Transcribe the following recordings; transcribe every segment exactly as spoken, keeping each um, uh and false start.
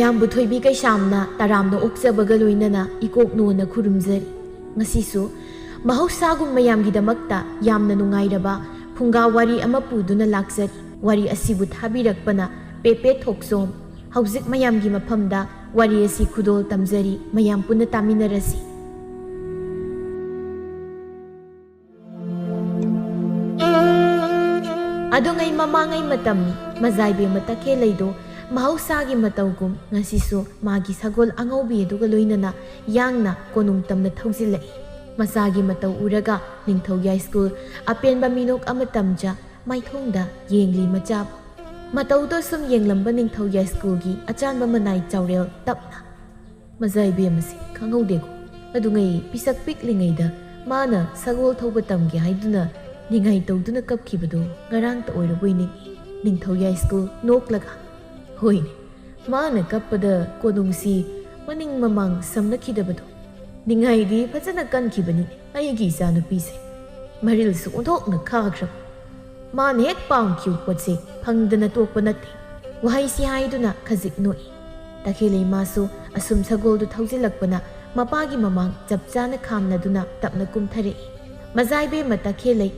ꯃꯌꯥꯝꯕꯨ ꯊꯣꯏꯕꯤ ꯀꯩꯁꯥꯝꯅ ꯇꯔꯥꯝꯅ ꯑꯣꯛꯆꯕꯒ ꯂꯣꯏꯅꯅ ꯏꯀꯣꯛ ꯅꯣꯟꯅ ꯈꯨꯔꯨꯝꯖꯔꯤ꯫ ꯉꯁꯤꯁꯨ ꯃꯍꯧꯁꯥꯒꯨꯝ ꯃꯌꯥꯝꯒꯤꯗꯃꯛꯇ ꯌꯥꯝꯅ ꯅꯨꯡꯉꯥꯏꯔꯕ ꯐꯨꯡꯒꯥ ꯋꯥꯔꯤ ꯑꯃ ꯄꯨꯗꯨꯅ ꯂꯥꯛꯆꯔꯤ꯫ ꯋꯥꯔꯤ ꯑꯁꯤꯕꯨ ꯊꯥꯕꯤꯔꯛꯄꯅ ꯄꯦꯄꯦ ꯊꯣꯛꯆꯣꯝ꯫ ꯍꯧꯖꯤꯛ ꯃꯌꯥꯝꯒꯤ ꯃꯐꯝꯗ ꯋꯥꯔꯤ ꯑꯁꯤ ꯈꯨꯗꯣꯜ ꯇꯝꯖꯔꯤ, ꯃꯌꯥꯝ ꯄꯨꯟꯅ ꯇꯥꯃꯤꯟꯅꯔꯁꯤ꯫ ꯑꯗꯨꯉꯩ ꯃꯃꯥꯡꯉꯩ ꯃꯇꯝꯅꯤ꯫ ꯃꯖꯥꯏꯕꯦꯝꯃ ꯇꯈꯦꯜꯂꯩꯗꯣ ꯃꯍꯧꯁꯥꯒꯤ ꯃꯇꯧꯒꯨꯝ ꯉꯁꯤꯁꯨ ꯃꯥꯒꯤ ꯁꯒꯣꯜ ꯑꯉꯧꯕꯤ ꯑꯗꯨꯒ ꯂꯣꯏꯅꯅ ꯌꯥꯡꯅ ꯀꯣꯅꯨꯡ ꯇꯝꯅ ꯊꯧꯖꯤꯜꯂꯛꯏ꯫ ꯃꯆꯥꯒꯤ ꯃꯇꯧ ꯎꯔꯒ ꯅꯤꯡꯊꯧ ꯌꯥꯏꯁ꯭ꯀꯨꯜ ꯑꯄꯦꯟꯕ ꯃꯤꯅꯣꯛ ꯑꯃ ꯇꯝꯖ ꯃꯥꯏꯊꯣꯡꯗ ꯌꯦꯡꯂꯤ ꯃꯆꯥꯕꯨ꯫ ꯃꯇꯧꯗꯣ ꯁꯨꯝ ꯌꯦꯡꯂꯝꯕ ꯅꯤꯡꯊꯧ ꯌꯥꯏꯁ꯭ꯀꯨꯜꯒꯤ ꯑꯆꯥꯟꯕ ꯃꯅꯥꯏ ꯆꯥꯎꯔꯦꯜ ꯇꯞꯅ, "ꯃꯖꯥꯏꯕꯦꯝꯃꯁꯤ ꯈꯪꯍꯧꯗꯦꯀꯣ꯫ ꯑꯗꯨꯉꯩ ꯄꯤꯁꯛ ꯄꯤꯛꯂꯤꯉꯩꯗ ꯃꯥꯅ ꯁꯒꯣꯜ ꯊꯧꯕ ꯇꯝꯒꯦ ꯍꯥꯏꯗꯨꯅ ꯅꯤꯡꯉꯥꯏ ꯇꯧꯗꯨꯅ ꯀꯞꯈꯤꯕꯗꯨ ꯉꯔꯥꯡꯇ ꯑꯣꯏꯔꯕꯣꯏ ꯅꯤꯡꯏ꯫" ꯅꯤꯡꯊꯧ ꯌꯥꯏꯁ꯭ꯀꯨꯜ ꯅꯣꯛꯂꯒ, "ꯍꯣꯏꯅꯦ, ꯃꯥꯅ ꯀꯞꯄꯗ ꯀꯣꯅꯨꯡꯁꯤ ꯃꯅꯤꯡ ꯃꯃꯥꯡ ꯁꯝꯅꯈꯤꯗꯕꯗꯣ꯫ ꯅꯤꯡꯉꯥꯏꯗꯤ ꯐꯖꯅ ꯀꯟꯈꯤꯕꯅꯤꯅꯦ ꯑꯩꯒꯤ ꯏꯆꯥꯅꯨꯄꯤꯁꯦ꯫ ꯃꯔꯤꯜꯁꯨ ꯑꯣꯟꯊꯣꯛꯅ ꯈꯥꯈ꯭ꯔꯕ꯫ ꯃꯥꯅ ꯍꯦꯛ ꯄꯥꯝꯈꯤꯕ ꯄꯣꯠꯁꯦ ꯐꯪꯗꯅ ꯇꯣꯛꯄ ꯅꯠꯇꯦ꯫" ꯋꯥꯍꯩꯁꯤ ꯍꯥꯏꯗꯨꯅ ꯈꯖꯤꯛ ꯅꯣꯛꯏ꯫ ꯇꯈꯦꯜꯂꯩ ꯃꯥꯁꯨ ꯑꯁꯨꯝ ꯁꯒꯣꯜꯗꯨ ꯊꯧꯖꯤꯜꯂꯛꯄꯅ ꯃꯄꯥꯒꯤ ꯃꯃꯥꯡ ꯆꯞ ꯆꯥꯅ ꯈꯥꯝꯂꯗꯨꯅ ꯇꯞꯅ ꯀꯨꯝꯊꯔꯛꯏ꯫ ꯃꯖꯥꯏꯕꯦꯝꯃ ꯇꯈꯦꯜꯂꯩ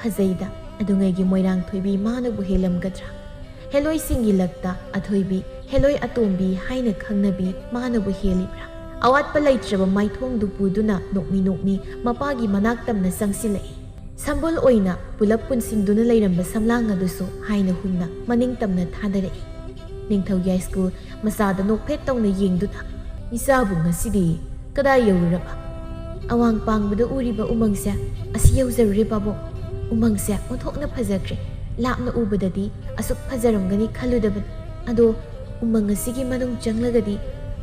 ꯐꯖꯩꯗ, ꯑꯗꯨꯉꯩꯒꯤ ꯃꯣꯏꯔꯥꯡ ꯊꯣꯏꯕꯤ ꯃꯥꯅꯕꯨ ꯍꯦꯜꯂꯝꯒꯗ꯭ꯔꯥ? ꯍꯦꯂꯣꯏꯁꯤꯡꯒꯤ ꯂꯛꯇ ꯑꯊꯣꯏꯕꯤ, ꯍꯦꯂꯣꯏ ꯑꯇꯣꯝꯕꯤ ꯍꯥꯏꯅ ꯈꯪꯅꯕꯤ ꯃꯥꯅꯕꯨ ꯍꯦꯜꯂꯤꯕ꯭ꯔꯥ? ꯑꯋꯥꯠꯄ ꯂꯩꯇ꯭ꯔꯕ ꯃꯥꯏꯊꯣꯡꯗꯨ ꯄꯨꯗꯨꯅ ꯅꯣꯛꯃꯤ ꯅꯣꯛꯃꯤ ꯃꯄꯥꯒꯤ ꯃꯅꯥꯛ ꯇꯝꯅ ꯆꯪꯁꯤꯜꯂꯛꯏ꯫ ꯁꯝꯕꯨꯜ ꯑꯣꯏꯅ ꯄꯨꯂꯞ ꯄꯨꯟꯁꯤꯟꯗꯨꯅ ꯂꯩꯔꯝꯕ ꯁꯝꯂꯥꯡ ꯑꯗꯨꯁꯨ ꯍꯥꯏꯅ ꯍꯨꯝꯅ ꯃꯅꯤꯡ ꯇꯝꯅ ꯊꯥꯗꯔꯛꯏ꯫ ꯅꯤꯡꯊꯧ ꯌꯥꯏꯁ꯭ꯀꯨꯜ ꯃꯆꯥꯗ ꯅꯣꯛꯐꯦꯠ ꯇꯧꯅ ꯌꯦꯡꯗꯨꯅ, "ꯏꯆꯥꯕꯨ ꯉꯁꯤꯗꯤ ꯀꯗꯥꯏ ꯌꯧꯔꯨꯔꯕ?" "ꯑꯋꯥꯡ ꯄꯥꯡꯕꯗ ꯎꯔꯤꯕ ꯎꯃꯪꯁꯦ ꯑꯁꯤ ꯌꯧꯖꯔꯨꯔꯦ ꯄꯥꯕꯨꯡ꯫ ꯎꯃꯪꯁꯦ ꯑꯣꯟꯊꯣꯛꯅ ꯐꯖꯈ꯭ꯔꯦ꯫ ꯂꯥꯞꯅ ꯎꯕꯗꯗꯤ ꯑꯁꯨꯛ ꯐꯖꯔꯝꯒꯅꯤ ꯈꯜꯂꯨꯗꯕꯅꯤ꯫ ꯑꯗꯣ ꯎꯃꯪ ꯑꯁꯤꯒꯤ ꯃꯅꯨꯡ ꯆꯪꯂꯒꯗꯤ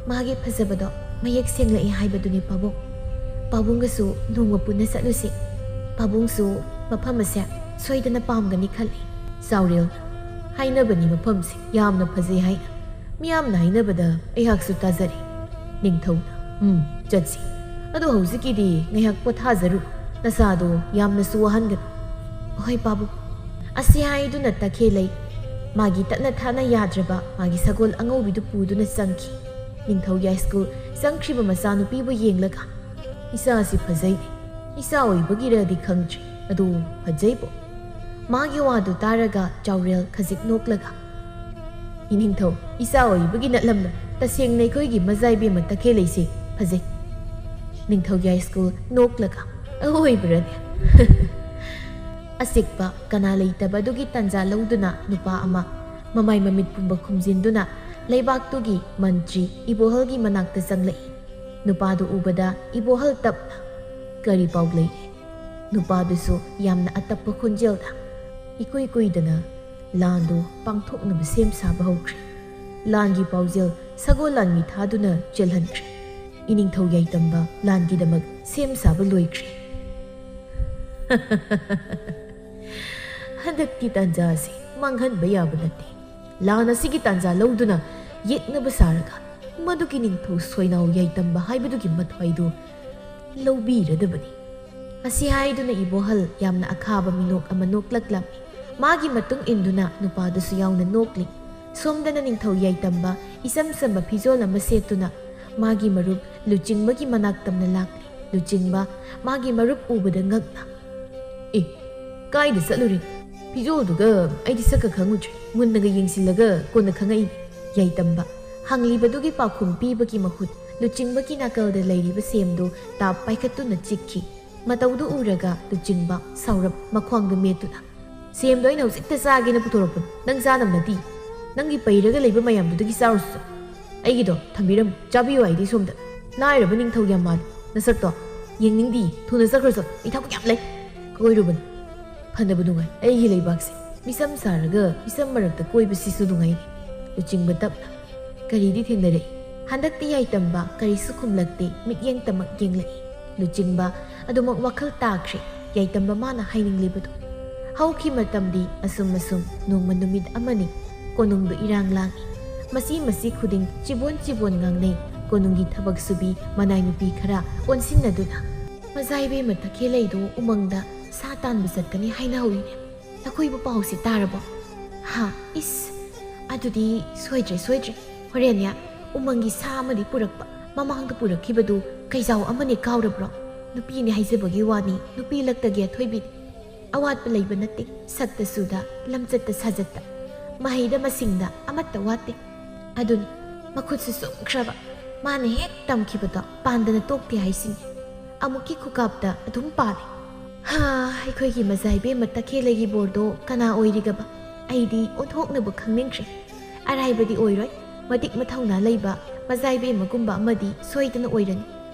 ꯃꯥꯒꯤ ꯐꯖꯕꯗꯣ ꯃꯌꯦꯛ ꯁꯦꯡꯂꯛꯏ ꯍꯥꯏꯕꯗꯨꯅꯤ ꯄꯥꯕꯨꯡ꯫ ꯄꯥꯕꯨꯡꯒꯁꯨ ꯅꯣꯡꯃ ꯄꯨꯟꯅ ꯆꯠꯂꯨꯁꯤ꯫ ꯄꯥꯕꯨꯡꯁꯨ ꯃꯐꯝ ꯑꯁꯦ ꯁꯣꯏꯗꯅ ꯄꯥꯝꯒꯅꯤ ꯈꯜꯂꯤ꯫" ꯆꯥꯎꯔꯦꯜ, "ꯍꯥꯏꯅꯕꯅꯤ ꯃꯐꯝꯁꯦ ꯌꯥꯝꯅ ꯐꯖꯩ ꯍꯥꯏꯅ꯫ ꯃꯤꯌꯥꯝꯅ ꯍꯥꯏꯅꯕꯗ ꯑꯩꯍꯥꯛꯁꯨ ꯇꯥꯖꯔꯦ꯫" ꯅꯤꯡꯊꯧꯅ, "ꯎꯝ, ꯆꯠꯁꯤ꯫ ꯑꯗꯣ ꯍꯧꯖꯤꯛꯀꯤꯗꯤ ꯉꯥꯏꯍꯥꯛ ꯄꯣꯊꯥꯖꯔꯨ꯫ ꯅꯁꯥꯗꯣ ꯌꯥꯝꯅꯁꯨ ꯋꯥꯍꯟꯒꯅꯨ꯫" "ꯍꯣꯏ ꯄꯥꯕꯨꯡ꯫" ꯑꯁꯤ ꯍꯥꯏꯗꯨꯅ ꯇꯈꯦꯜꯂꯩ ꯃꯥꯒꯤ ꯇꯠꯅ ꯊꯥꯅ ꯌꯥꯗ꯭ꯔꯕ ꯃꯥꯒꯤ ꯁꯒꯣꯜ ꯑꯉꯧꯕꯤꯗꯨ ꯄꯨꯗꯨꯅ ꯆꯪꯈꯤ꯫ ꯅꯤꯡꯊꯧ ꯌꯥꯏꯁ꯭ꯀꯨꯜ ꯆꯪꯈ꯭ꯔꯤꯕ ꯃꯆꯥꯅꯨꯄꯤꯕꯨ ꯌꯦꯡꯂꯒ, "ꯏꯆꯥꯁꯤ ꯐꯖꯩꯅꯦ꯫ ꯏꯆꯥ ꯑꯣꯏꯕꯒꯤꯔꯗꯤ ꯈꯪꯗ꯭ꯔꯤ, ꯑꯗꯨ ꯐꯖꯩꯕꯣ꯫" ꯃꯥꯒꯤ ꯋꯥꯗꯨ ꯇꯥꯔꯒ ꯆꯥꯎꯔꯦꯜ ꯈꯖꯤꯛ ꯅꯣꯛꯂꯒ, "ꯏꯅꯤꯡꯊꯧ, ꯏꯆꯥ ꯑꯣꯏꯕꯒꯤ ꯅꯠꯂꯝꯂꯣꯏ꯫ ꯇꯁꯦꯡꯅ ꯑꯩꯈꯣꯏꯒꯤ ꯃꯖꯥꯏꯕꯦꯝꯃ ꯇꯈꯦꯜꯂꯩꯁꯦ ꯐꯖꯩ꯫" ꯅꯤꯡꯊꯧ ꯌꯥꯏꯁ꯭ꯀꯨꯜ ꯅꯣꯛꯂꯒ, "ꯑꯣꯏꯕ꯭ꯔꯅꯦ?" ꯑꯆꯤꯛꯄ ꯀꯅꯥ ꯂꯩꯇꯕ ꯑꯗꯨꯒꯤ ꯇꯥꯟꯖꯥ ꯂꯧꯗꯨꯅ ꯅꯨꯄꯥ ꯑꯃ ꯃꯃꯥꯏ ꯃꯃꯤꯠ ꯄꯨꯝꯕ ꯈꯨꯝꯖꯤꯟꯗꯨꯅ ꯂꯩꯕꯥꯛꯇꯨꯒꯤ ꯃꯟꯇ꯭ꯔꯤ ꯏꯕꯣꯍꯜꯒꯤ ꯃꯅꯥꯛꯇ ꯆꯪꯂꯛꯏ꯫ ꯅꯨꯄꯥꯗꯨ ꯎꯕꯗ ꯏꯕꯣꯍꯜ ꯇꯞꯅ, "ꯀꯔꯤ ꯄꯥꯎ ꯂꯩꯒꯦ?" ꯅꯨꯄꯥꯗꯨꯁꯨ ꯌꯥꯝꯅ ꯑꯇꯞꯄ ꯈꯣꯟꯖꯦꯜꯗ, "ꯏꯀꯨꯏ ꯀꯨꯏꯗꯅ ꯂꯥꯟꯗꯨ ꯄꯥꯡꯊꯣꯛꯅꯕ ꯁꯦꯝ ꯁꯥꯕ ꯍꯧꯈ꯭ꯔꯦ꯫ ꯂꯥꯟꯒꯤ ꯄꯥꯎꯖꯦꯜ ꯁꯒꯣꯜ ꯂꯥꯟꯃꯤ ꯊꯥꯗꯨꯅ ꯆꯦꯜꯍꯟꯈ꯭ꯔꯦ꯫ ꯏꯅꯤꯡꯊꯧ ꯌꯥꯏꯇꯝꯕ ꯂꯥꯟꯒꯤꯗꯃꯛ ꯁꯦꯝ ꯁꯥꯕ ꯂꯣꯏꯈ꯭ꯔꯦ꯫" "ꯍꯟꯗꯛꯀꯤ ꯇꯥꯟꯖꯥ ꯑꯁꯤ ꯃꯥꯡꯍꯟꯕ ꯌꯥꯕ ꯅꯠꯇꯦ꯫ ꯂꯥꯟ ꯑꯁꯤꯒꯤ ꯇꯥꯟꯖꯥ ꯂꯧꯗꯨꯅ ꯌꯦꯛꯅꯕ ꯁꯥꯔꯒ ꯃꯗꯨꯒꯤ ꯅꯤꯡꯊꯧ ꯁꯣꯏꯅꯥꯎ ꯌꯥꯏꯇꯝꯕ ꯍꯥꯏꯕꯗꯨꯒꯤ ꯃꯊ꯭ꯋꯥꯏꯗꯨ ꯂꯧꯕꯤꯔꯗꯕꯅꯤ꯫" ꯑꯁꯤ ꯍꯥꯏꯗꯨꯅ ꯏꯕꯣꯍꯜ ꯌꯥꯝꯅ ꯑꯈꯥꯕ ꯃꯤꯅꯣꯛ ꯑꯃ ꯅꯣꯛꯂꯛꯂꯝꯃꯤ꯫ ꯃꯥꯒꯤ ꯃꯇꯨꯡ ꯏꯟꯗꯨꯅ ꯅꯨꯄꯥꯗꯨꯁꯨ ꯌꯥꯎꯅ ꯅꯣꯛꯂꯤ꯫ ꯁꯣꯝꯗꯅ ꯅꯤꯡꯊꯧ ꯌꯥꯏꯇꯝꯕ ꯏꯆꯝ ꯆꯝꯕ ꯐꯤꯖꯣꯜ ꯑꯃ ꯁꯦꯠꯇꯨꯅ ꯃꯥꯒꯤ ꯃꯔꯨꯞ ꯂꯨꯆꯤꯡꯕꯒꯤ ꯃꯅꯥꯛ ꯇꯝꯅ ꯂꯥꯛꯂꯤ꯫ ꯂꯨꯆꯤꯡꯕ ꯃꯥꯒꯤ ꯃꯔꯨꯞ ꯎꯕꯗ ꯉꯛꯅ, "ꯑꯦ, ꯀꯥꯏꯗ ꯆꯠꯂꯨꯔꯦ? ꯐꯤꯖꯣꯜꯗꯨꯒ ꯑꯩꯗꯤ ꯁꯛꯀ ꯈꯪꯉꯨꯗ꯭ꯔꯦ꯫ ꯃꯨꯟꯅꯒ ꯌꯦꯡꯁꯤꯜꯂꯒ ꯀꯣꯟꯅ ꯈꯪꯉꯛꯏꯅꯤ꯫" ꯌꯥꯏꯇꯝꯕ ꯍꯪꯂꯤꯕꯗꯨꯒꯤ ꯄꯥꯎꯈꯨꯝ ꯄꯤꯕꯒꯤ ꯃꯍꯨꯠ ꯂꯨꯆꯤꯡꯕꯒꯤ ꯅꯥꯀꯜꯗ ꯂꯩꯔꯤꯕ ꯁꯦꯝꯗꯨ ꯇꯥꯞ ꯄꯥꯏꯈꯠꯇꯨꯅ ꯆꯤꯛꯈꯤ꯫ ꯃꯇꯧꯗꯨ ꯎꯔꯒ ꯂꯨꯆꯤꯡꯕ ꯁꯥꯎꯔꯞ ꯃꯈ꯭ꯋꯥꯡꯗꯨ ꯃꯦꯠꯇꯨꯅ, "ꯁꯦꯝꯗꯣ ꯑꯩꯅ ꯍꯧꯖꯤꯛꯇ ꯆꯥꯒꯦꯅ ꯄꯨꯊꯣꯔꯛꯄꯅꯤ꯫ ꯅꯪ ꯆꯥꯅꯕ ꯅꯠꯇꯦ꯫ ꯅꯪꯒꯤ ꯄꯩꯔꯒ ꯂꯩꯕ ꯃꯌꯥꯝꯗꯨꯗꯒꯤ ꯆꯥꯔꯨꯁꯨ꯫ ꯑꯩꯒꯤꯗꯣ ꯊꯝꯕꯤꯔꯝꯃꯨ꯫ ꯆꯥꯕꯤꯌꯨ ꯍꯥꯏꯗꯤ ꯁꯣꯝꯗ꯫ ꯂꯥꯏꯔꯕ ꯅꯤꯡꯊꯧ ꯌꯥꯝ ꯃꯥꯜꯂꯤ꯫ ꯅꯁꯛꯇꯣ ꯌꯦꯡꯅꯤꯡꯗꯤ꯫ ꯊꯨꯅ ꯆꯠꯈ꯭ꯔꯣ ꯆꯠꯂꯣ꯫ ꯑꯩ ꯊꯕꯛ ꯌꯥꯝ ꯂꯩ꯫ ꯀꯣꯏꯔꯨꯕꯅꯤ꯫ ꯐꯅꯕ ꯅꯨꯡꯉꯥꯏ ꯑꯩꯒꯤ ꯂꯩꯕꯥꯛꯁꯦ꯫ ꯃꯤꯆꯝ ꯁꯥꯔꯒ ꯃꯤꯆꯝ ꯃꯔꯛꯇ ꯀꯣꯏꯕꯁꯤꯁꯨ ꯅꯨꯡꯉꯥꯏꯅꯤ꯫" ꯂꯨꯆꯤꯡꯕ ꯇꯞꯅ, "ꯀꯔꯤꯗꯤ ꯊꯦꯡꯅꯔꯛꯏ?" ꯍꯟꯗꯛꯇꯤ ꯌꯥꯏꯇꯝꯕ ꯀꯔꯤꯁꯨ ꯈꯨꯝꯂꯛꯇꯦ꯫ ꯃꯤꯠꯌꯦꯡꯇꯃꯛ ꯌꯦꯡꯂꯛꯏ꯫ ꯂꯨꯆꯤꯡꯕ ꯑꯗꯨꯃꯛ ꯋꯥꯈꯜ ꯇꯥꯈ꯭ꯔꯦ꯫ ꯌꯥꯏꯇꯝꯕ ꯃꯥꯅ ꯍꯥꯏꯅꯤꯡꯂꯤꯕꯗꯨ꯫ ꯍꯧꯈꯤ ꯃꯇꯝꯗꯤ ꯑꯁꯨꯝ ꯑꯁꯨꯝ ꯅꯣꯡꯃ ꯅꯨꯃꯤꯠ ꯑꯃꯅꯤ꯫ ꯀꯣꯅꯨꯡꯗꯨ ꯏꯔꯥꯡ ꯂꯥꯡꯏ꯫ ꯃꯁꯤ ꯃꯁꯤ ꯈꯨꯗꯤꯡ ꯆꯤꯕꯣꯟ ꯆꯤꯕꯣꯟ ꯉꯥꯡꯅꯩ꯫ ꯀꯣꯅꯨꯡꯒꯤ ꯊꯕꯛ ꯁꯨꯕꯤ ꯃꯅꯥꯏ ꯅꯨꯄꯤ ꯈꯔ ꯑꯣꯟꯁꯤꯟꯅꯗꯨꯅ, "ꯃꯖꯥ ꯏꯕꯦꯝꯃ ꯇꯈꯦꯜꯂꯩꯗꯨ ꯎꯃꯪꯗ ꯁꯥ ꯇꯥꯟꯕ ꯆꯠꯀꯅꯤ ꯍꯥꯏꯅꯍꯧꯏꯅꯦ꯫ ꯂꯈꯣꯏꯕ ꯄꯥꯎꯁꯤ ꯇꯥꯔꯕꯣ?" ꯍꯥ? ꯏꯁ, ꯑꯗꯨꯗꯤ ꯁꯣꯏꯗ꯭ꯔꯦ, ꯁꯣꯏꯗ꯭ꯔꯦ꯫ ꯍꯣꯔꯦꯟꯅꯦ, ꯎꯃꯪꯒꯤ ꯁꯥ ꯑꯃꯗꯤ ꯄꯨꯔꯛꯄ꯫ ꯃꯃꯥꯡꯗ ꯄꯨꯔꯛꯈꯤꯕꯗꯨ ꯀꯩꯖꯥꯎ ꯑꯃꯅꯦ, ꯀꯥꯎꯔꯕ꯭ꯔꯣ? ꯅꯨꯄꯤꯅꯦ ꯍꯥꯏꯖꯕꯒꯤ ꯋꯥꯅꯤ, ꯅꯨꯄꯤ ꯂꯛꯇꯒꯤ ꯑꯊꯣꯏꯕꯤꯅꯤ꯫ ꯑꯋꯥꯠꯄ ꯂꯩꯕ ꯅꯠꯇꯦ, ꯁꯛꯇ ꯁꯨꯗ, ꯂꯝꯆꯠꯇ ꯁꯥꯖꯠꯇ, ꯃꯍꯩꯗ ꯃꯁꯤꯡꯗ ꯑꯃꯠꯇ ꯋꯥꯠꯇꯦ꯫ ꯑꯗꯨꯅꯤ, ꯃꯈꯨꯠꯁꯨ ꯆꯨꯝꯈ꯭ꯔꯕ꯫ ꯃꯥꯅ ꯍꯦꯛ ꯇꯝꯈꯤꯕꯗꯣ ꯄꯥꯟꯗꯅ ꯇꯣꯛꯇꯦ ꯍꯥꯏꯁꯤꯅꯤ꯫ ꯑꯃꯨꯛꯀꯤ ꯈꯨꯀꯥꯞꯇ ꯑꯗꯨꯝ ꯄꯥꯜꯂꯤ꯫ ꯍꯥ, ꯑꯩꯈꯣꯏꯒꯤ ꯃꯖꯥ ꯏꯕꯦꯝꯃ ꯇꯈꯦꯜꯂꯩꯒꯤ ꯕꯣꯔꯗꯣ ꯀꯅꯥ ꯑꯣꯏꯔꯤꯒꯕ? ꯑꯩꯗꯤ ꯑꯣꯟꯊꯣꯛꯅꯕꯨ ꯈꯪꯅꯤꯡꯈ꯭ꯔꯦ꯫ ꯑꯔꯥꯏꯕꯗꯤ ꯑꯣꯏꯔꯣꯏ, ꯃꯇꯤꯛ ꯃꯊꯧꯅꯥ ꯂꯩꯕ ꯃꯖꯥ ꯏꯕꯦꯝꯃꯒꯨꯝꯕ ꯑꯃꯗꯤ ꯁꯣꯏꯗꯅ ꯑꯣꯏꯔꯅꯤ꯫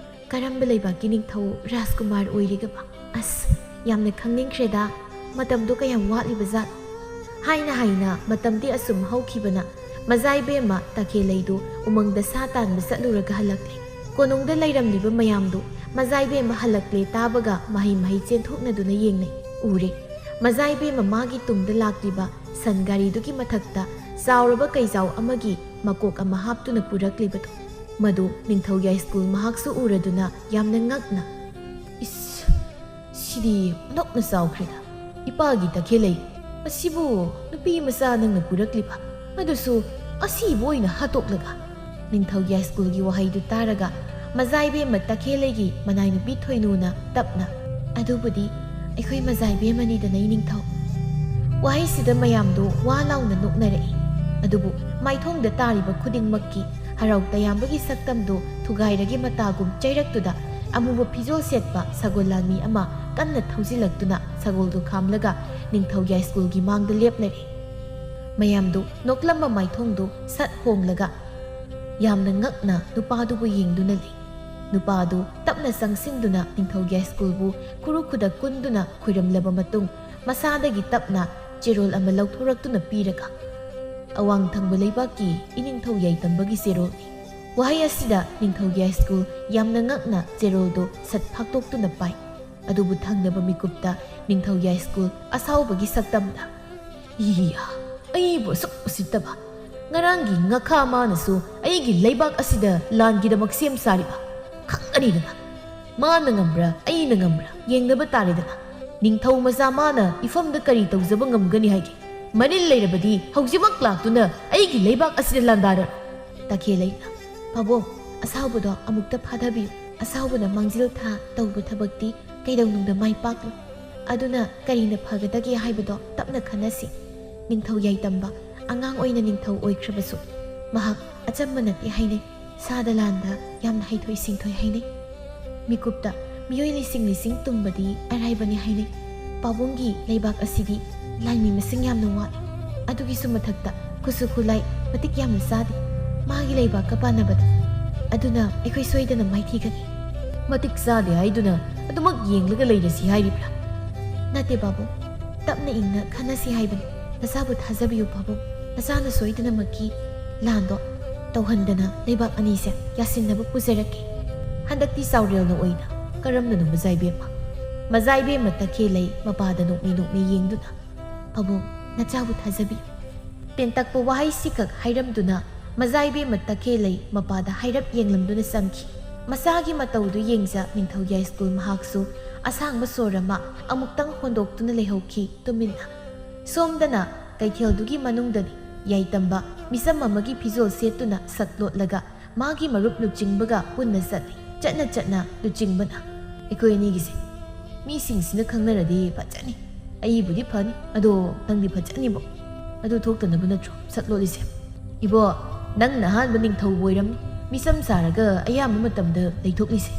ꯀꯔꯝꯕ ꯂꯩꯕꯥꯛꯀꯤ ꯅꯤꯡꯊꯧ ꯔꯥꯖꯀꯨꯃꯥꯔ ꯑꯣꯏꯔꯤꯒꯕ? ꯑꯁ, ꯌꯥꯝꯅ ꯈꯪꯅꯤꯡꯈ꯭ꯔꯦꯗ꯫ ꯃꯇꯝꯗꯣ ꯀꯌꯥꯝ ꯋꯥꯠꯂꯤꯕ ꯖꯥꯠꯅꯣ? ꯍꯥꯏꯅ ꯍꯥꯏꯅ ꯃꯇꯝꯗꯤ ꯑꯁꯨꯝ ꯍꯧꯈꯤꯕꯅ ꯃꯖꯥ ꯏꯕꯦꯝꯃ ꯇꯈꯦꯜꯂꯩꯗꯨ ꯎꯃꯪꯗ ꯁꯥ ꯇꯥꯟꯕ ꯆꯠꯂꯨꯔꯒ ꯍꯜꯂꯛꯂꯦ꯫ ꯀꯣꯅꯨꯡꯗ ꯂꯩꯔꯝꯂꯤꯕ ꯃꯌꯥꯝꯗꯨ ꯃꯖꯥ ꯏꯕꯦꯝꯃ ꯍꯜꯂꯛꯂꯦ ꯇꯥꯕꯒ ꯃꯍꯩ ꯃꯍꯩ ꯆꯦꯟꯊꯣꯛꯅꯗꯨꯅ ꯌꯦꯡꯅꯩ꯫ ꯎꯔꯦ꯫ ꯃꯖꯥ ꯏꯕꯦꯝꯃ ꯃꯥꯒꯤ ꯇꯨꯡꯗ ꯂꯥꯛꯂꯤꯕ ꯁꯟ ꯒꯥꯔꯤꯗꯨꯒꯤ ꯃꯊꯛꯇ ꯆꯥꯎꯔꯕ ꯀꯩꯖꯥꯎ ꯑꯃꯒꯤ ꯃꯀꯣꯛ ꯑꯃ ꯍꯥꯞꯇꯨꯅ ꯄꯨꯔꯛꯂꯤꯕꯗꯨ꯫ ꯃꯗꯨ ꯅꯤꯡꯊꯧ ꯌꯥꯏꯁ꯭ꯀꯨꯜ ꯃꯍꯥꯛꯁꯨ ꯎꯔꯗꯨꯅ ꯌꯥꯝꯅ ꯉꯛꯅ, "ꯏꯁ, ꯁꯤꯗꯤ ꯑꯣꯟꯊꯣꯛꯅ ꯆꯥꯎꯈ꯭ꯔꯦꯗ꯫ ꯏꯄꯥꯒꯤ ꯇꯈꯦꯜꯂꯩ, ꯑꯁꯤꯕꯨ ꯅꯨꯄꯤ ꯃꯆꯥ ꯅꯪꯅ ꯄꯨꯔꯛꯂꯤꯕ, ꯑꯗꯨꯁꯨ ꯑꯁꯤꯕ ꯑꯣꯏꯅ ꯍꯥꯠꯇꯣꯛꯂꯒ?" ꯅꯤꯡꯊꯧ ꯌꯥꯏꯁ꯭ꯀꯨꯜꯒꯤ ꯋꯥꯍꯩꯗꯨ ꯇꯥꯔꯒ ꯃꯖꯥ ꯏꯕꯦꯝꯃ ꯇꯈꯦꯜꯂꯩꯒꯤ ꯃꯅꯥꯏ ꯅꯨꯄꯤ ꯊꯣꯏꯅꯨꯅ ꯇꯞꯅ, "ꯑꯗꯨꯕꯨꯗꯤ ꯑꯩꯈꯣꯏ ꯃꯖꯥ ꯏꯕꯦꯝꯃꯅꯤꯗꯅ, ꯏꯅꯤꯡꯊꯧ꯫" ꯋꯥꯍꯩꯁꯤꯗ ꯃꯌꯥꯝꯗꯨ ꯋꯥ ꯂꯥꯎꯅ ꯅꯣꯛꯅꯔꯛꯏ꯫ ꯑꯗꯨꯕꯨ ꯃꯥꯏꯊꯣꯡꯗ ꯇꯥꯔꯤꯕ ꯈꯨꯗꯤꯡꯃꯛꯀꯤ ꯍꯔꯥꯎ ꯇꯌꯥꯝꯕꯒꯤ ꯁꯛꯇꯝꯗꯨ ꯊꯨꯒꯥꯏꯔꯒꯦ ꯃꯇꯥꯒꯨꯝ ꯆꯩꯔꯛꯇꯨꯗ ꯑꯃꯨꯕ ꯐꯤꯖꯣꯜ ꯁꯦꯠꯄ ꯁꯒꯣꯜ ꯂꯥꯟꯃꯤ ꯑꯃ ꯀꯟꯅ ꯊꯧꯖꯤꯜꯂꯛꯇꯨꯅ ꯁꯒꯣꯜꯗꯨ ꯈꯥꯝꯂꯒ ꯅꯤꯡꯊꯧ ꯌꯥꯏꯁ꯭ꯀꯨꯜꯒꯤ ꯃꯥꯡꯗ ꯂꯦꯞꯂꯔꯦ꯫ ꯃꯌꯥꯝꯗꯨ ꯅꯣꯛꯂꯝꯕ ꯃꯥꯏꯊꯣꯡꯗꯨ ꯁꯠ ꯍꯣꯡꯂꯒ ꯌꯥꯝꯅ ꯉꯛꯅ ꯅꯨꯄꯥꯗꯨꯕꯨ ꯌꯦꯡꯗꯨꯅ ꯂꯩ꯫ ꯅꯨꯄꯥꯗꯨ ꯇꯞꯅ ꯆꯪꯁꯤꯟꯗꯨꯅ ꯅꯤꯡꯊꯧ ꯌꯥꯏꯁ꯭ꯀꯨꯜꯕꯨ ꯈꯨꯔꯨ ꯈꯨꯗꯛ ꯀꯨꯟꯗꯨꯅ ꯈꯨꯔꯨꯝꯂꯕ ꯃꯇꯨꯡ ꯃꯁꯥꯗꯒꯤ ꯇꯞꯅ ꯆꯦꯔꯣꯜ ꯑꯃ ꯂꯧꯊꯣꯔꯛꯇꯨꯅ ꯄꯤꯔꯒ, "ꯑꯋꯥꯡ ꯊꯪꯕ ꯂꯩꯕꯥꯛꯀꯤ ꯏꯅꯤꯡꯊꯧ ꯌꯥꯏꯇꯝꯕꯒꯤ ꯆꯦꯔꯣꯜꯅꯤ꯫" ꯋꯥꯍꯩ ꯑꯁꯤꯗ ꯅꯤꯡꯊꯧ ꯌꯥꯏꯁ꯭ꯀꯨꯜ ꯌꯥꯝꯅ ꯉꯛꯅ ꯆꯦꯔꯣꯜꯗꯨ ꯁꯠ ꯐꯥꯛꯇꯣꯛꯇꯨꯅ ꯄꯥꯏ꯫ ꯑꯗꯨꯕꯨ ꯊꯪꯅꯕ ꯃꯤꯀꯨꯞꯇ ꯅꯤꯡꯊꯧ ꯌꯥꯏꯁ꯭ꯀꯨꯜ ꯑꯁꯥꯎꯕꯒꯤ ꯁꯛꯇꯝꯗ, "ꯏꯌꯥ, ꯑꯩꯕꯨ ꯑꯁꯨꯛ ꯎꯁꯤꯠꯇꯕ! ꯉꯔꯥꯡꯒꯤ ꯉꯥꯈꯥ ꯃꯥꯅꯁꯨ ꯑꯩꯒꯤ ꯂꯩꯕꯥꯛ ꯑꯁꯤꯗ ꯂꯥꯟꯒꯤꯗꯃꯛ ꯁꯦꯝ ꯁꯥꯔꯤꯕ꯫ ꯈꯪꯒꯅꯤꯗꯅ꯫ ꯃꯥꯅ ꯉꯝꯕ꯭ꯔꯥ, ꯑꯩꯅ ꯉꯝꯕ꯭ꯔꯥ ꯌꯦꯡꯅꯕ ꯇꯥꯔꯦꯗꯅ꯫ ꯅꯤꯡꯊꯧ ꯃꯆꯥ ꯃꯥꯅ ꯏꯐꯝꯗ ꯀꯔꯤ ꯇꯧꯖꯕ ꯉꯝꯒꯅꯤ ꯍꯥꯏꯒꯦ? ꯃꯅꯤꯜ ꯂꯩꯔꯕꯗꯤ ꯍꯧꯖꯤꯛꯃꯛ ꯂꯥꯛꯇꯨꯅ ꯑꯩꯒꯤ ꯂꯩꯕꯥꯛ ꯑꯁꯤꯗ ꯂꯥꯟꯗꯥꯔꯔꯣ꯫ ꯇꯈꯦꯜꯂꯩꯅ, "ꯄꯥꯕꯨꯡ, ꯑꯁꯥꯎꯕꯗꯣ ꯑꯃꯨꯛꯇ ꯐꯥꯊꯕꯤꯌꯨ꯫ ꯑꯁꯥꯎꯕꯅ ꯃꯥꯡꯖꯤꯜ ꯊꯥ ꯇꯧꯕ ꯊꯕꯛꯇꯤ ꯀꯩꯗꯧꯅꯨꯡꯗ ꯃꯥꯏ ꯄꯥꯛꯂꯣꯏ꯫ ꯑꯗꯨꯅ ꯀꯔꯤꯅ ꯐꯒꯗꯒꯦ ꯍꯥꯏꯕꯗꯣ ꯇꯞꯅ ꯈꯟꯅꯁꯤ꯫" ꯅꯤꯡꯊꯧ ꯌꯥꯏꯇꯝꯕ ꯑꯉꯥꯡ ꯑꯣꯏꯅ ꯅꯤꯡꯊꯧ ꯑꯣꯏꯈ꯭ꯔꯕꯁꯨ ꯃꯍꯥꯛ ꯑꯆꯝꯕ ꯅꯠꯇꯦ ꯍꯥꯏꯅꯩ꯫ ꯁꯥꯗ ꯂꯥꯟꯗ ꯌꯥꯝꯅ ꯍꯩꯊꯣꯏ ꯁꯤꯡꯊꯣꯏ ꯍꯥꯏꯅꯩ꯫ ꯃꯤꯀꯨꯞꯇ ꯃꯤꯑꯣꯏ ꯂꯤꯁꯤꯡ ꯂꯤꯁꯤꯡ ꯇꯨꯝꯕꯗꯤ ꯑꯔꯥꯏꯕꯅꯤ ꯍꯥꯏꯅꯩ꯫ ꯄꯥꯕꯨꯡꯒꯤ ꯂꯩꯕꯥꯛ ꯑꯁꯤꯗꯤ ꯂꯥꯟꯃꯤ ꯃꯁꯤꯡ ꯌꯥꯝꯅ ꯋꯥꯠꯂꯤ꯫ ꯑꯗꯨꯒꯤꯁꯨ ꯃꯊꯛꯇ ꯈꯨꯠꯁꯨ ꯈꯨꯠꯂꯥꯏ ꯃꯇꯤꯛ ꯌꯥꯝꯅ ꯆꯥꯗꯦ ꯃꯥꯒꯤ ꯂꯩꯕꯥꯛꯀ ꯄꯥꯟꯅꯕꯗ꯫ ꯑꯗꯨꯅ ꯑꯩꯈꯣꯏ ꯁꯣꯏꯗꯅ ꯃꯥꯏꯊꯤꯒꯅꯤ꯫ ꯃꯇꯤꯛ ꯆꯥꯗꯦ ꯍꯥꯏꯗꯨꯅ ꯑꯗꯨꯃꯛ ꯌꯦꯡꯂꯒ ꯂꯩꯔꯁꯤ ꯍꯥꯏꯔꯤꯕ꯭ꯔꯥ? ꯅꯠꯇꯦ ꯄꯥꯕꯨꯡ, ꯇꯞꯅ ꯏꯪꯅ ꯈꯟꯅꯁꯤ ꯍꯥꯏꯕꯅꯤ꯫ ꯅꯆꯥꯕꯨ ꯊꯥꯖꯕꯤꯌꯨ ꯄꯥꯕꯨꯡ, ꯅꯆꯥꯅ ꯁꯣꯏꯗꯅꯃꯛꯀꯤ ꯂꯥꯟꯗꯣ ꯇꯧꯍꯟꯗꯅ ꯂꯩꯕꯥꯛ ꯑꯅꯤꯁꯦ ꯌꯥꯁꯤꯟꯅꯕ ꯄꯨꯖꯔꯛꯀꯦ꯫ ꯍꯟꯗꯛꯇꯤ ꯆꯥꯎꯔꯦꯜꯅ ꯑꯣꯏꯅ ꯀꯔꯝꯅꯅꯣ ꯃꯖꯥꯏꯕꯦꯝꯃ? ꯃꯖꯥꯏꯕꯦꯝꯃ ꯇꯈꯦꯜꯂꯩ ꯃꯄꯥꯗ ꯅꯣꯛꯃꯤ ꯅꯣꯛꯃꯤ ꯌꯦꯡꯗꯨꯅ, "ꯄꯥꯕꯨꯡ, ꯅꯆꯥꯕꯨ ꯊꯥꯖꯕꯤꯌꯨ꯫" ꯇꯦꯟꯇꯛꯄ ꯋꯥꯍꯩꯁꯤꯈꯛ ꯍꯥꯏꯔꯝꯗꯨꯅ ꯃꯖꯥꯏꯕꯦꯝꯃ ꯇꯈꯦꯜꯂꯩ ꯃꯄꯥꯗ ꯍꯥꯏꯔꯞ ꯌꯦꯡꯂꯝꯗꯨꯅ ꯆꯪꯈꯤ꯫ ꯃꯆꯥꯒꯤ ꯃꯇꯧꯗꯨ ꯌꯦꯡꯖ ꯅꯤꯡꯊꯧ ꯌꯥꯏꯁ꯭ꯀꯨꯜ ꯃꯍꯥꯛꯁꯨ ꯑꯁꯥꯡꯕ ꯁꯣꯔ ꯑꯃ ꯑꯃꯨꯛꯇꯪ ꯍꯣꯟꯗꯣꯛꯇꯨꯅ ꯂꯩꯍꯧꯈꯤ ꯇꯨꯃꯤꯟꯅ꯫ ꯁꯣꯝꯗꯅ ꯀꯩꯊꯦꯜꯗꯨꯒꯤ ꯃꯅꯨꯡꯗꯅꯤ ꯌꯥꯏꯇꯝꯕ ꯃꯤꯆꯝ ꯑꯃꯒꯤ ꯐꯤꯖꯣꯜ ꯁꯦꯠꯇꯨꯅ ꯁꯛ ꯂꯣꯠꯂꯒ ꯃꯥꯒꯤ ꯃꯔꯨꯞ ꯂꯨꯆꯤꯡꯕꯒ ꯄꯨꯟꯅ ꯆꯠꯂꯤ꯫ ꯆꯠꯅ ꯆꯠꯅ ꯂꯨꯆꯤꯡꯕꯅ, "ꯑꯩꯈꯣꯏ ꯑꯅꯤꯒꯤꯁꯦ ꯃꯤꯁꯤꯡꯁꯤꯅ ꯈꯪꯅꯔꯗꯤ ꯐꯖꯅꯤ꯫ ꯑꯩꯕꯨꯗꯤ ꯐꯅꯤ, ꯑꯗꯣ ꯅꯪꯗꯤ ꯐꯖꯅꯤꯕꯣ꯫ ꯑꯗꯨ ꯊꯣꯛꯇꯅꯕ ꯅꯠꯇ꯭ꯔꯣ ꯁꯛ ꯂꯣꯠꯂꯤꯁꯦ?" "ꯏꯕꯣ, ꯅꯪꯅ ꯑꯍꯥꯟꯕ ꯅꯤꯡꯊꯧꯕꯨ ꯑꯣꯏꯔꯝꯅꯤ ꯃꯤꯆꯝ ꯁꯥꯔꯒ ꯑꯌꯥꯝꯕ ꯃꯇꯝꯗ ꯂꯩꯊꯣꯛꯂꯤꯁꯦ꯫"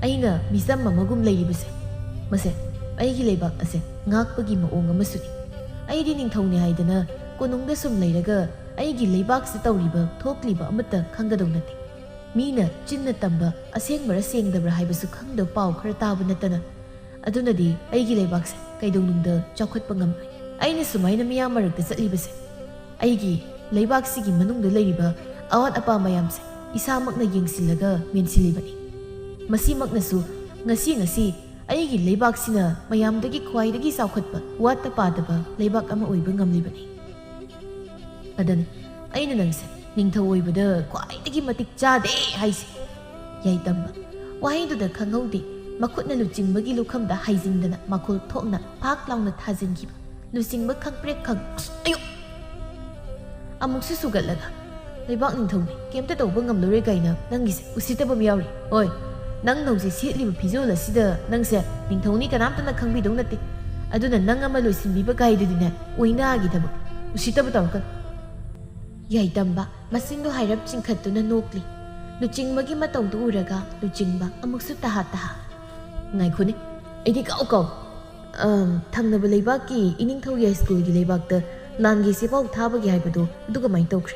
"ꯑꯩꯅ ꯃꯤꯆꯝ ꯑꯃꯒꯨꯝ ꯂꯩꯔꯤꯕꯁꯦ, ꯃꯁꯦ ꯑꯩꯒꯤ ꯂꯩꯕꯥꯛ ꯑꯁꯦ ꯉꯥꯛꯄꯒꯤ ꯃꯑꯣꯡ ꯑꯃꯁꯨꯅꯤ꯫ ꯑꯩꯗꯤ ꯅꯤꯡꯊꯧꯅꯤ ꯍꯥꯏꯗꯅ ꯀꯣꯅꯨꯡꯗ ꯁꯨꯝ ꯂꯩꯔꯒ ꯑꯩꯒꯤ ꯂꯩꯕꯥꯛꯁꯤ ꯇꯧꯔꯤꯕ ꯊꯣꯛꯂꯤꯕ ꯑꯃꯠꯇ ꯈꯪꯒꯗꯧ ꯅꯠꯇꯦ꯫ ꯃꯤꯅ ꯆꯤꯟꯅ ꯇꯝꯕ ꯑꯁꯦꯡꯕꯔꯥ ꯁꯦꯡꯗꯕ꯭ꯔꯥ ꯍꯥꯏꯕꯁꯨ ꯈꯪꯗꯕ ꯄꯥꯎ ꯈꯔ ꯇꯥꯕ ꯅꯠꯇꯅ꯫ ꯑꯗꯨꯅꯗꯤ ꯑꯩꯒꯤ ꯂꯩꯕꯥꯛꯁꯦ ꯀꯩꯗꯧꯅꯨꯡꯗ ꯆꯥꯎꯈꯠꯄ ꯉꯝꯂꯣꯏ꯫ ꯑꯩꯅ ꯁꯨꯃꯥꯏꯅ ꯃꯤꯌꯥꯝ ꯃꯔꯛꯇ ꯆꯠꯂꯤꯕꯁꯦ ꯑꯩꯒꯤ ꯂꯩꯕꯥꯛꯁꯤꯒꯤ ꯃꯅꯨꯡꯗ ꯂꯩꯔꯤꯕ ꯑꯋꯥꯠ ꯑꯄꯥ ꯃꯌꯥꯝꯁꯦ ꯏꯁꯥꯃꯛꯅ ꯌꯦꯡꯁꯤꯜꯂꯒ ꯃꯦꯟꯁꯤꯜꯂꯤꯕꯅꯤ꯫ ꯃꯁꯤꯃꯛꯅꯁꯨ ꯉꯁꯤ ꯉꯁꯤ ꯑꯩꯒꯤ ꯂꯩꯕꯥꯛꯁꯤꯅ ꯃꯌꯥꯝꯗꯒꯤ ꯈ꯭ꯋꯥꯏꯗꯒꯤ ꯆꯥꯎꯈꯠꯄ, ꯋꯥꯠꯇ ꯄꯥꯗꯕ ꯂꯩꯕꯥꯛ ꯑꯃ ꯑꯣꯏꯕ ꯉꯝꯂꯤꯕꯅꯤ꯫ ꯑꯗꯨꯅꯤ ꯑꯩꯅ ꯅꯪꯁꯦ ꯅꯤꯡꯊꯧ ꯑꯣꯏꯕꯗ ꯈ꯭ꯋꯥꯏꯗꯒꯤ ꯃꯇꯤꯛ ꯆꯥꯗꯦ ꯍꯥꯏꯁꯦ꯫" ꯌꯥꯏꯇꯝꯕ ꯋꯥꯍꯩꯗꯨꯗ ꯈꯪꯍꯧꯗꯦ ꯃꯈꯨꯠꯅ ꯂꯨꯆꯤꯡꯕꯒꯤ ꯂꯨꯈꯝꯗ ꯍꯥꯏꯖꯤꯟꯗꯅ ꯃꯈꯣꯜ ꯊꯣꯛꯅ ꯐꯥꯛ ꯂꯥꯎꯅ ꯊꯥꯖꯤꯟꯈꯤꯕ꯫ ꯂꯨꯆꯤꯡꯕ ꯈꯪꯄ꯭ꯔꯦꯛ ꯈꯪ, ꯑꯁ, ꯑꯌꯣ! ꯑꯃꯨꯛꯁꯨ ꯁꯨꯒꯠꯂꯒ, "ꯂꯩꯕꯥꯛ ꯅꯤꯡꯊꯧꯅꯤ, ꯀꯩꯝꯇ ꯇꯧꯕ ꯉꯝꯂꯔꯣꯏ" ꯀꯥꯏꯅ ꯅꯪꯒꯤꯁꯦ ꯎꯁꯤꯠꯇꯕ ꯑꯃ ꯌꯥꯎꯔꯤ꯫ ꯍꯣꯏ, ꯅꯪꯅ ꯍꯧꯖꯤꯛ ꯁꯦꯠꯂꯤꯕ ꯐꯤꯖꯣꯜ ꯑꯁꯤꯗ ꯅꯪꯁꯦ ꯅꯤꯡꯊꯧꯅꯤ ꯀꯅꯥꯝꯇꯅ ꯈꯪꯕꯤꯗꯧ ꯅꯠꯇꯦ꯫ ꯑꯗꯨꯅ ꯅꯪ ꯑꯃ ꯂꯣꯏꯁꯤꯟꯕꯤꯕ ꯀꯥꯏꯗꯨꯗꯤꯅꯦ, ꯑꯣꯏꯅꯥꯒꯤ ꯊꯕꯛ꯫ ꯎꯁꯤꯠꯇꯕ ꯇꯧꯔꯛꯀꯅꯨ꯫ ꯌꯥꯏꯇꯝꯕ ꯃꯆꯤꯟꯗꯨ ꯍꯥꯏꯔꯞ ꯆꯤꯡꯈꯠꯇꯨꯅ ꯅꯣꯛꯂꯤ꯫ ꯂꯨꯆꯤꯡꯕꯒꯤ ꯃꯇꯧꯗꯨ ꯎꯔꯒ ꯂꯨꯆꯤꯡꯕ ꯑꯃꯨꯛꯁꯨ ꯇꯍꯥ ꯇꯍꯥ꯫ "ꯉꯥꯏꯈꯣꯅꯦ, ꯑꯩꯗꯤ ꯀꯥꯎ ꯀꯥꯎ꯫ ꯑꯝ, ꯊꯪꯅꯕ ꯂꯩꯕꯥꯛꯀꯤ ꯏꯅꯤꯡꯊꯧ ꯌꯥꯏꯁ꯭ꯀꯨꯜꯒꯤ ꯂꯩꯕꯥꯛꯇ ꯂꯥꯟꯒꯤ ꯆꯦꯄꯥꯎ ꯊꯥꯕꯒꯤ ꯍꯥꯏꯕꯗꯣ ꯑꯗꯨ ꯀꯃꯥꯏꯅ ꯇꯧꯈ꯭ꯔꯦ?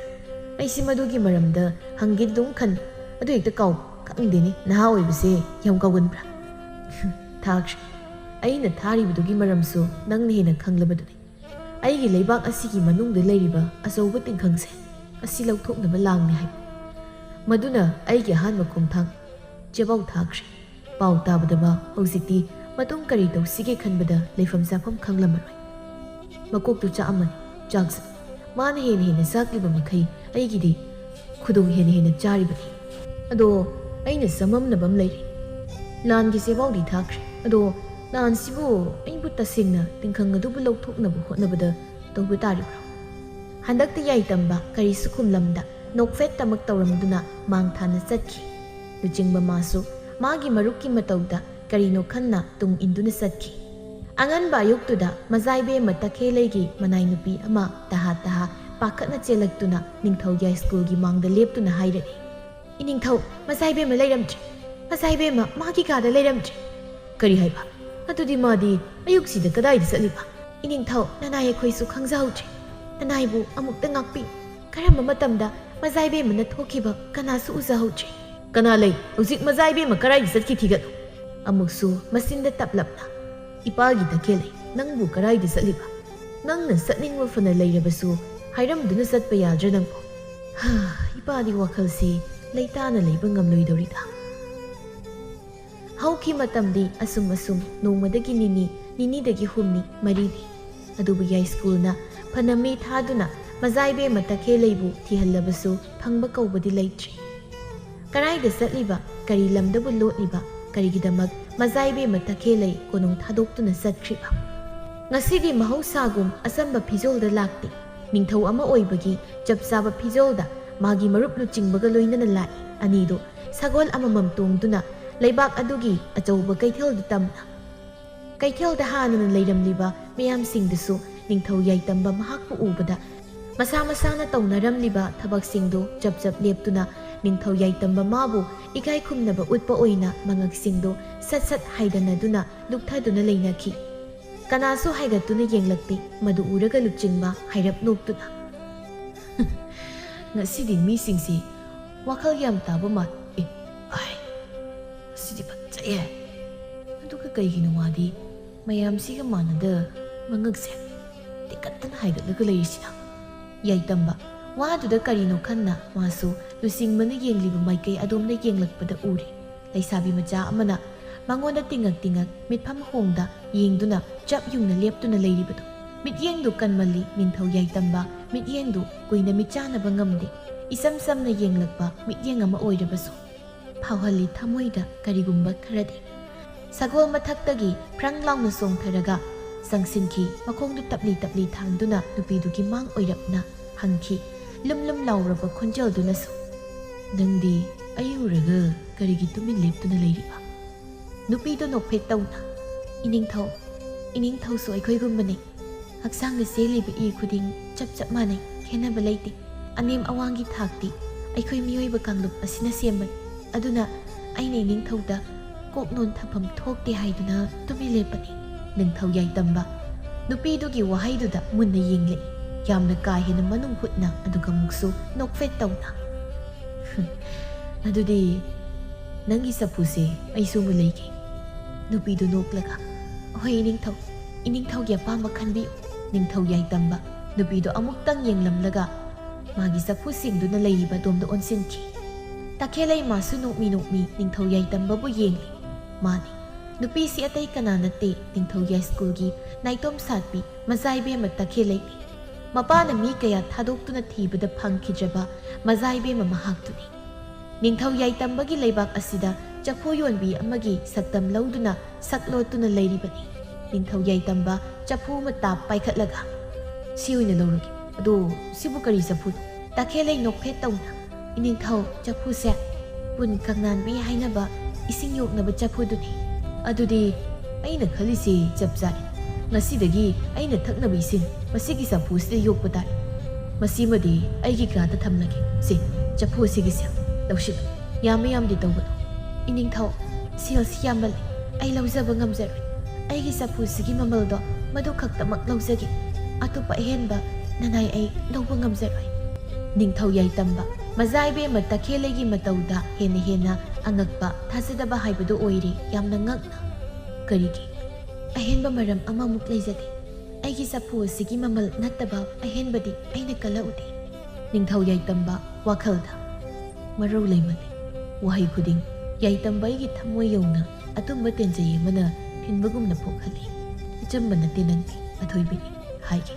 ꯑꯩꯁꯤ ꯃꯗꯨꯒꯤ ꯃꯔꯝꯗ ꯍꯪꯒꯦ ꯑꯗꯨꯝ ꯈꯟ, ꯑꯗꯨ ꯍꯦꯛꯇ ꯀꯥꯎ꯫ ꯈꯪꯗꯦꯅꯦ, ꯅꯍꯥ ꯑꯣꯏꯕꯁꯦ ꯌꯥꯝ ꯀꯥꯎꯒꯟꯕ꯭ꯔꯥ?" "ꯊꯥꯈ꯭ꯔꯦ꯫ ꯑꯩꯅ ꯊꯥꯔꯤꯕꯗꯨꯒꯤ ꯃꯔꯝꯁꯨ ꯅꯪꯅ ꯍꯦꯟꯅ ꯈꯪꯂꯕꯗꯨꯅꯤ꯫ ꯑꯩꯒꯤ ꯂꯩꯕꯥꯛ ꯑꯁꯤꯒꯤ ꯃꯅꯨꯡꯗ ꯂꯩꯔꯤꯕ ꯑꯆꯧꯕ ꯇꯤꯡꯈꯪꯁꯦ ꯑꯁꯤ ꯂꯧꯊꯣꯛꯅꯕ ꯂꯥꯡꯅꯤ ꯍꯥꯏꯕ꯫ ꯃꯗꯨꯅ ꯑꯩꯒꯤ ꯑꯍꯥꯟꯕ ꯈꯣꯡꯊꯥꯡ꯫ ꯆꯦꯄꯥꯎ ꯊꯥꯈ꯭ꯔꯦ꯫ ꯄꯥꯎ ꯇꯥꯕꯗꯕ ꯍꯧꯖꯤꯛꯇꯤ ꯃꯇꯨꯡ ꯀꯔꯤ ꯇꯧꯁꯤꯒꯦ ꯈꯟꯕꯗ ꯂꯩꯐꯝ ꯆꯥꯐꯝ ꯈꯪꯂꯝꯃꯔꯣꯏ꯫ ꯃꯀꯣꯛꯇꯨ ꯆꯥꯛꯑꯝꯃꯅꯤ, ꯆꯥꯛꯁ-, ꯃꯥꯅ ꯍꯦꯟꯅ ꯍꯦꯟꯅ ꯆꯥꯛꯂꯤꯕ ꯃꯈꯩ ꯑꯩꯒꯤꯗꯤ ꯈꯨꯗꯣꯡ ꯍꯦꯟꯅ ꯍꯦꯟꯅ ꯆꯥꯔꯤꯕꯅꯤ꯫ ꯑꯗꯣ ꯑꯩꯅ ꯆꯃꯝꯅꯕ ꯑꯃ ꯂꯩꯔꯦ꯫ ꯂꯥꯟꯒꯤ ꯆꯦꯄꯥꯎꯗꯤ ꯊꯥꯈ꯭ꯔꯦ, ꯑꯗꯣ ꯂꯥꯟꯁꯤꯕꯨ ꯑꯩꯕꯨ ꯇꯁꯦꯡꯅ ꯇꯤꯡꯈꯪ ꯑꯗꯨꯕꯨ ꯂꯧꯊꯣꯛꯅꯕ ꯍꯣꯠꯅꯕꯗ ꯇꯧꯕ ꯇꯥꯔꯤꯕ꯭ꯔꯣ?" ꯍꯟꯗꯛꯇꯤ ꯌꯥꯏꯇꯝꯕ ꯀꯔꯤꯁꯨ ꯈꯨꯝꯂꯝꯗ ꯅꯣꯛꯐꯦꯠꯇꯃꯛ ꯇꯧꯔꯝꯗꯨꯅ ꯃꯥꯡ ꯊꯥꯅ ꯆꯠꯈꯤ꯫ ꯂꯨꯆꯤꯡꯕ ꯃꯥꯁꯨ ꯃꯥꯒꯤ ꯃꯔꯨꯞꯀꯤ ꯃꯇꯧꯗ ꯀꯔꯤꯅꯣ ꯈꯟꯅ ꯇꯨꯡ ꯏꯟꯗꯨꯅ ꯆꯠꯈꯤ꯫ ꯑꯉꯟꯕ ꯑꯌꯨꯛꯇꯨꯗ ꯃꯖꯥꯏꯕꯦꯝꯃ ꯇꯈꯦꯜꯂꯩꯒꯤ ꯃꯅꯥꯏ ꯅꯨꯄꯤ ꯑꯃ ꯇꯍꯥ ꯇꯍꯥ ꯄꯥꯈꯠꯅ ꯆꯦꯜꯂꯛꯇꯨꯅ ꯅꯤꯡꯊꯧ ꯌꯥꯏꯁ꯭ꯀꯨꯜꯒꯤ ꯃꯥꯡꯗ ꯂꯦꯞꯇꯨꯅ ꯍꯥꯏꯔꯛꯏ, "ꯏꯅꯤꯡꯊꯧ, ꯃꯖꯥꯏꯕꯦꯝꯃ ꯂꯩꯔꯝꯗ꯭ꯔꯦ꯫ ꯃꯖꯥꯏꯕꯦꯝꯃ ꯃꯥꯒꯤ ꯀꯥꯗ ꯂꯩꯔꯝꯗ꯭ꯔꯦ꯫" "ꯀꯔꯤ ꯍꯥꯏꯕ? ꯑꯗꯨꯗꯤ ꯃꯥꯗꯤ ꯑꯌꯨꯛꯁꯤꯗ ꯀꯗꯥꯏꯗ ꯆꯠꯂꯤꯕ?" "ꯏꯅꯤꯡꯊꯧ, ꯅꯅꯥꯏ ꯑꯩꯈꯣꯏꯁꯨ ꯈꯪꯖꯍꯧꯗ꯭ꯔꯦ꯫ ꯅꯅꯥꯏꯕꯨ ꯑꯃꯨꯛꯇ ꯉꯥꯛꯄꯤ꯫ ꯀꯔꯝꯕ ꯃꯇꯝꯗ ꯃꯖꯥꯏꯕꯦꯝꯃꯅ ꯊꯣꯛꯈꯤꯕ ꯀꯅꯥꯁꯨ ꯎꯖꯍꯧꯗ꯭ꯔꯦ꯫" "ꯀꯅꯥ ꯂꯩ? ꯍꯧꯖꯤꯛ ꯃꯖꯥꯏꯕꯦꯝꯃ ꯀꯗꯥꯏꯗ ꯆꯠꯈꯤ ꯊꯤꯒꯠꯂꯨ꯫" ꯑꯃꯨꯛꯁꯨ ꯃꯆꯤꯟꯗ ꯇꯞꯂꯞꯅ, "ꯏꯄꯥꯒꯤ ꯇꯈꯦꯜꯂꯩ, ꯅꯪꯕꯨ ꯀꯗꯥꯏꯗ ꯆꯠꯂꯤꯕ? ꯅꯪꯅ ꯆꯠꯅꯤꯡꯕ ꯐꯅ ꯂꯩꯔꯕꯁꯨ ꯍꯥꯏꯔꯝꯗꯨꯅ ꯆꯠꯄ ꯌꯥꯗ꯭ꯔꯥ ꯅꯪꯕꯨ?" ꯍꯥ, ꯏꯄꯥꯗꯤ ꯋꯥꯈꯜꯁꯦ ꯂꯩꯇꯥꯅ ꯂꯩꯕ ꯉꯝꯂꯣꯏꯗꯧꯔꯤꯗ꯫ ꯍꯧꯈꯤ ꯃꯇꯝꯗꯤ ꯑꯁꯨꯝ ꯑꯁꯨꯝ ꯅꯣꯡꯃꯗꯒꯤ ꯅꯤꯅꯤ, ꯅꯤꯅꯤꯗꯒꯤ ꯍꯨꯝꯅꯤ, ꯃꯔꯤꯅꯤ꯫ ꯑꯗꯨꯕꯨ ꯌꯥꯏꯁ꯭ꯀꯨꯜꯅ ꯐꯅ ꯃꯤ ꯊꯥꯗꯨꯅ ꯃꯖꯥꯏꯕꯦꯝꯃ ꯇꯈꯦꯜꯂꯩꯕꯨ ꯊꯤꯍꯜꯂꯕꯁꯨ ꯐꯪꯕ ꯀꯧꯕꯗꯤ ꯂꯩꯇ꯭ꯔꯦ꯫ ꯀꯔꯥꯏꯗ ꯆꯠꯂꯤꯕ, ꯀꯔꯤ ꯂꯝꯗꯕꯨ ꯂꯣꯠꯂꯤꯕ, ꯀꯔꯤꯒꯤꯗꯃꯛ ꯃꯖꯥꯏꯕꯦꯝꯃ ꯇꯈꯦꯜꯂꯩ ꯀꯣꯅꯨꯡ ꯊꯥꯗꯣꯛꯇꯨꯅ ꯆꯠꯈ꯭ꯔꯤꯕ? ꯉꯁꯤꯗꯤ ꯃꯍꯧꯁꯥꯒꯨꯝ ꯑꯆꯝꯕ ꯐꯤꯖꯣꯜꯗ ꯂꯥꯛꯇꯦ꯫ ꯅꯤꯡꯊꯧ ꯑꯃ ꯑꯣꯏꯕꯒꯤ ꯆꯞ ꯆꯥꯕ ꯐꯤꯖꯣꯜꯗ ꯃꯥꯒꯤ ꯃꯔꯨꯞ ꯂꯨꯆꯤꯡꯕꯒ ꯂꯣꯏꯅꯅ ꯂꯥꯛꯏ꯫ ꯑꯅꯤꯗꯨ ꯁꯒꯣꯜ ꯑꯃꯃꯝ ꯇꯣꯡꯗꯨꯅ ꯂꯩꯕꯥꯛ ꯑꯗꯨꯒꯤ ꯑꯆꯧꯕ ꯀꯩꯊꯦꯜꯗ ꯇꯝꯅ꯫ ꯀꯩꯊꯦꯜꯗ ꯍꯥꯟꯅꯅ ꯂꯩꯔꯝꯂꯤꯕ ꯃꯤꯌꯥꯝꯁꯤꯡꯗꯨꯁꯨ ꯅꯤꯡꯊꯧ ꯌꯥꯏꯇꯝꯕ ꯃꯍꯥꯛꯄꯨ ꯎꯕꯗ ꯃꯁꯥ ꯃꯁꯥꯅ ꯇꯧꯅꯔꯝꯂꯤꯕ ꯊꯕꯛꯁꯤꯡꯗꯨ ꯆꯞ ꯆꯞ ꯂꯦꯞꯇꯨꯅ ꯅꯤꯡꯊꯧ ꯌꯥꯏꯇꯝꯕ ꯃꯥꯕꯨ ꯏꯀꯥꯏ ꯈꯨꯝꯅꯕ ꯎꯠꯄ ꯑꯣꯏꯅ ꯃꯉꯛꯁꯤꯡꯗꯨ ꯁꯠ ꯁꯠ ꯍꯥꯏꯗꯅꯗꯨꯅ ꯂꯨꯞꯊꯗꯨꯅ ꯂꯩꯅꯈꯤ꯫ ꯀꯅꯥꯁꯨ ꯍꯥꯏꯒꯠꯇꯨꯅ ꯌꯦꯡꯂꯛꯇꯦ꯫ ꯃꯗꯨ ꯎꯔꯒ ꯂꯨꯆꯤꯡꯕ ꯍꯥꯏꯔꯞ ꯅꯣꯛꯇꯨꯅ, "ꯉꯁꯤꯗꯤ ꯃꯤꯁꯤꯡꯁꯤ ꯋꯥꯈꯜ ꯌꯥꯝ ꯇꯥꯕ ꯃꯥꯜꯂꯤ꯫ ꯑꯦ, ꯑꯥꯏ, ꯉꯁꯤꯗꯤ ꯐꯖꯩꯌꯦ꯫ ꯑꯗꯨꯒ ꯀꯩꯒꯤꯅꯣ ꯃꯥꯗꯤ ꯃꯌꯥꯝꯁꯤꯒ ꯃꯥꯟꯅꯗ ꯃꯉꯛꯁꯦ ꯇꯤꯡꯈꯠꯇꯅ ꯍꯥꯏꯒꯠꯂꯒ ꯂꯩꯔꯤꯁꯤꯅ?" ꯌꯥꯏꯇꯝꯕ ꯋꯥꯗꯨꯗ ꯀꯔꯤꯅꯣ ꯈꯟꯅ ꯃꯥꯁꯨ ꯂꯨꯆꯤꯡꯕꯅ ꯌꯦꯡꯂꯤꯕ ꯃꯥꯏꯀꯩ ꯑꯗꯣꯝꯗ ꯌꯦꯡꯂꯛꯄꯗ ꯎꯔꯦ꯫ ꯂꯩꯁꯥꯕꯤ ꯃꯆꯥ ꯑꯃꯅ ꯃꯉꯣꯟꯗ ꯇꯤꯡꯉꯛ ꯇꯤꯡꯉꯛ ꯃꯤꯠꯐꯝ ꯍꯣꯡꯗ ꯌꯦꯡꯗꯨꯅ ꯆꯞ ꯌꯨꯡꯅ ꯂꯦꯞꯇꯨꯅ ꯂꯩꯔꯤꯕꯗꯨ꯫ ꯃꯤꯠꯌꯦꯡꯗꯨ ꯀꯟꯃꯜꯂꯤ꯫ ꯅꯤꯡꯊꯧ ꯌꯥꯏꯇꯝꯕ ꯃꯤꯠꯌꯦꯡꯗꯨ ꯀꯨꯏꯅ ꯃꯤꯠꯆꯥꯅꯕ ꯉꯝꯗꯦ꯫ ꯏꯆꯝ ꯆꯝꯅ ꯌꯦꯡꯂꯛꯄ ꯃꯤꯠꯌꯦꯡ ꯑꯃ ꯑꯣꯏꯔꯕꯁꯨ ꯐꯥꯎꯍꯜꯂꯤ ꯊꯃꯣꯏꯗ ꯀꯔꯤꯒꯨꯝꯕ ꯈꯔꯗꯤ꯫ ꯁꯒꯣꯜ ꯃꯊꯛꯇꯒꯤ ꯐ꯭ꯔꯪ ꯂꯥꯎꯅ ꯆꯣꯡꯊꯔꯒ ꯆꯪꯁꯤꯟꯈꯤ꯫ ꯃꯈꯣꯡꯗꯨ ꯇꯞꯂꯤ ꯇꯞꯂꯤ ꯊꯥꯡꯗꯨꯅ ꯅꯨꯄꯤꯗꯨꯒꯤ ꯃꯥꯡ ꯑꯣꯏꯔꯞꯅ ꯍꯪꯈꯤ꯫ ꯂꯨꯝ ꯂꯨꯝ ꯂꯥꯎꯔꯕ ꯈꯣꯟꯖꯦꯜꯗꯨꯅꯁꯨ, "ꯅꯪꯗꯤ ꯑꯩ ꯎꯔꯒ ꯀꯔꯤꯒꯤ ꯇꯨꯃꯤꯟ ꯂꯦꯞꯇꯨꯅ ꯂꯩꯔꯤꯕ?" ꯅꯨꯄꯤꯗꯨ ꯅꯣꯛꯐꯦꯠ ꯇꯧꯅ, "ꯏꯅꯤꯡꯊꯧ, ꯏꯅꯤꯡꯊꯧꯁꯨ ꯑꯩꯈꯣꯏꯒꯨꯝꯕꯅꯤ꯫ ꯍꯛꯆꯥꯡꯗ ꯆꯦꯜꯂꯤꯕ ꯏ ꯈꯨꯗꯤꯡ ꯆꯞ ꯆꯞ ꯃꯥꯟꯅꯩ, ꯈꯦꯠꯅꯕ ꯂꯩꯇꯦ꯫ ꯑꯅꯦꯝ ꯑꯋꯥꯡꯒꯤ ꯊꯥꯛꯇꯤ ꯑꯩꯈꯣꯏ ꯃꯤꯑꯣꯏꯕ ꯀꯥꯡꯂꯨꯞ ꯑꯁꯤꯅ ꯁꯦꯝꯕꯅꯤ꯫ ꯑꯗꯨꯅ ꯑꯩꯅ ꯏꯅꯤꯡꯊꯧꯗ ꯀꯣꯛ ꯅꯣꯟꯊꯐꯝ ꯊꯣꯛꯇꯦ ꯍꯥꯏꯗꯨꯅ ꯇꯨꯃꯤꯟ ꯂꯦꯞꯄꯅꯤ꯫" ꯅꯤꯡꯊꯧ ꯌꯥꯏꯇꯝꯕ ꯅꯨꯄꯤꯗꯨꯒꯤ ꯋꯥꯍꯩꯗꯨꯗ ꯃꯨꯟꯅ ꯌꯦꯡꯂꯛꯏ꯫ ꯌꯥꯝꯅ ꯀꯥ ꯍꯦꯟꯅ ꯃꯅꯨꯡ ꯍꯨꯠꯅ ꯑꯗꯨꯒ ꯑꯃꯨꯛꯁꯨ ꯅꯣꯛꯐꯦꯠ ꯇꯧꯅ, "ꯑꯗꯨꯗꯤ ꯅꯪꯒꯤ ꯆꯐꯨꯁꯦ ꯑꯩꯁꯨ ꯑꯃ ꯂꯩꯒꯦ꯫" ꯅꯨꯄꯤꯗꯨ ꯅꯣꯛꯂꯒ, "ꯍꯣꯏ ꯏꯅꯤꯡꯊꯧ, ꯏꯅꯤꯡꯊꯧꯒꯤ ꯑꯄꯥꯝꯕ ꯈꯟꯕꯤꯌꯨ꯫" ꯅꯤꯡꯊꯧ ꯌꯥꯏꯇꯝꯕ ꯅꯨꯄꯤꯗꯨ ꯑꯃꯨꯛꯇꯪ ꯌꯦꯡꯂꯝꯂꯒ ꯃꯥꯒꯤ ꯆꯐꯨ ꯁꯦꯡꯗꯨꯅ ꯂꯩꯔꯤꯕ ꯑꯗꯣꯝꯗ ꯑꯣꯟꯁꯤꯟꯈꯤ꯫ ꯇꯈꯦꯜꯂꯩꯃꯥꯁꯨ ꯅꯣꯛꯃꯤ ꯅꯣꯛꯃꯤ ꯅꯤꯡꯊꯧ ꯌꯥꯏꯇꯝꯕꯕꯨ ꯌꯦꯡꯂꯤ꯫ ꯃꯥꯅꯤ, ꯅꯨꯄꯤꯁꯤ ꯑꯇꯩ ꯀꯅꯥ ꯅꯠꯇꯦ, ꯅꯤꯡꯊꯧ ꯌꯥꯏꯁ꯭ꯀꯨꯜꯒꯤ ꯅꯥꯏꯇꯣꯝ ꯁꯥꯠꯄꯤ ꯃꯖꯥꯏꯕꯦꯝꯃ ꯇꯈꯦꯜꯂꯩꯅꯤ꯫ ꯃꯄꯥꯅ ꯃꯤ ꯀꯌꯥ ꯊꯥꯗꯣꯛꯇꯨꯅ ꯊꯤꯕꯗ ꯐꯪꯈꯤꯗ꯭ꯔꯕ ꯃꯖꯥꯏꯕꯦꯝꯃ ꯃꯍꯥꯛꯇꯨꯅꯤ꯫ ꯅꯤꯡꯊꯧ ꯌꯥꯏꯇꯝꯕꯒꯤ ꯂꯩꯕꯥꯛ ꯑꯁꯤꯗ ꯆꯐꯨ ꯌꯣꯟꯕꯤ ꯑꯃꯒꯤ ꯁꯛꯇꯝ ꯂꯧꯗꯨꯅ ꯁꯛꯂꯣꯠꯇꯨꯅ ꯂꯩꯔꯤꯕꯅꯤ꯫ ꯅꯤꯡꯊꯧ ꯌꯥꯏꯇꯝꯕ ꯆꯐꯨ ꯑꯃ ꯇꯥꯞ ꯄꯥꯏꯈꯠꯂꯒ, "ꯁꯤ ꯑꯣꯏꯅ ꯂꯧꯔꯒꯦ꯫ ꯑꯗꯣ ꯁꯤꯕꯨ ꯀꯔꯤ ꯆꯐꯨꯅꯣ?" ꯇꯈꯦꯜꯂꯩ ꯅꯣꯛꯐꯦꯠ ꯇꯧꯅ, "ꯏꯅꯤꯡꯊꯧ, ꯆꯐꯨꯁꯦ ꯄꯨꯟ ꯀꯪꯅꯥꯟꯕꯤ ꯍꯥꯏꯅꯕ ꯏꯁꯤꯡ ꯌꯣꯛꯅꯕ ꯆꯐꯨꯗꯨꯅꯤ꯫ ꯑꯗꯨꯗꯤ ꯑꯩꯅ ꯈꯜꯂꯤꯁꯤ ꯆꯞ ꯆꯥꯔꯦ꯫ ꯉꯁꯤꯗꯒꯤ ꯑꯩꯅ ꯊꯛꯅꯕ ꯏꯁꯤꯡ ꯃꯁꯤꯒꯤ ꯆꯐꯨꯁꯤꯗ ꯌꯣꯛꯄ ꯇꯥꯔꯦ꯫ ꯃꯁꯤꯃꯗꯤ ꯑꯩꯒꯤ ꯀꯥꯗ ꯊꯝꯂꯒꯦ꯫ ꯁꯤ ꯆꯐꯨ ꯑꯁꯤꯒꯤ ꯁꯦꯜ ꯂꯧꯁꯤꯜꯂꯨ꯫ ꯌꯥꯝꯃ ꯌꯥꯝꯗꯤ ꯇꯧꯒꯅꯨ꯫ ꯏꯅꯤꯡꯊꯧ, ꯁꯦꯜꯁꯤ ꯌꯥꯝꯃꯜꯂꯤ꯫ ꯑꯩ ꯂꯧꯖꯕ ꯉꯝꯖꯔꯣꯏ꯫ ꯑꯩꯒꯤ ꯆꯐꯨꯁꯤꯒꯤ ꯃꯃꯜꯗꯣ ꯃꯗꯨ ꯈꯛꯇꯃꯛ ꯂꯧꯖꯒꯦ꯫ ꯑꯇꯣꯞꯄ ꯑꯍꯦꯟꯕ ꯅꯅꯥꯏ ꯑꯩ ꯂꯧꯕ ꯉꯝꯖꯔꯣꯏ꯫" ꯅꯤꯡꯊꯧ ꯌꯥꯏꯇꯝꯕ ꯃꯖꯥ ꯏꯕꯦꯝꯃ ꯇꯈꯦꯜꯂꯩꯒꯤ ꯃꯇꯧꯗ ꯍꯦꯟꯅ ꯍꯦꯟꯅ ꯑꯉꯛꯄ, ꯊꯥꯖꯗꯕ ꯍꯥꯏꯕꯗꯨ ꯑꯣꯏꯔꯦ꯫ ꯌꯥꯝꯅ ꯉꯛꯅ, "ꯀꯔꯤꯒꯤ? ꯑꯍꯦꯟꯕ ꯃꯔꯝ ꯑꯃꯃꯨꯛ ꯂꯩꯖꯗꯦ꯫ ꯑꯩꯒꯤ ꯆꯐꯨ ꯑꯁꯤꯒꯤ ꯃꯃꯜ ꯅꯠꯇꯕ ꯑꯍꯦꯟꯕꯗꯤ ꯑꯩꯅ ꯀꯜꯂꯛꯎꯗꯦ꯫" ꯅꯤꯡꯊꯧ ꯌꯥꯏꯇꯝꯕ ꯋꯥꯈꯜꯗ, "ꯃꯔꯧ ꯂꯩꯃꯜꯂꯤ꯫ ꯋꯥꯍꯩ ꯈꯨꯗꯤꯡ ꯌꯥꯏꯇꯝꯕ ꯑꯩꯒꯤ ꯊꯃꯣꯏ ꯌꯧꯅ ꯑꯇꯨꯝꯕ ꯇꯦꯟꯖꯩ ꯑꯃꯅ ꯊꯤꯟꯕꯒꯨꯝꯅ ꯄꯣꯛꯍꯜꯂꯤ꯫ ꯑꯆꯝꯕ ꯅꯠꯇꯦ ꯅꯪꯗꯤ, ꯑꯊꯣꯏꯕꯤꯅꯤ ꯍꯥꯏꯒꯦ꯫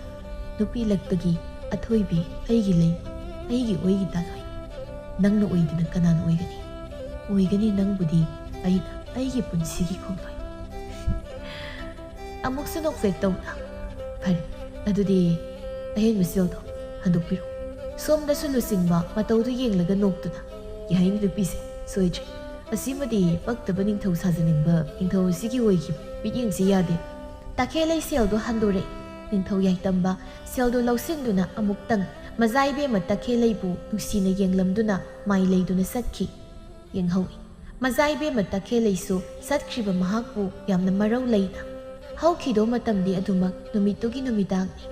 ꯅꯨꯄꯤ ꯂꯛꯇꯒꯤ ꯑꯊꯣꯏꯕꯤ ꯑꯩꯒꯤ ꯂꯩ, ꯑꯩꯒꯤ ꯑꯣꯏꯒꯤ ꯇꯥꯂꯣꯏ꯫ ꯅꯪꯅ ꯑꯣꯏꯗꯅ ꯀꯅꯥꯅ ꯑꯣꯏꯒꯅꯤ? ꯑꯣꯏꯒꯅꯤ ꯅꯪꯕꯨꯗꯤ ꯑꯩꯅ, ꯑꯩꯒꯤ ꯄꯨꯟꯁꯤꯒꯤ ꯈꯣꯡꯂꯣꯏ꯫" ꯑꯃꯨꯛꯁꯨ ꯅꯣꯛꯐꯦꯠ ꯇꯧꯅ, "ꯐꯔꯦ, ꯑꯗꯨꯗꯤ ꯑꯍꯦꯟꯕ ꯁꯦꯜꯗꯣ ꯍꯟꯗꯣꯛꯄꯤꯔꯣ꯫" ꯁꯣꯝꯗꯁꯨ ꯂꯨꯆꯤꯡꯕ ꯃꯇꯧꯗꯨ ꯌꯦꯡꯂꯒ ꯅꯣꯛꯇꯨꯅ, "ꯌꯥꯏꯅꯦ ꯅꯨꯄꯤꯁꯦ, ꯁꯣꯏꯗ꯭ꯔꯦ꯫ ꯑꯁꯤꯃꯗꯤ ꯄꯛꯇꯕ ꯅꯤꯡꯊꯧ ꯁꯥꯖꯅꯤꯡꯕ ꯅꯤꯡꯊꯧ ꯑꯁꯤꯒꯤ ꯑꯣꯏꯈꯤꯕ ꯃꯤꯠꯌꯦꯡꯁꯤ ꯌꯥꯗꯦ꯫" ꯇꯈꯦꯜꯂꯩ ꯁꯦꯜꯗꯨ ꯍꯟꯗꯣꯔꯛꯏ꯫ ꯅꯤꯡꯊꯧ ꯌꯥꯏꯇꯝꯕ ꯁꯦꯜꯗꯨ ꯂꯧꯁꯤꯟꯗꯨꯅ ꯑꯃꯨꯛꯇꯪ ꯃꯖꯥ ꯏꯕꯦꯝꯃ ꯇꯈꯦꯜꯂꯩꯕꯨ ꯅꯨꯡꯁꯤꯅ ꯌꯦꯡꯂꯝꯗꯨꯅ ꯃꯥꯏ ꯂꯩꯗꯨꯅ ꯆꯠꯈꯤ꯫ ꯌꯦꯡꯍꯧꯏ꯫ ꯃꯖꯥ ꯏꯕꯦꯝꯃ ꯇꯈꯦꯜꯂꯩꯁꯨ ꯆꯠꯈ꯭ꯔꯤꯕ ꯃꯍꯥꯛꯄꯨ ꯌꯥꯝꯅ ꯃꯔꯧ ꯂꯩꯅ꯫ ꯍꯧꯈꯤꯗꯧ ꯃꯇꯝꯗꯤ ꯑꯗꯨꯃꯛ ꯅꯨꯃꯤꯠꯇꯨꯒꯤ ꯅꯨꯃꯤꯗꯥꯡꯅꯤ꯫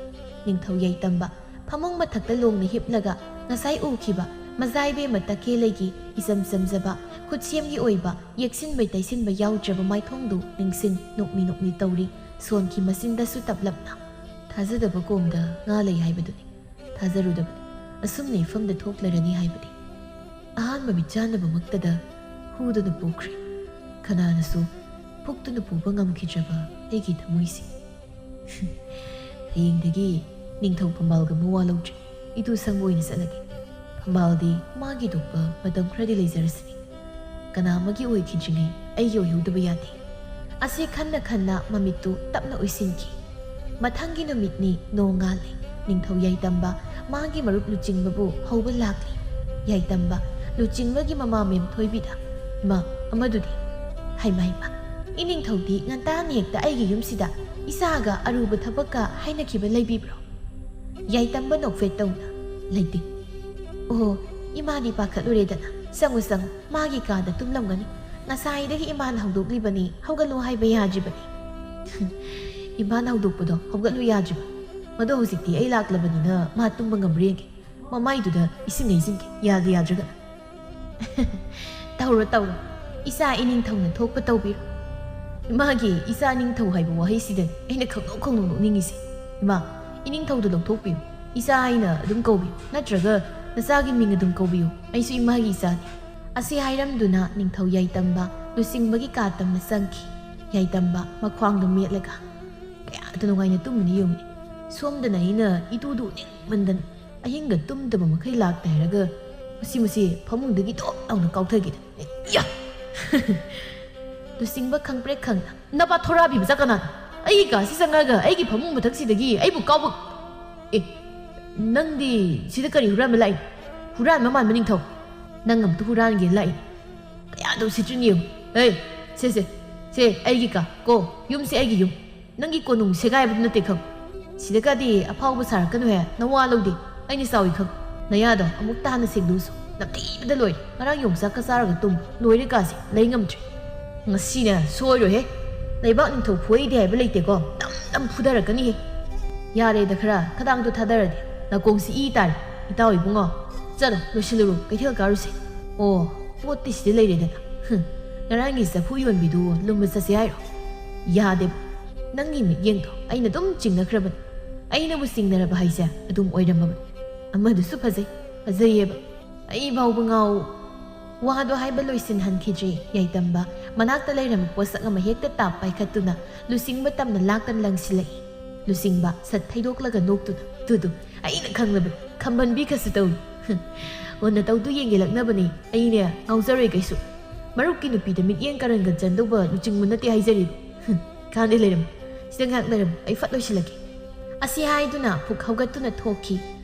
ꯅꯤꯡꯊꯧ ꯌꯥꯏꯇꯝꯕ ꯐꯃꯨꯡ ꯃꯊꯛꯇ ꯂꯣꯡꯅ ꯍꯤꯞꯂꯒ ꯉꯁꯥꯏ ꯎꯈꯤꯕ ꯃꯖꯥ ꯏꯕꯦꯝꯃ ꯇꯈꯦꯜꯂꯩꯒꯤ ꯏꯆꯝ ꯆꯝꯖꯕ ꯈꯨꯠꯁꯦꯝꯒꯤ ꯑꯣꯏꯕ ꯌꯦꯛꯁꯤꯟꯕ ꯇꯩꯁꯤꯟꯕ ꯌꯥꯎꯗ꯭ꯔꯕ ꯃꯥꯏꯊꯣꯡꯗꯨ ꯅꯤꯡꯁꯤꯡ ꯅꯣꯛꯃꯤ ꯅꯣꯛꯃꯤ ꯇꯧꯔꯤ꯫ ꯁꯣꯟꯈꯤ ꯃꯆꯤꯟꯗꯁꯨ ꯇꯞꯂꯞꯅ꯫ ꯊꯥꯖꯗꯕ ꯀꯣꯝꯗ ꯉꯥ ꯂꯩ ꯍꯥꯏꯕꯗꯨꯅꯤ꯫ ꯊꯥꯖꯔꯨꯗꯕꯅꯤ꯫ ꯑꯁꯨꯝꯅ ꯏꯐꯝꯗ ꯊꯣꯛꯂꯔꯅꯤ ꯍꯥꯏꯕꯗꯤ꯫ ꯑꯍꯥꯟꯕ ꯃꯤꯠꯆꯥꯟꯅꯕꯃꯛꯇꯗ ꯍꯨꯗꯨꯅ ꯄꯨꯈ꯭ꯔꯦ꯫ ꯀꯅꯥꯅꯁꯨ ꯐꯨꯛꯇꯨꯅ ꯄꯨꯕ ꯉꯝꯈꯤꯗ꯭ꯔꯕ ꯑꯩꯒꯤ ꯊꯃꯣꯏꯁꯦ꯫ ꯍꯌꯦꯡꯗꯒꯤ ꯅꯤꯡꯊꯧ ꯐꯝꯕꯥꯜꯒ ꯃꯋꯥ ꯂꯧꯗ꯭ꯔꯦ꯫ ꯏꯇꯨ ꯁꯪꯕ ꯑꯣꯏꯅ ꯆꯠꯂꯒꯦ꯫ ꯐꯝꯕꯥꯜꯗꯤ ꯃꯥꯒꯤ ꯊꯣꯛꯄ ꯃꯇꯝ ꯈꯔꯗꯤ ꯂꯩꯖꯔꯁꯤꯅꯤ꯫ ꯀꯅꯥ ꯑꯃꯒꯤ ꯑꯣꯏꯈꯤꯗ꯭ꯔꯤꯉꯩ ꯑꯩꯒꯤ ꯑꯣꯏꯍꯧꯗꯕ ꯌꯥꯗꯦ꯫ ꯑꯁꯤ ꯈꯟꯅ ꯈꯟꯅ ꯃꯃꯤꯠꯇꯨ ꯇꯞꯅ ꯎꯏꯁꯤꯟꯈꯤ꯫ ꯃꯊꯪꯒꯤ ꯅꯨꯃꯤꯠꯅꯤ, ꯅꯣꯡꯉꯥꯜꯂꯦ꯫ ꯅꯤꯡꯊꯧ ꯌꯥꯏꯇꯝꯕ ꯃꯥꯒꯤ ꯃꯔꯨꯞ ꯂꯨꯆꯤꯡꯕꯕꯨ ꯍꯧꯕ ꯂꯥꯛꯂꯤ꯫ ꯌꯥꯏꯇꯝꯕ, ꯂꯨꯆꯤꯡꯕꯒꯤ ꯃꯃꯥ ꯃꯦꯝ ꯊꯣꯏꯕꯤꯗ, "ꯏꯃꯥ, ꯑꯃꯗꯨꯗꯤ?" ꯍꯩꯃ ꯍꯩꯃ, ꯏꯅꯤꯡꯊꯧꯗꯤ ꯉꯟꯇꯥꯅ ꯍꯦꯛꯇ ꯑꯩꯒꯤ ꯌꯨꯝꯁꯤꯗ ꯏꯆꯥꯒ ꯑꯔꯨꯕ ꯊꯕꯛꯀ ꯍꯥꯏꯅꯈꯤꯕ ꯂꯩꯕꯤꯕ꯭ꯔꯣ? ꯌꯥꯏꯇꯝꯕ ꯅꯣꯛꯐꯦꯠ ꯇꯧꯅ, "ꯂꯩꯇꯦ꯫" "ꯑꯣ, ꯏꯃꯥꯗꯤ ꯄꯥꯈꯠꯂꯨꯔꯦꯗꯅ꯫ ꯆꯪꯉꯨ ꯆꯪꯉꯨ, ꯃꯥꯒꯤ ꯀꯥꯗ ꯇꯨꯝꯂꯝꯒꯅꯤ꯫ ꯉꯁꯥꯏꯗꯒꯤ ꯏꯃꯥꯅ ꯍꯧꯗꯣꯛꯂꯤꯕꯅꯤ, ꯍꯧꯒꯠꯂꯣ ꯍꯥꯏꯕ ꯌꯥꯗ꯭ꯔꯤꯕꯅꯤ꯫" "ꯏꯃꯥꯅ ꯍꯧꯗꯣꯛꯄꯗꯣ ꯍꯧꯒꯠꯂꯨ ꯌꯥꯗ꯭ꯔꯤꯕ? ꯃꯗꯣ ꯍꯧꯖꯤꯛꯇꯤ ꯑꯩ ꯂꯥꯛꯂꯕꯅꯤꯅ ꯃꯥ ꯇꯨꯝꯕ ꯉꯝꯕ꯭ꯔꯥ ꯌꯦꯡꯒꯦ꯫ ꯃꯃꯥꯏꯗꯨꯗ ꯏꯁꯤꯡ ꯍꯩꯖꯤꯟꯒꯦ, ꯌꯥꯗ ꯌꯥꯗ꯭ꯔꯒꯅ꯫" "ꯇꯧꯔꯣ ꯇꯧꯔꯣ, ꯏꯆꯥ ꯏꯅꯤꯡꯊꯧꯅ ꯊꯣꯛꯄ ꯇꯧꯕꯤꯔꯣ꯫" ꯏꯃꯥꯒꯤ "ꯏꯆꯥ ꯅꯤꯡꯊꯧ" ꯍꯥꯏꯕ ꯋꯥꯍꯩꯁꯤꯗꯅꯤ ꯑꯩꯅ ꯈꯪꯅꯣꯛ ꯈꯪꯅꯣꯛ ꯅꯣꯛꯅꯤꯡꯉꯤꯁꯦ꯫ "ꯏꯃꯥ, ꯏꯅꯤꯡꯊꯧꯗꯨ ꯂꯧꯊꯣꯛꯄꯤꯌꯨ꯫ ꯏꯆꯥ ꯍꯥꯏꯅ ꯑꯗꯨꯝ ꯀꯧꯕꯤꯌꯨ, ꯅꯠꯇ꯭ꯔꯒ ꯅꯆꯥꯒꯤ ꯃꯤꯡ ꯑꯗꯨꯝ ꯀꯧꯕꯤꯌꯨ꯫ ꯑꯩꯁꯨ ꯏꯃꯥꯒꯤ ꯏꯆꯥꯅꯤ꯫" ꯑꯁꯤ ꯍꯥꯏꯔꯝꯗꯨꯅ ꯅꯤꯡꯊꯧ ꯌꯥꯏꯇꯝꯕ ꯂꯨꯆꯤꯡꯕꯒꯤ ꯀꯥ ꯇꯝꯅ ꯆꯪꯈꯤ꯫ ꯌꯥꯏꯇꯝꯕ ꯃꯈ꯭ꯋꯥꯡꯗꯨ ꯃꯦꯠꯂꯒ, "ꯀꯌꯥꯗ ꯅꯨꯡꯉꯥꯏꯅ ꯇꯨꯝꯃꯤꯅꯤ ꯌꯦꯡꯉꯨꯅꯦ꯫ ꯁꯣꯝꯗꯅ ꯑꯩꯅ ꯏꯇꯨꯗꯨ ꯎꯅꯤꯡꯃꯟꯗꯅ ꯑꯍꯤꯡꯒ ꯇꯨꯝꯗꯕ ꯃꯈꯩ ꯂꯥꯛꯇꯦ ꯍꯥꯏꯔꯒ, ꯃꯁꯤ, ꯃꯁꯤ ꯐꯃꯨꯡꯗꯒꯤ ꯇꯣꯛ ꯂꯥꯎꯅ ꯀꯥꯎꯊꯒꯦ꯫ ꯌꯥ!" ꯂꯨꯆꯤꯡꯕ ꯈꯪꯄ꯭ꯔꯦꯛ ꯈꯪꯅ, "ꯅꯄꯥ ꯊꯣꯔꯥꯕꯤ ꯃꯆꯥ ꯀꯅꯥꯅꯣ ꯑꯩꯒꯤ ꯀꯥꯁꯤ ꯆꯪꯉꯒ ꯑꯩꯒꯤ ꯐꯃꯨꯡ ꯃꯊꯛꯁꯤꯗꯒꯤ ꯑꯩꯕꯨ ꯀꯥꯎꯕ? ꯑꯦ, ꯅꯪꯗꯤ ꯁꯤꯗ ꯀꯔꯤ ꯍꯨꯔꯥꯟꯕ ꯂꯥꯛꯏ? ꯍꯨꯔꯥꯟꯕ ꯃꯥꯟꯕ ꯅꯤꯡꯊꯧ꯫ ꯅꯪ ꯑꯝꯇ ꯍꯨꯔꯥꯟꯒꯦ ꯂꯥꯛꯏ꯫ ꯀꯌꯥꯗ ꯎꯁꯤꯠꯇ꯭ꯔꯤꯅꯤ ꯌꯦꯡꯉꯨ꯫ ꯑꯦ, ꯁꯦ, ꯁꯦ, ꯁꯦ, ꯑꯩꯒꯤ ꯀꯥ ꯀꯣ, ꯌꯨꯝꯁꯦ ꯑꯩꯒꯤ ꯌꯨꯝ꯫ ꯅꯪꯒꯤ ꯀꯣꯅꯨꯡ ꯁꯦꯒꯥꯏꯕꯗꯨ ꯅꯠꯇꯦ ꯈꯪ꯫ ꯁꯤꯗꯒꯗꯤ ꯑꯐꯥꯎꯕ ꯁꯥꯔꯛꯀꯅꯨꯍꯦ, ꯅꯋꯥ ꯂꯧꯗꯦ꯫ ꯑꯩꯅ ꯆꯥꯎꯏ ꯈꯪ꯫ ꯅꯌꯥꯗꯣ ꯑꯃꯨꯛꯇ ꯍꯥꯟꯅ ꯁꯦꯡꯗꯣꯛꯎꯁꯨ, ꯅꯝꯊꯤꯕꯗ ꯂꯣꯏꯔꯦ꯫ ꯉꯔꯥꯡ ꯌꯣꯡꯆꯥꯛꯀ ꯆꯥꯔꯒ ꯇꯨꯝ ꯂꯣꯏꯔꯦ ꯀꯥꯁꯦ, ꯂꯩ ꯉꯝꯗ꯭ꯔꯦ꯫ ꯉꯁꯤꯅꯦ ꯁꯣꯏꯔꯣꯏꯍꯦ꯫ ꯂꯩꯕꯥꯛ ꯅꯤꯡꯊꯧ ꯐꯨꯍꯩꯗꯦ ꯍꯥꯏꯕ ꯂꯩꯇꯦꯀꯣ, ꯅꯝ ꯅꯝ ꯐꯨꯗꯔꯛꯀꯅꯤꯍꯦ꯫ ꯌꯥꯔꯦꯗ, ꯈꯔ ꯈꯗꯥꯡꯗꯣ ꯊꯥꯗꯔꯗꯤ꯫ ꯅꯥꯀꯣꯡꯁꯤ ꯏ ꯇꯥꯔꯦ꯫ ꯏꯇꯥꯎ ꯏꯕꯨꯡꯉꯣ, ꯆꯠꯂꯣ, ꯂꯣꯏꯁꯤꯜꯂꯨꯔꯣ, ꯀꯩꯊꯦꯜ ꯀꯥꯔꯨꯁꯦ꯫ ꯑꯣ, ꯄꯣꯠꯇꯤ ꯁꯤꯗ ꯂꯩꯔꯦꯗꯅ꯫ ꯍꯨꯝ, ꯉꯔꯥꯡꯒꯤ ꯆꯐꯨ ꯌꯣꯟꯕꯤꯗꯨ ꯂꯨꯝꯕ ꯆꯠꯁꯦ ꯍꯥꯏꯔꯣ? ꯌꯥꯗꯦꯕ꯫ ꯅꯪꯒꯤ ꯃꯤꯠꯌꯦꯡꯗꯣ ꯑꯩꯅ ꯑꯗꯨꯝ ꯆꯤꯡꯅꯈ꯭ꯔꯕꯅꯤ꯫ ꯑꯩꯅꯕꯨ ꯆꯤꯡꯅꯔꯕ ꯍꯥꯏꯁꯦ ꯑꯗꯨꯝ ꯑꯣꯏꯔꯝꯃꯕꯅꯤ꯫ ꯑꯃꯗꯨꯁꯨ ꯐꯖꯩ, ꯐꯖꯩꯌꯦꯕ꯫ ꯑꯩ ꯐꯥꯎꯕ ꯉꯥꯎ-, ꯋꯥꯗꯣ ꯍꯥꯏꯕ ꯂꯣꯏꯁꯤꯟꯍꯟꯈꯤꯗ꯭ꯔꯤ꯫ ꯌꯥꯏꯇꯝꯕ ꯃꯅꯥꯛꯇ ꯂꯩꯔꯝꯕ ꯄꯣꯠꯁꯛ ꯑꯃ ꯍꯦꯛꯇ ꯇꯥꯞ ꯄꯥꯏꯈꯠꯇꯨꯅ ꯂꯨꯆꯤꯡꯕ ꯇꯝꯅ ꯂꯥꯛꯇꯅ ꯂꯪꯁꯤꯜꯂꯛꯏ꯫ ꯂꯨꯆꯤꯡꯕ ꯁꯠ ꯊꯩꯗꯣꯛꯂꯒ ꯅꯣꯛꯇꯨꯅ, "ꯇꯨꯗꯨ, ꯑꯩꯅ ꯈꯪꯂꯕꯅꯤ, ꯈꯝꯕꯟꯕꯤ ꯈꯔꯁꯨ ꯇꯧꯏ꯫" "ꯍꯨꯝ, ꯑꯣꯟꯅ ꯇꯧꯗꯨ ꯌꯦꯡꯒꯦ ꯂꯛꯅꯕꯅꯤ, ꯑꯩꯅꯦ ꯉꯥꯎꯖꯔꯣꯏ ꯀꯩꯁꯨ꯫" ꯃꯔꯨꯞꯀꯤ ꯅꯨꯄꯤꯗ ꯃꯤꯠꯌꯦꯡ ꯀꯔꯟꯒ ꯆꯟꯗꯧꯕ ꯂꯨꯆꯤꯡꯕ ꯅꯠꯇꯦ ꯍꯥꯏꯖꯔꯤꯕ꯫ ꯍꯨꯝ, ꯀꯥꯟꯗꯦ ꯂꯩꯔꯝꯃꯨ꯫ ꯁꯤꯗ ꯉꯥꯏꯍꯥꯛ ꯂꯩꯔꯝꯃꯨ, ꯑꯩ ꯐꯠ ꯂꯣꯏꯁꯤꯜꯂꯒꯦ꯫ ꯑꯁꯤ ꯍꯥꯏꯗꯨꯅ ꯐꯨꯛ ꯍꯧꯒꯠꯇꯨꯅ ꯊꯣꯛꯈꯤ꯫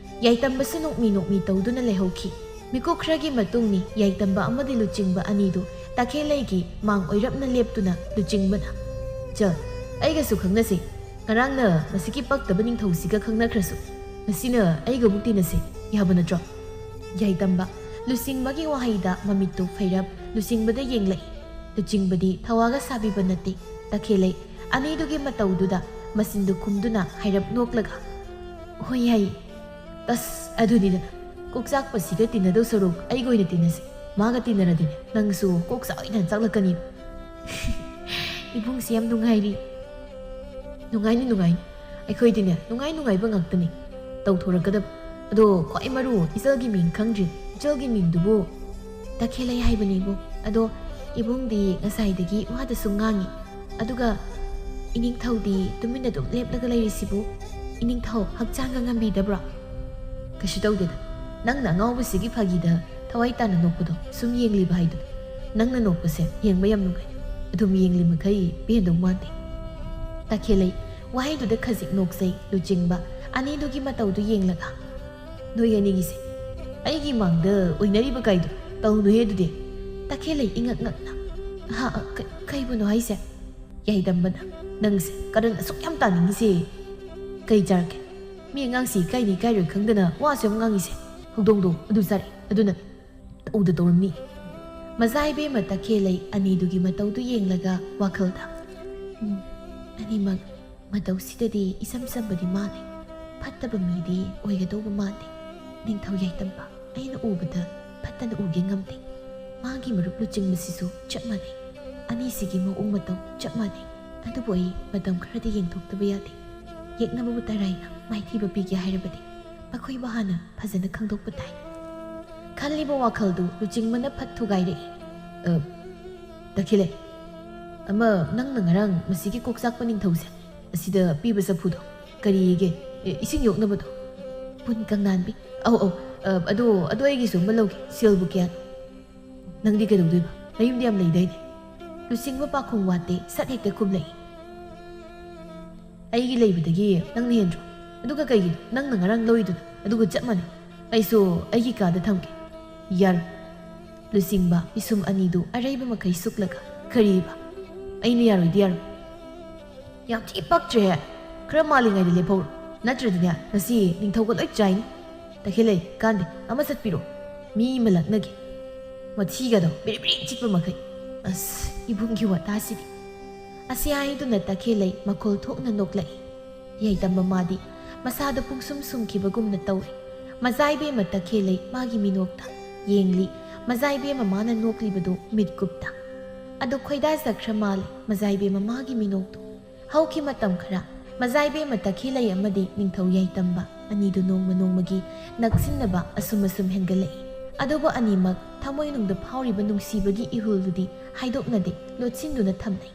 ꯌꯥꯏꯇꯝꯕꯁꯨ ꯅꯣꯛꯃꯤ ꯅꯣꯛꯃꯤ ꯇꯧꯗꯨꯅ ꯂꯩꯍꯧꯈꯤ꯫ ꯃꯤꯀꯨꯞ ꯈꯔꯒꯤ ꯃꯇꯨꯡꯅꯤ ꯌꯥꯏꯇꯝꯕ ꯑꯃꯗꯤ ꯂꯨꯆꯤꯡꯕ ꯑꯅꯤꯗꯨ ꯇꯈꯦꯜꯂꯩꯒꯤ ꯃꯥꯡ ꯑꯣꯏꯔꯞꯅ ꯂꯦꯞꯇꯨꯅ ꯂꯨꯆꯤꯡꯕꯅ, "ꯆꯜ, ꯑꯩꯒꯁꯨ ꯈꯪꯅꯁꯦ꯫ ꯉꯔꯥꯡꯅ ꯃꯁꯤꯒꯤ ꯄꯛꯇꯕ ꯅꯤꯡꯊꯧꯁꯤꯒ ꯈꯪꯅꯈ꯭ꯔꯁꯨ, ꯉꯁꯤꯅ ꯑꯩꯒ ꯑꯃꯨꯛ ꯇꯤꯟꯅꯁꯦ, ꯌꯥꯕ ꯅꯠꯇ꯭ꯔꯣ?" ꯌꯥꯏꯇꯝꯕ ꯂꯨꯆꯤꯡꯕꯒꯤ ꯋꯥꯍꯩꯗ ꯃꯃꯤꯠꯇꯨ ꯐꯩꯔꯞ ꯂꯨꯆꯤꯡꯕꯗ ꯌꯦꯡꯂꯛꯏ꯫ ꯂꯨꯆꯤꯡꯕꯗꯤ ꯊꯋꯥꯒ ꯁꯥꯕꯤꯕ ꯅꯠꯇꯦ꯫ ꯇꯈꯦꯜꯂꯩ ꯑꯅꯤꯗꯨꯒꯤ ꯃꯇꯧꯗꯨꯗ ꯃꯆꯤꯟꯗꯨ ꯈꯨꯝꯗꯨꯅ ꯍꯥꯏꯔꯞ ꯅꯣꯛꯂꯒ, "ꯍꯣꯏ, ꯌꯥꯏ꯫ ꯑꯁ, ꯑꯗꯨꯅꯤꯗꯅ, ꯀꯣꯛ ꯆꯥꯛꯄꯁꯤꯒ ꯇꯤꯟꯅꯗꯧ ꯁꯔꯨꯛ ꯑꯩꯒ ꯑꯣꯏꯅ ꯇꯤꯟꯅꯁꯦ꯫ ꯃꯥꯒ ꯇꯤꯟꯅꯔꯗꯤꯅꯦ, ꯅꯪꯁꯨ ꯀꯣꯛ ꯆꯥꯛꯏꯅ ꯆꯥꯛꯂꯛꯀꯅꯤ꯫" ꯏꯕꯨꯡꯁꯤ ꯌꯥꯝ ꯅꯨꯡꯉꯥꯏꯔꯤ꯫ "ꯅꯨꯡꯉꯥꯏꯅꯤ, ꯅꯨꯡꯉꯥꯏꯅꯤ꯫ ꯑꯩꯈꯣꯏꯗꯤꯅꯦ, ꯅꯨꯡꯉꯥꯏ ꯅꯨꯡꯉꯥꯏꯕ ꯉꯥꯛꯇꯅꯤ ꯇꯧꯊꯣꯔꯛꯀꯗꯕ꯫ ꯑꯗꯣ ꯈ꯭ꯋꯥꯏ ꯃꯔꯨ, ꯏꯆꯜꯒꯤ ꯃꯤꯡ ꯈꯪꯗ꯭ꯔꯤ꯫ ꯏꯆꯜꯒꯤ ꯃꯤꯡꯗꯨꯕꯨ?" "ꯇꯈꯦꯜꯂꯩ ꯍꯥꯏꯕꯅꯤ ꯏꯕꯨꯡ꯫ ꯑꯗꯣ ꯏꯕꯨꯡꯗꯤ ꯉꯁꯥꯏꯗꯒꯤ ꯋꯥꯗ ꯁꯨꯝ ꯉꯥꯡꯉꯤ꯫ ꯑꯗꯨꯒ ꯏꯅꯤꯡꯊꯧꯗꯤ ꯇꯨꯃꯤꯟꯅ ꯑꯗꯨꯝ ꯂꯦꯞꯂꯒ ꯂꯩꯔꯤꯁꯤꯕꯨ? ꯏꯅꯤꯡꯊꯧ ꯍꯛꯆꯥꯡꯒ ꯉꯝꯕꯤꯗꯕ꯭ꯔꯣ?" "ꯀꯩꯁꯨ ꯇꯧꯗꯦꯗ꯫ ꯅꯪꯅ ꯑꯉꯥꯎꯕꯁꯤꯒꯤ ꯐꯥꯒꯤꯗ ꯊꯋꯥꯏ ꯇꯥꯅ ꯅꯣꯛꯄꯗꯣ ꯁꯨꯝ ꯌꯦꯡꯂꯤꯕ ꯍꯥꯏꯗꯨꯅꯤ꯫ ꯅꯪꯅ ꯅꯣꯛꯄꯁꯦ ꯌꯦꯡꯕ ꯌꯥꯝ ꯅꯨꯡꯉꯥꯏ꯫ ꯑꯗꯨꯝ ꯌꯦꯡꯂꯤ ꯃꯈꯩ ꯄꯦꯟꯗꯧ ꯃꯥꯟꯗꯦ꯫" ꯇꯈꯦꯜꯂꯩ ꯋꯥꯍꯩꯗꯨꯗ ꯈꯖꯤꯛ ꯅꯣꯛꯆꯩ꯫ ꯂꯨꯆꯤꯡꯕ ꯑꯅꯤꯗꯨꯒꯤ ꯃꯇꯧꯗꯨ ꯌꯦꯡꯂꯒ, "ꯅꯣꯏ ꯑꯅꯤꯒꯤꯁꯦ ꯑꯩꯒꯤ ꯃꯥꯡꯗ ꯑꯣꯏꯅꯔꯤꯕ ꯀꯥꯏꯗꯣ ꯇꯧꯅꯨꯍꯦ ꯑꯗꯨꯗꯤ꯫" ꯇꯈꯦꯜꯂꯩ ꯏꯉꯛ ꯉꯛꯅ, "ꯍꯥ, ꯀ-, ꯀꯩꯕꯨꯅꯣ ꯍꯥꯏꯁꯦ?" ꯌꯥꯏꯗꯝꯕꯅ, "ꯅꯪꯁꯦ ꯀꯔꯟ ꯑꯁꯨꯛ ꯌꯥꯝ ꯇꯥꯅꯤꯡꯉꯤꯁꯦ ꯀꯩ ꯆꯥꯔꯒꯦ? ꯃꯤ ꯑꯉꯥꯡꯁꯤ ꯏꯀꯥꯏꯅꯤ ꯏꯀꯥꯏꯔꯣꯏ ꯈꯪꯗꯅ ꯋꯥꯁꯨ ꯌꯥꯝ ꯉꯥꯡꯉꯤꯁꯦ꯫ ꯍꯧꯗꯣꯡꯗꯣ ꯑꯗꯨ ꯆꯥꯔꯦ, ꯑꯗꯨꯅ ꯇꯧꯗ ꯇꯧꯔꯝꯅꯤ꯫" ꯃꯆꯥ ꯏꯕꯦꯝꯃ ꯇꯈꯦꯜꯂꯩ ꯑꯅꯤꯗꯨꯒꯤ ꯃꯇꯧꯗꯨ ꯌꯦꯡꯂꯒ ꯋꯥꯈꯜꯗ, "ꯎꯝ, ꯑꯅꯤꯃꯛ ꯃꯇꯧꯁꯤꯗꯗꯤ ꯏꯆꯝ ꯆꯝꯕꯗꯤ ꯃꯥꯜꯂꯤ꯫ ꯐꯠꯇꯕ ꯃꯤꯗꯤ ꯑꯣꯏꯒꯗꯧꯕ ꯃꯥꯟꯗꯦ꯫ ꯅꯤꯡꯊꯧ ꯌꯥꯏꯇꯝꯕ ꯑꯩꯅ ꯎꯕꯗ ꯐꯠꯇꯅ ꯎꯒꯦ ꯉꯝꯗꯦ꯫ ꯃꯥꯒꯤ ꯃꯔꯨꯞ ꯂꯨꯆꯤꯡꯕꯁꯤꯁꯨ ꯆꯞ ꯃꯥꯟꯅꯩ꯫ ꯑꯅꯤꯁꯤꯒꯤ ꯃꯑꯣꯡ ꯃꯇꯧ ꯆꯞ ꯃꯥꯟꯅꯩ꯫ ꯑꯗꯨꯕꯨ ꯑꯩ ꯃꯇꯝ ꯈꯔꯗꯤ ꯌꯦꯡꯊꯣꯛꯇꯕ ꯌꯥꯗꯦ꯫ ꯌꯦꯛꯅꯕꯕꯨ ꯇꯔꯥꯏꯅ ꯃꯥꯏꯊꯤꯕ ꯄꯤꯒꯦ ꯍꯥꯏꯔꯕꯗꯤ ꯃꯈꯣꯏꯕꯨ ꯍꯥꯟꯅ ꯐꯖꯅ ꯈꯪꯗꯣꯛꯄ ꯇꯥꯏ꯫" ꯈꯜꯂꯤꯕ ꯋꯥꯈꯜꯗꯨ ꯂꯨꯆꯤꯡꯕꯅ ꯐꯠ ꯊꯨꯒꯥꯏꯔꯛꯏ꯫ "ꯑ, ꯇꯈꯦꯜꯂꯩ, ꯑꯃ ꯅꯪꯅ ꯉꯔꯥꯡ ꯃꯁꯤꯒꯤ ꯀꯣꯛꯆꯥꯛꯄ ꯅꯤꯡꯊꯧꯁꯦ ꯑꯁꯤꯗ ꯄꯤꯕ ꯆꯐꯨꯗꯣ ꯀꯔꯤꯒꯦ? ꯑꯦ, ꯏꯁꯤꯡ ꯌꯣꯛꯅꯕꯗꯣ?" "ꯄꯨꯟ ꯀꯪꯅꯥꯟꯕꯤ꯫ ꯑꯧ, ꯑꯧ, ꯑ, ꯑꯗꯣ, ꯑꯗꯣ ꯑꯩꯒꯤꯁꯨ ꯑꯃ ꯂꯧꯒꯦ꯫ ꯁꯦꯜꯕꯨ ꯀꯌꯥꯅꯣ?" "ꯅꯪꯗꯤ ꯀꯩꯗꯧꯗꯣꯏꯕ?" ꯅꯌꯨꯝꯗ ꯌꯥꯝ ꯂꯩꯗꯥꯏꯅꯦ? ꯂꯨꯆꯤꯡꯕ ꯄꯥꯈꯣꯡ ꯋꯥꯠꯇꯦ, ꯁꯠ ꯍꯦꯛꯇ ꯈꯨꯝꯂꯛꯏ꯫ ꯑꯩꯒꯤ ꯂꯩꯕꯗꯒꯤ ꯅꯪꯅ ꯍꯦꯟꯗ꯭ꯔꯣ? ꯑꯗꯨꯒ ꯀꯩꯒꯤꯅꯣ ꯅꯪꯅ ꯉꯔꯥꯡ ꯂꯧꯔꯤꯗꯨꯅ? ꯑꯗꯨꯒ ꯆꯞ ꯃꯥꯟꯅꯩ꯫ ꯑꯩꯁꯨ ꯑꯩꯒꯤ ꯀꯥꯗ ꯊꯝꯒꯦ꯫ ꯌꯥꯔꯣꯏ꯫ ꯂꯨꯆꯤꯡꯕ ꯄꯤꯁꯨꯝ ꯑꯅꯤꯗꯨ ꯑꯔꯩꯕ ꯃꯈꯩ ꯁꯨꯛꯂꯒ, ꯀꯔꯤꯕ? ꯑꯩꯅ ꯌꯥꯔꯣꯏꯗꯤ ꯌꯥꯔꯣꯏ꯫ ꯌꯥꯝ ꯊꯤ ꯄꯛꯇ꯭ꯔꯦꯍꯦ꯫ ꯈꯔ ꯃꯥꯜꯂꯤꯉꯩꯗ ꯂꯦꯞꯍꯧꯔꯣ꯫ ꯅꯠꯇ꯭ꯔꯗꯤꯅꯦ, ꯉꯁꯤ ꯅꯤꯡꯊꯧꯒ ꯂꯣꯏ ꯆꯥꯏꯅꯤ꯫ ꯇꯈꯦꯜꯂꯩ, ꯀꯥꯟꯗꯦ, ꯑꯃ ꯆꯠꯄꯤꯔꯣ꯫ ꯃꯤ ꯑꯃ ꯂꯛꯅꯒꯦ꯫ ꯃꯊꯤꯒꯗꯣ ꯕ꯭ꯔꯤ ꯕ꯭ꯔꯤ ꯆꯤꯠꯄ ꯃꯈꯩ꯫ ꯑꯁ, ꯏꯕꯨꯡꯒꯤ ꯋꯥꯇꯥꯁꯤꯗꯤ꯫ ꯑꯁꯤ ꯍꯥꯏꯗꯨꯅ ꯇꯈꯦꯜꯂꯩ ꯃꯈꯣꯜ ꯊꯣꯛꯅ ꯅꯣꯛꯂꯛꯏ꯫ ꯌꯥꯏꯇꯝ ꯃꯃꯥꯗꯤ ꯃꯁꯥꯗ ꯄꯨꯡꯁꯨꯝ ꯁꯨꯝꯈꯤꯕꯒꯨꯝꯅ ꯇꯧꯏ꯫ ꯃꯖꯥꯏꯕꯦꯝꯃ ꯇꯈꯦꯜꯂꯩ ꯃꯥꯒꯤ ꯃꯤꯅꯣꯛꯇ ꯌꯦꯡꯂꯤ꯫ ꯃꯖꯥꯏꯕꯦꯝꯃ ꯃꯥꯅ ꯅꯣꯛꯂꯤꯕꯗꯨ ꯃꯤꯠꯀꯨꯞꯇ꯫ ꯑꯗꯨ ꯈꯣꯏꯗꯥꯖꯈ꯭ꯔ ꯃꯥꯜꯂꯦ ꯃꯖꯥꯏꯕꯦꯝꯃ ꯃꯥꯒꯤ ꯃꯤꯅꯣꯛꯇꯨ꯫ ꯍꯧꯈꯤ ꯃꯇꯝ ꯈꯔ ꯃꯖꯥꯏꯕꯦꯝꯃ ꯇꯈꯦꯜꯂꯩ ꯑꯃꯗꯤ ꯅꯤꯡꯊꯧ ꯌꯥꯏꯇꯝꯕ ꯑꯅꯤꯗꯨ ꯅꯣꯡꯃ ꯅꯣꯡꯃꯒꯤ ꯅꯛꯁꯤꯟꯅꯕ ꯑꯁꯨꯝ ꯑꯁꯨꯝ ꯍꯦꯟꯒꯠꯂꯛꯏ꯫ ꯑꯗꯨꯕꯨ ꯑꯅꯤꯃꯛ ꯊꯃꯣꯏꯅꯨꯡꯗ ꯐꯥꯎꯔꯤꯕ ꯅꯨꯡꯁꯤꯕꯒꯤ ꯏꯍꯨꯜꯗꯨꯗꯤ ꯍꯥꯏꯗꯣꯛꯅꯗꯦ, ꯂꯣꯠꯁꯤꯟꯗꯨꯅ ꯊꯝꯅꯩ꯫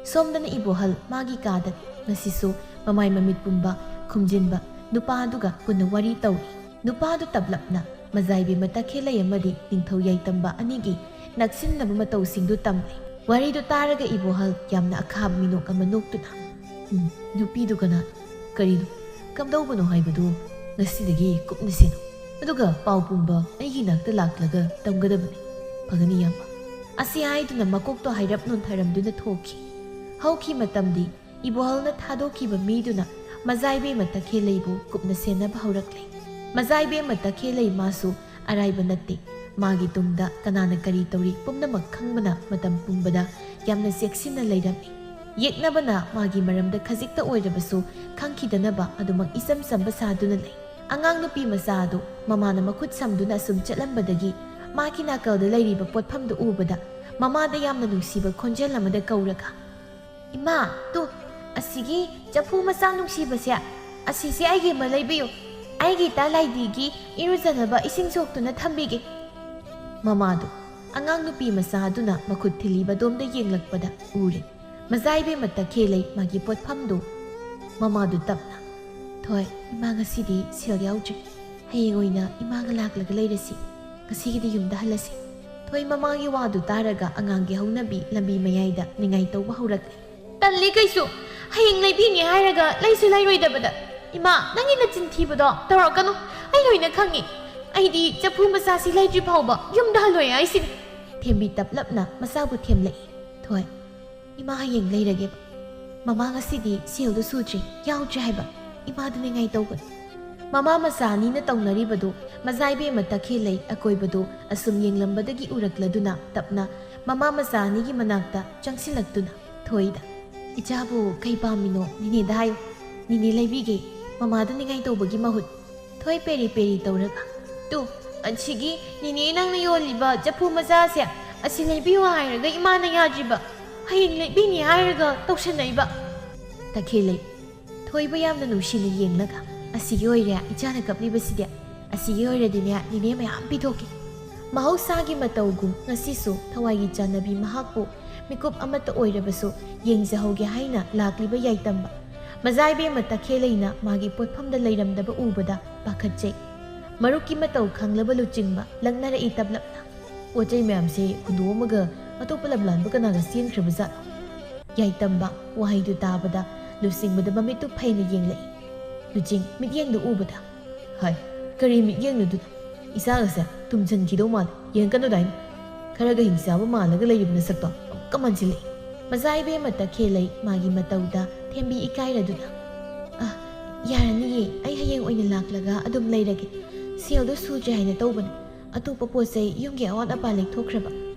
ꯁꯣꯝꯗꯅ ꯏꯕꯣꯍꯜ ꯃꯥꯒꯤ ꯀꯥꯗ ꯉꯁꯤꯁꯨ ꯃꯃꯥꯏ ꯃꯃꯤꯠ ꯄꯨꯝꯕ ꯈꯨꯝꯖꯤꯟꯕ ꯅꯨꯄꯥ ꯑꯗꯨꯒ ꯄꯨꯟꯅ ꯋꯥꯔꯤ ꯇꯧꯔꯤ꯫ ꯅꯨꯄꯥ ꯑꯗꯨ ꯇꯞꯂꯞꯅ ꯃꯖꯥꯏꯕꯦꯝꯃ ꯇꯈꯦꯜꯂꯩ ꯑꯃꯗꯤ ꯅꯤꯡꯊꯧ ꯌꯥꯏꯇꯝꯕ ꯑꯅꯤꯒꯤ ꯅꯛꯁꯤꯟꯅꯕ ꯃꯇꯧꯁꯤꯡꯗꯨ ꯇꯝꯂꯤ꯫ ꯋꯥꯔꯤꯗꯨ ꯇꯥꯔꯒ ꯏꯕꯣꯍꯜ ꯌꯥꯝꯅ ꯑꯈꯥꯕ ꯃꯤꯅꯣꯛ ꯑꯃ ꯅꯣꯛꯇꯨꯅ, "ꯎꯝ, ꯅꯨꯄꯤꯗꯨ ꯀꯅꯥꯅꯣ? ꯀꯔꯤꯅꯣ? ꯀꯝꯗꯧꯕꯅꯣ ꯍꯥꯏꯕꯗꯨ ꯉꯁꯤꯗꯒꯤ ꯀꯨꯞꯅ ꯁꯦꯟꯅꯧ꯫ ꯑꯗꯨꯒ ꯄꯥꯎ ꯄꯨꯝꯕ ꯑꯩꯒꯤ ꯅꯥꯛꯇ ꯂꯥꯛꯂꯒ ꯇꯝꯒꯗꯕꯅꯤ꯫ ꯐꯒꯅꯤ, ꯏꯌꯥꯝꯕ?" ꯑꯁꯤ ꯍꯥꯏꯗꯨꯅ ꯃꯀꯣꯛꯇꯣ ꯍꯥꯏꯔꯞ ꯅꯣꯟꯊꯔꯝꯗꯨꯅ ꯊꯣꯛꯈꯤ꯫ ꯍꯧꯈꯤ ꯃꯇꯝꯗꯤ ꯏꯕꯣꯍꯜꯅ ꯊꯥꯗꯣꯛꯈꯤꯕ ꯃꯤꯗꯨꯅ ꯃꯖꯥꯏꯕꯦꯝꯃ ꯇꯈꯦꯜꯂꯩꯕꯨ ꯀꯨꯞꯅ ꯁꯦꯟꯅꯕ ꯍꯧꯔꯛꯂꯦ꯫ ꯃꯖꯥꯏꯕꯦꯝꯃ ꯇꯈꯦꯜꯂꯩ ꯃꯥꯁꯨ ꯑꯔꯥꯏꯕ ꯅꯠꯇꯦ꯫ ꯃꯥꯒꯤ ꯇꯨꯡꯗ ꯀꯅꯥꯅ ꯀꯔꯤ ꯇꯧꯔꯤ ꯄꯨꯝꯅꯃꯛ ꯈꯪꯕꯅ ꯃꯇꯝ ꯄꯨꯝꯕꯗ ꯌꯥꯝꯅ ꯆꯦꯛꯁꯤꯟꯅ ꯂꯩꯔꯝꯃꯤ꯫ ꯌꯦꯛꯅꯕꯅ ꯃꯥꯒꯤ ꯃꯔꯝꯗ ꯈꯖꯤꯛꯇ ꯑꯣꯏꯔꯕꯁꯨ ꯈꯪꯈꯤꯗꯅꯕ ꯑꯗꯨꯃꯛ ꯏꯆꯝ ꯆꯝꯕ ꯁꯥꯗꯨꯅ ꯂꯩ꯫ ꯑꯉꯥꯡ ꯅꯨꯄꯤ ꯃꯆꯥ ꯑꯗꯨ ꯃꯃꯥꯅ ꯃꯈꯨꯠ ꯁꯝꯗꯨꯅ ꯑꯁꯨꯝ ꯆꯠꯂꯝꯕꯗꯒꯤ ꯃꯥꯒꯤ ꯅꯥꯀꯜꯗ ꯂꯩꯔꯤꯕ ꯄꯣꯠꯐꯝꯗꯨ ꯎꯕꯗ ꯃꯃꯥꯗ ꯌꯥꯝꯅ ꯅꯨꯡꯁꯤꯕ ꯈꯣꯟꯖꯦꯜ ꯑꯃꯗ ꯀꯧꯔꯒ, "ꯏꯃꯥ, ꯇꯨ, ꯑꯁꯤꯒꯤ ꯆꯐꯨ ꯃꯆꯥ ꯅꯨꯡꯁꯤꯕꯁꯦ, ꯑꯁꯤꯁꯦ ꯑꯩꯒꯤ ꯑꯃ ꯂꯩꯕꯤꯌꯨ꯫ ꯑꯩꯒꯤ ꯏꯇꯥ ꯂꯥꯏꯗꯤꯒꯤ ꯏꯔꯨꯖꯅꯕ ꯏꯁꯤꯡ ꯁꯣꯛꯇꯨꯅ ꯊꯝꯕꯤꯒꯦ꯫" ꯃꯃꯥꯗꯨ ꯑꯉꯥꯡ ꯅꯨꯄꯤ ꯃꯆꯥ ꯑꯗꯨꯅ ꯃꯈꯨꯠ ꯊꯤꯜꯂꯤꯕ ꯑꯗꯣꯝꯗ ꯌꯦꯡꯂꯛꯄꯗ ꯎꯔꯦ꯫ ꯃꯖꯥꯏꯕꯦꯝꯃ ꯇꯈꯦꯜꯂꯩ ꯃꯥꯒꯤ ꯄꯣꯠꯐꯝꯗꯨ꯫ ꯃꯃꯥꯗꯨ ꯇꯞꯅ, "ꯊꯣꯏ, ꯏꯃꯥ ꯉꯁꯤꯗꯤ ꯁꯦꯜ ꯌꯥꯎꯗ꯭ꯔꯦ꯫ ꯍꯌꯦꯡ ꯑꯣꯏꯅ ꯏꯃꯥꯒ ꯂꯥꯛꯂꯒ ꯂꯩꯔꯁꯤ꯫ ꯉꯁꯤꯒꯤꯗꯤ ꯌꯨꯝꯗ ꯍꯜꯂꯁꯤ꯫ ꯊꯣꯏ ꯃꯃꯥꯒꯤ ꯋꯥꯗꯨ ꯇꯥꯔꯒ ꯑꯉꯥꯡꯒꯤ ꯍꯧꯅꯕꯤ ꯂꯝꯕꯤ ꯃꯌꯥꯏꯗ ꯅꯤꯡꯉꯥꯏ ꯇꯧꯕ ꯍꯧꯔꯛꯂꯦ꯫ "ꯇꯜꯂꯤ ꯀꯩꯁꯨ꯫ ꯍꯌꯦꯡ ꯂꯩꯕꯤꯅꯤ ꯍꯥꯏꯔꯒ ꯂꯩꯁꯨ ꯂꯩꯔꯣꯏꯗꯕꯗ꯫ ꯏꯃꯥ, ꯅꯪꯒꯤ ꯅꯆꯤꯟ ꯊꯤꯕꯗꯣ ꯇꯧꯔꯛꯀꯅꯨ꯫ ꯑꯩ ꯂꯣꯏꯅ ꯈꯪꯉꯤ꯫ ꯑꯩꯗꯤ ꯆꯐꯨ ꯃꯆꯥꯁꯤ ꯂꯩꯗ꯭ꯔꯤ ꯐꯥꯎꯕ ꯌꯨꯝꯗ ꯍꯜꯂꯣꯏ ꯍꯥꯏꯁꯤꯅꯤ꯫" ꯊꯦꯝꯕꯤ ꯇꯞꯂꯞꯅ ꯃꯆꯥꯕꯨ ꯊꯦꯝꯂꯛꯏ꯫ "ꯊꯣꯏ, ꯏꯃꯥ ꯍꯌꯦꯡ ꯂꯩꯔꯒꯦꯕ꯫ ꯃꯃꯥ ꯉꯁꯤꯗꯤ ꯁꯦꯜꯗꯣ ꯁꯨꯗ꯭ꯔꯤ, ꯌꯥꯎꯗ꯭ꯔꯤ ꯍꯥꯏꯕ꯫ ꯏꯃꯥꯗꯨ ꯅꯤꯡꯉꯥꯏ ꯇꯧꯒꯅꯨ꯫" ꯃꯃꯥ ꯃꯆꯥ ꯑꯅꯤꯅ ꯇꯧꯅꯔꯤꯕꯗꯨ ꯃꯖꯥꯏꯕꯦꯝꯃ ꯇꯈꯦꯜꯂꯩ ꯑꯀꯣꯏꯕꯗꯨ ꯑꯁꯨꯝ ꯌꯦꯡꯂꯝꯕꯗꯒꯤ ꯎꯔꯛꯂꯗꯨꯅ ꯇꯞꯅ ꯃꯃꯥ ꯃꯆꯥ ꯑꯅꯤꯒꯤ ꯃꯅꯥꯛꯇ ꯆꯪꯁꯤꯜꯂꯛꯇꯨꯅ ꯊꯣꯏꯗ, "ꯏꯆꯥꯕꯨ ꯀꯩ ꯄꯥꯝꯃꯤꯅꯣ ꯅꯤꯅꯦꯗ ꯍꯥꯏꯌꯨ꯫ ꯅꯤꯅꯦ ꯂꯩꯕꯤꯒꯦ꯫ ꯃꯃꯥꯗꯨ ꯅꯤꯡꯉꯥꯏ ꯇꯧꯕꯒꯤ ꯃꯍꯨꯠ꯫" ꯊꯣꯏ ꯄꯦꯔꯤ ꯄꯦꯔꯤ ꯇꯧꯔꯒ, "ꯇꯨ, ꯑꯁꯤꯒꯤ ꯅꯤꯅꯦ ꯅꯪꯅ ꯌꯣꯜꯂꯤꯕ ꯆꯐꯨ ꯃꯆꯥꯁꯦ, ꯑꯁꯤ ꯂꯩꯕꯤꯌꯨ ꯍꯥꯏꯔꯒ ꯏꯃꯥꯅ ꯌꯥꯗ꯭ꯔꯤꯕ, ꯍꯌꯦꯡ ꯂꯩꯕꯤꯅꯤ ꯍꯥꯏꯔꯒ ꯇꯧꯁꯟꯅꯩꯕ꯫" ꯇꯈꯦꯜꯂꯩ ꯊꯣꯏꯕꯨ ꯌꯥꯝꯅ ꯅꯨꯡꯁꯤꯅ ꯌꯦꯡꯂꯒ, "ꯑꯁꯤꯒꯤ ꯑꯣꯏꯔꯦ ꯏꯆꯥꯅ ꯀꯞꯂꯤꯕꯁꯤꯗꯤ꯫ ꯑꯁꯤꯒꯤ ꯑꯣꯏꯔꯗꯤꯅꯦ ꯅꯤꯅꯦ ꯃꯌꯥꯝ ꯄꯤꯊꯣꯛꯀꯦ꯫" ꯃꯍꯧꯁꯥꯒꯤ ꯃꯇꯧꯒꯨꯝ ꯉꯁꯤꯁꯨ ꯊꯋꯥꯏꯒꯤ ꯆꯥꯟꯅꯕꯤ ꯃꯍꯥꯛꯄꯨ ꯃꯤꯀꯨꯞ ꯑꯃꯠꯇ ꯑꯣꯏꯔꯕꯁꯨ ꯌꯦꯡꯖꯍꯧꯒꯦ ꯍꯥꯏꯅ ꯂꯥꯛꯂꯤꯕ ꯌꯥꯏꯇꯝꯕ ꯃꯖꯥꯏꯕꯦꯝꯃ ꯇꯈꯦꯜꯂꯩꯅ ꯃꯥꯒꯤ ꯄꯣꯠꯐꯝꯗ ꯂꯩꯔꯝꯗꯕ ꯎꯕꯗ ꯄꯥꯈꯠꯆꯩ꯫ ꯃꯔꯨꯞꯀꯤ ꯃꯇꯧ ꯈꯪꯂꯕ ꯂꯨꯆꯤꯡꯕ ꯂꯛꯅꯔꯛꯏ ꯇꯞꯂꯞꯅ꯫ "ꯄꯣꯠ ꯆꯩ ꯃꯌꯥꯝꯁꯦ ꯍꯨꯟꯗꯣꯛꯑꯝꯃꯒ ꯑꯇꯣꯞꯄ ꯂꯝ ꯂꯥꯟꯕ ꯀꯅꯥꯒ ꯆꯦꯟꯈ꯭ꯔꯕ ꯖꯥꯠꯅꯣ?" ꯌꯥꯏꯇꯝꯕ ꯋꯥꯍꯩꯗꯨ ꯇꯥꯕꯗ ꯂꯨꯆꯤꯡꯕꯗ ꯃꯃꯤꯠꯇꯨ ꯐꯩꯅ ꯌꯦꯡꯂꯛꯏ꯫ ꯂꯨꯆꯤꯡ ꯃꯤꯠꯌꯦꯡꯗꯨ ꯎꯕꯗ, "ꯍꯥꯏ, ꯀꯔꯤ ꯃꯤꯠꯌꯦꯡꯅꯣ ꯑꯗꯨꯅ? ꯏꯆꯥꯒꯁꯦ ꯇꯨꯝꯁꯤꯟꯈꯤꯗꯧ ꯃꯥꯜꯂꯦ, ꯌꯦꯡꯀꯅꯨ ꯗꯥꯏꯅꯦ꯫ ꯈꯔꯒ ꯍꯤꯡꯆꯥꯕ ꯃꯥꯜꯂꯒ ꯂꯩꯔꯤꯕ ꯅꯁꯛꯇꯣ ꯑꯃꯨꯛꯀ ꯃꯥꯟꯁꯤꯜꯂꯛꯏ꯫" ꯃꯖꯥꯏꯕꯦꯝꯃ ꯇꯈꯦꯜꯂꯩ ꯃꯥꯒꯤ ꯃꯇꯧꯗ ꯊꯦꯝꯕꯤ ꯏꯀꯥꯏꯔꯗꯨꯅ, "ꯑ, ꯌꯥꯔꯅꯤꯌꯦ, ꯑꯩ ꯍꯌꯦꯡ ꯑꯣꯏꯅ ꯂꯥꯛꯂꯒ ꯑꯗꯨꯝ ꯂꯩꯔꯒꯦ꯫ ꯁꯦꯜꯗꯣ ꯁꯨꯗ꯭ꯔꯦ ꯍꯥꯏꯅ ꯇꯧꯕꯅꯤ꯫ ꯑꯇꯣꯞꯄ ꯄꯣꯠ ꯆꯩ ꯌꯨꯝꯒꯤ ꯑꯋꯥꯠ ꯑꯄꯥ ꯂꯩꯊꯣꯛꯈ꯭ꯔꯕ꯫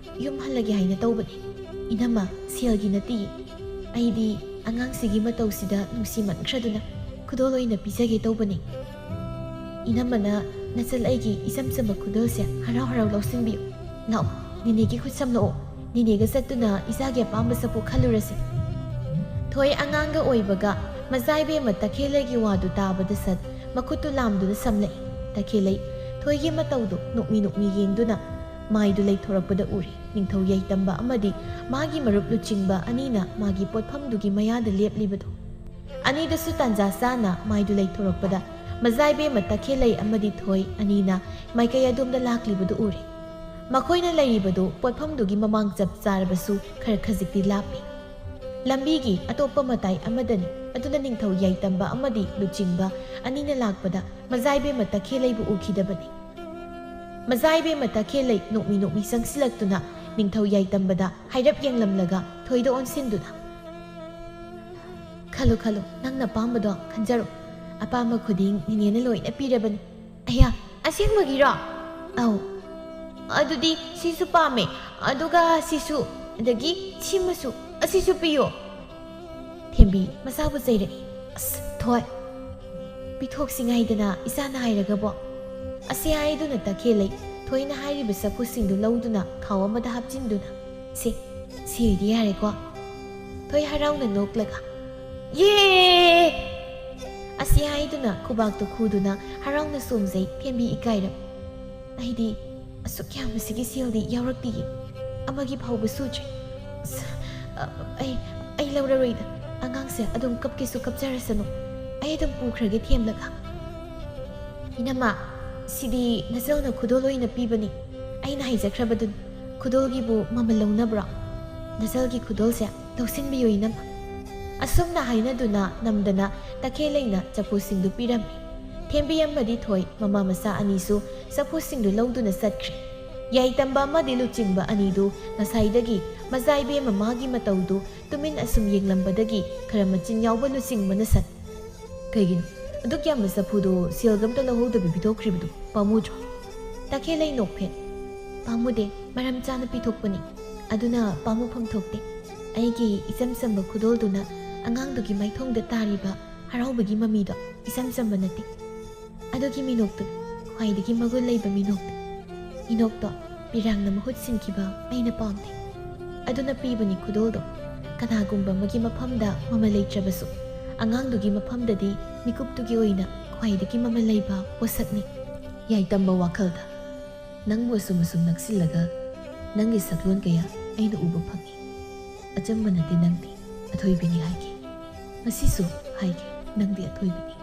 ꯌꯨꯝ ꯍꯜꯂꯒꯦ ꯍꯥꯏꯅ ꯇꯧꯕꯅꯤ꯫" "ꯏꯅꯝꯃ, ꯁꯦꯜꯒꯤ ꯅꯠꯇꯤꯌꯦ꯫ ꯑꯩꯗꯤ ꯑꯉꯥꯡꯁꯤꯒꯤ ꯃꯇꯧꯁꯤꯗ ꯅꯨꯡꯁꯤꯃꯟꯈ꯭ꯔꯗꯨꯅ ꯈꯨꯗꯣꯜ ꯑꯣꯏꯅ ꯄꯤꯖꯒꯦ ꯇꯧꯕꯅꯤ꯫" "ꯏꯅꯝꯃꯅ ꯅꯆꯜ ꯑꯩꯒꯤ ꯏꯆꯝ ꯆꯝꯕ ꯈꯨꯗꯣꯜꯁꯦ ꯍꯔꯥꯎ ꯍꯔꯥꯎ ꯂꯧꯁꯤꯟꯕꯤꯌꯨ꯫ ꯂꯥꯛꯑꯣ, ꯅꯤꯅꯦꯒꯤ ꯈꯨꯠ ꯁꯝꯂꯛꯑꯣ꯫ ꯅꯤꯅꯦꯒ ꯆꯠꯇꯨꯅ ꯏꯆꯥꯒꯤ ꯑꯄꯥꯝꯕ ꯆꯐꯨ ꯈꯜꯂꯨꯔꯁꯤ꯫" ꯊꯣꯏ ꯑꯉꯥꯡꯒ ꯑꯣꯏꯕꯒ ꯃꯖꯥꯏꯕꯦꯝꯃ ꯇꯈꯦꯜꯂꯩꯒꯤ ꯋꯥꯗꯨ ꯇꯥꯕꯗ ꯁꯠ ꯃꯈꯨꯠꯇꯨ ꯂꯥꯝꯗꯨꯅ ꯁꯝꯂꯛꯏ꯫ ꯇꯈꯦꯜꯂꯩ ꯊꯣꯏꯒꯤ ꯃꯇꯧꯗꯨ ꯅꯣꯛꯃꯤ ꯅꯣꯛꯃꯤ ꯌꯦꯡꯗꯨꯅ ꯃꯥꯏꯗꯨ ꯂꯩꯊꯣꯔꯛꯄꯗ ꯎꯔꯦ꯫ ꯅꯤꯡꯊꯧ ꯌꯥꯏꯇꯝꯕ ꯑꯃꯗꯤ ꯃꯥꯒꯤ ꯃꯔꯨꯞ ꯂꯨꯆꯤꯡꯕ ꯑꯅꯤꯅ ꯃꯥꯒꯤ ꯄꯣꯠꯐꯝꯗꯨꯒꯤ ꯃꯌꯥꯗ ꯂꯦꯞꯂꯤꯕꯗꯨ꯫ ꯑꯅꯤꯗꯨꯁꯨ ꯇꯥꯟꯖꯥ ꯆꯥꯅ ꯃꯥꯏꯗꯨ ꯂꯩꯊꯣꯔꯛꯄꯗ ꯃꯖꯥꯏꯕꯦꯝꯃ ꯇꯈꯦꯜꯂꯩ ꯑꯃꯗꯤ ꯊꯣꯏ ꯑꯅꯤꯅ ꯃꯥꯏꯀꯩ ꯑꯗꯣꯝꯗ ꯂꯥꯛꯂꯤꯕꯗꯨ ꯎꯔꯦ꯫ ꯃꯈꯣꯏꯅ ꯂꯩꯔꯤꯕꯗꯨ ꯄꯣꯠꯐꯝꯗꯨꯒꯤ ꯃꯃꯥꯡ ꯆꯞ ꯆꯥꯔꯕꯁꯨ ꯈꯔ ꯈꯖꯤꯛꯇꯤ ꯂꯥꯞꯄꯤ꯫ ꯂꯝꯕꯤꯒꯤ ꯑꯇꯣꯞꯄ ꯃꯇꯥꯏ ꯑꯃꯗꯅꯤ꯫ ꯑꯗꯨꯅ ꯅꯤꯡꯊꯧ ꯌꯥꯏꯇꯝꯕ ꯑꯃꯗꯤ ꯂꯨꯆꯤꯡꯕ ꯑꯅꯤꯅ ꯂꯥꯛꯄꯗ ꯃꯖꯥꯏꯕꯦꯝꯃ ꯇꯈꯦꯜꯂꯩꯕꯨ ꯎꯈꯤꯗꯕꯅꯤ꯫ ꯃꯖꯥꯏꯕꯦꯝꯃ ꯇꯈꯦꯜꯂꯩ ꯅꯣꯛꯃꯤ ꯅꯣꯛꯃꯤ ꯆꯪꯁꯤꯜꯂꯛꯇꯨꯅ ꯅꯤꯡꯊꯧ ꯌꯥꯏꯇꯝꯕꯗ ꯍꯥꯏꯔꯞ ꯌꯦꯡꯂꯝꯂꯒ ꯊꯣꯏꯗ ꯑꯣꯟꯁꯤꯟꯗꯨꯅ, "ꯈꯜꯂꯨ ꯈꯜꯂꯨ, ꯅꯪꯅ ꯑꯄꯥꯝꯕꯗꯣ ꯈꯟꯖꯔꯣ꯫ ꯑꯄꯥꯝꯕ ꯈꯨꯗꯤꯡ ꯅꯤꯅꯦꯅ ꯂꯣꯏꯅ ꯄꯤꯔꯕꯅꯤ꯫" "ꯑꯌꯥ, ꯑꯁꯦꯡꯕꯒꯤꯔꯣ?" "ꯑꯧ꯫ ꯑꯗꯨꯗꯤ ꯁꯤꯁꯨ ꯄꯥꯝꯃꯦ, ꯑꯗꯨꯒ ꯁꯤꯁꯨ, ꯑꯗꯒꯤ ꯁꯤꯃꯁꯨ, ꯑꯁꯤꯁꯨ ꯄꯤꯌꯣ꯫" ꯊꯦꯝꯕꯤ ꯃꯆꯥꯕꯨ ꯆꯩꯔꯛꯏ꯫ "ꯑꯁ, ꯊꯣꯏ, ꯄꯤꯊꯣꯛꯁꯤ ꯉꯥꯏꯗꯅ ꯏꯆꯥꯅ ꯍꯥꯏꯔꯒꯕꯣ?" ꯑꯁꯤ ꯍꯥꯏꯗꯨꯅ ꯇꯈꯦꯜꯂꯩ ꯊꯣꯏꯅ ꯍꯥꯏꯔꯤꯕ ꯆꯐꯨꯁꯤꯡꯗꯨ ꯂꯧꯗꯨꯅ ꯈꯥꯎ ꯑꯃꯗ ꯍꯥꯞꯆꯤꯟꯗꯨꯅ, "ꯁꯦ, ꯁꯤ ꯑꯣꯏꯗꯤ ꯌꯥꯔꯦꯀꯣ?" ꯊꯣꯏ ꯍꯔꯥꯎꯅ ꯅꯣꯛꯂꯒ, "ꯌꯦ!" ꯑꯁꯤ ꯍꯥꯏꯗꯨꯅ ꯈꯨꯕꯥꯛꯇꯨ ꯈꯨꯗꯨꯅ ꯍꯔꯥꯎꯅ ꯆꯣꯡꯖꯩ ꯊꯦꯝꯕꯤ ꯏꯀꯥꯏꯔꯝ꯫ "ꯑꯩꯗꯤ ꯑꯁꯨꯛ ꯌꯥꯝꯕꯁꯤꯒꯤ ꯁꯦꯜꯗꯤ ꯌꯥꯎꯔꯛꯇꯤꯌꯦ꯫ ꯑꯃꯒꯤ ꯐꯥꯎꯕ ꯁꯨꯗ꯭ꯔꯤ꯫ ꯑꯁ, ꯑ, ꯑꯩ, ꯑꯩ ꯂꯧꯔꯔꯣꯏꯗ꯫ ꯑꯉꯥꯡꯁꯦ ꯑꯗꯨꯝ ꯀꯞꯀꯦꯁꯨ ꯀꯞꯆꯔꯁꯅꯨ꯫ ꯑꯩ ꯑꯗꯨꯝ ꯄꯨꯈ꯭ꯔꯒꯦ ꯊꯦꯝꯂꯒ꯫" "ꯏꯅꯝꯃ, ꯁꯤꯗꯤ ꯅꯆꯜꯅ ꯈꯨꯗꯣꯜ ꯑꯣꯏꯅ ꯄꯤꯕꯅꯤ꯫ ꯑꯩꯅ ꯍꯥꯏꯖꯈ꯭ꯔꯕꯗꯨꯅꯤ, ꯈꯨꯗꯣꯜꯒꯤꯕꯨ ꯃꯃꯜ ꯂꯧꯅꯕ꯭ꯔꯣ? ꯅꯆꯜꯒꯤ ꯈꯨꯗꯣꯜꯁꯦ ꯂꯧꯁꯤꯟꯕꯤꯌꯨ ꯏꯅꯝꯃ꯫" ꯑꯁꯨꯝꯅ ꯍꯥꯏꯅꯗꯨꯅ ꯅꯝꯗꯅ ꯇꯈꯦꯜꯂꯩꯅ ꯆꯐꯨꯁꯤꯡꯗꯨ ꯄꯤꯔꯝꯃꯤ꯫ ꯊꯦꯝꯕꯤ ꯑꯃꯗꯤ ꯊꯣꯏ ꯃꯃꯥ ꯃꯆꯥ ꯑꯅꯤꯁꯨ ꯆꯐꯨꯁꯤꯡꯗꯨ ꯂꯧꯗꯨꯅ ꯆꯠꯈ꯭ꯔꯦ꯫ ꯌꯥꯏꯇꯝꯕ ꯑꯃꯗꯤ ꯂꯨꯆꯤꯡꯕ ꯑꯅꯤꯗꯨ ꯉꯁꯥꯏꯗꯒꯤ ꯃꯆꯥ ꯏꯕꯦꯝꯃ ꯃꯥꯒꯤ ꯃꯇꯧꯗꯨ ꯇꯨꯃꯤꯟ ꯑꯁꯨꯝ ꯌꯦꯡꯂꯝꯕꯗꯒꯤ ꯈꯔ ꯃꯆꯤꯟ ꯌꯥꯎꯕ ꯂꯨꯆꯤꯡꯕꯅ ꯁꯠ, "ꯀꯩꯒꯤꯅꯣ? ꯑꯗꯨꯛ ꯌꯥꯝꯕ ꯆꯐꯨꯗꯣ ꯁꯦꯜꯒ ꯑꯝꯇ ꯂꯧꯍꯧꯗꯕꯤ ꯄꯤꯊꯣꯛꯈ꯭ꯔꯤꯕꯗꯨ ꯄꯥꯝꯃꯨꯗ꯭ꯔꯣ?" ꯇꯈꯦꯜꯂꯩ ꯅꯣꯛꯐꯦꯠ, "ꯄꯥꯝꯃꯨꯗꯦ, ꯃꯔꯝ ꯆꯥꯅ ꯄꯤꯊꯣꯛꯄꯅꯤ꯫ ꯑꯗꯨꯅ ꯄꯥꯝꯃꯨꯐꯝ ꯊꯣꯛꯇꯦ꯫ ꯑꯩꯒꯤ ꯏꯆꯝ ꯆꯝꯕ ꯈꯨꯗꯣꯜꯗꯨꯅ ꯑꯉꯥꯡꯗꯨꯒꯤ ꯃꯥꯏꯊꯣꯡꯗ ꯇꯥꯔꯤꯕ ꯍꯔꯥꯎꯕꯒꯤ ꯃꯃꯤꯗꯣ ꯏꯆꯝ ꯆꯝꯕ ꯅꯠꯇꯦ꯫ ꯑꯗꯨꯒꯤ ꯃꯤꯅꯣꯛꯇꯨ ꯈ꯭ꯋꯥꯏꯗꯒꯤ ꯃꯒꯨꯟ ꯂꯩꯕ ꯃꯤꯅꯣꯛꯅꯤ꯫ ꯃꯤꯅꯣꯛꯇꯣ ꯄꯤꯔꯥꯡꯅ ꯃꯍꯨꯠ ꯁꯤꯟꯈꯤꯕ ꯑꯩꯅ ꯄꯥꯝꯗꯦ꯫ ꯑꯗꯨꯅ ꯄꯤꯕꯅꯤ ꯈꯨꯗꯣꯜꯗꯣ꯫ ꯀꯅꯥꯒꯨꯝꯕ ꯑꯃꯒꯤ ꯃꯐꯝꯗ ꯃꯃꯜ ꯂꯩꯇ꯭ꯔꯕꯁꯨ, ꯑꯉꯥꯡꯗꯨꯒꯤ ꯃꯐꯝꯗꯗꯤ ꯃꯤꯀꯨꯞꯇꯨꯒꯤ ꯑꯣꯏꯅ ꯈ꯭ꯋꯥꯏꯗꯒꯤ ꯃꯃꯜ ꯂꯩꯕ ꯄꯣꯠꯁꯛꯅꯤ꯫" ꯌꯥꯏꯇꯝꯕ ꯋꯥꯈꯜꯗ, "ꯅꯪꯕꯨ ꯑꯁꯨꯝ ꯑꯁꯨꯝ ꯅꯛꯁꯤꯜꯂꯒ ꯅꯪꯒꯤ ꯁꯛꯂꯣꯟ ꯀꯌꯥ ꯑꯩꯅ ꯎꯕ ꯐꯪꯏ꯫ ꯑꯆꯝꯕ ꯅꯠꯇꯦ ꯅꯪꯗꯤ, ꯑꯊꯣꯏꯕꯤꯅꯤ ꯍꯥꯏꯒꯦ꯫ ꯉꯁꯤꯁꯨ ꯍꯥꯏꯒꯦ, ꯅꯪꯗꯤ ꯑꯊꯣꯏꯕꯤꯅꯤ꯫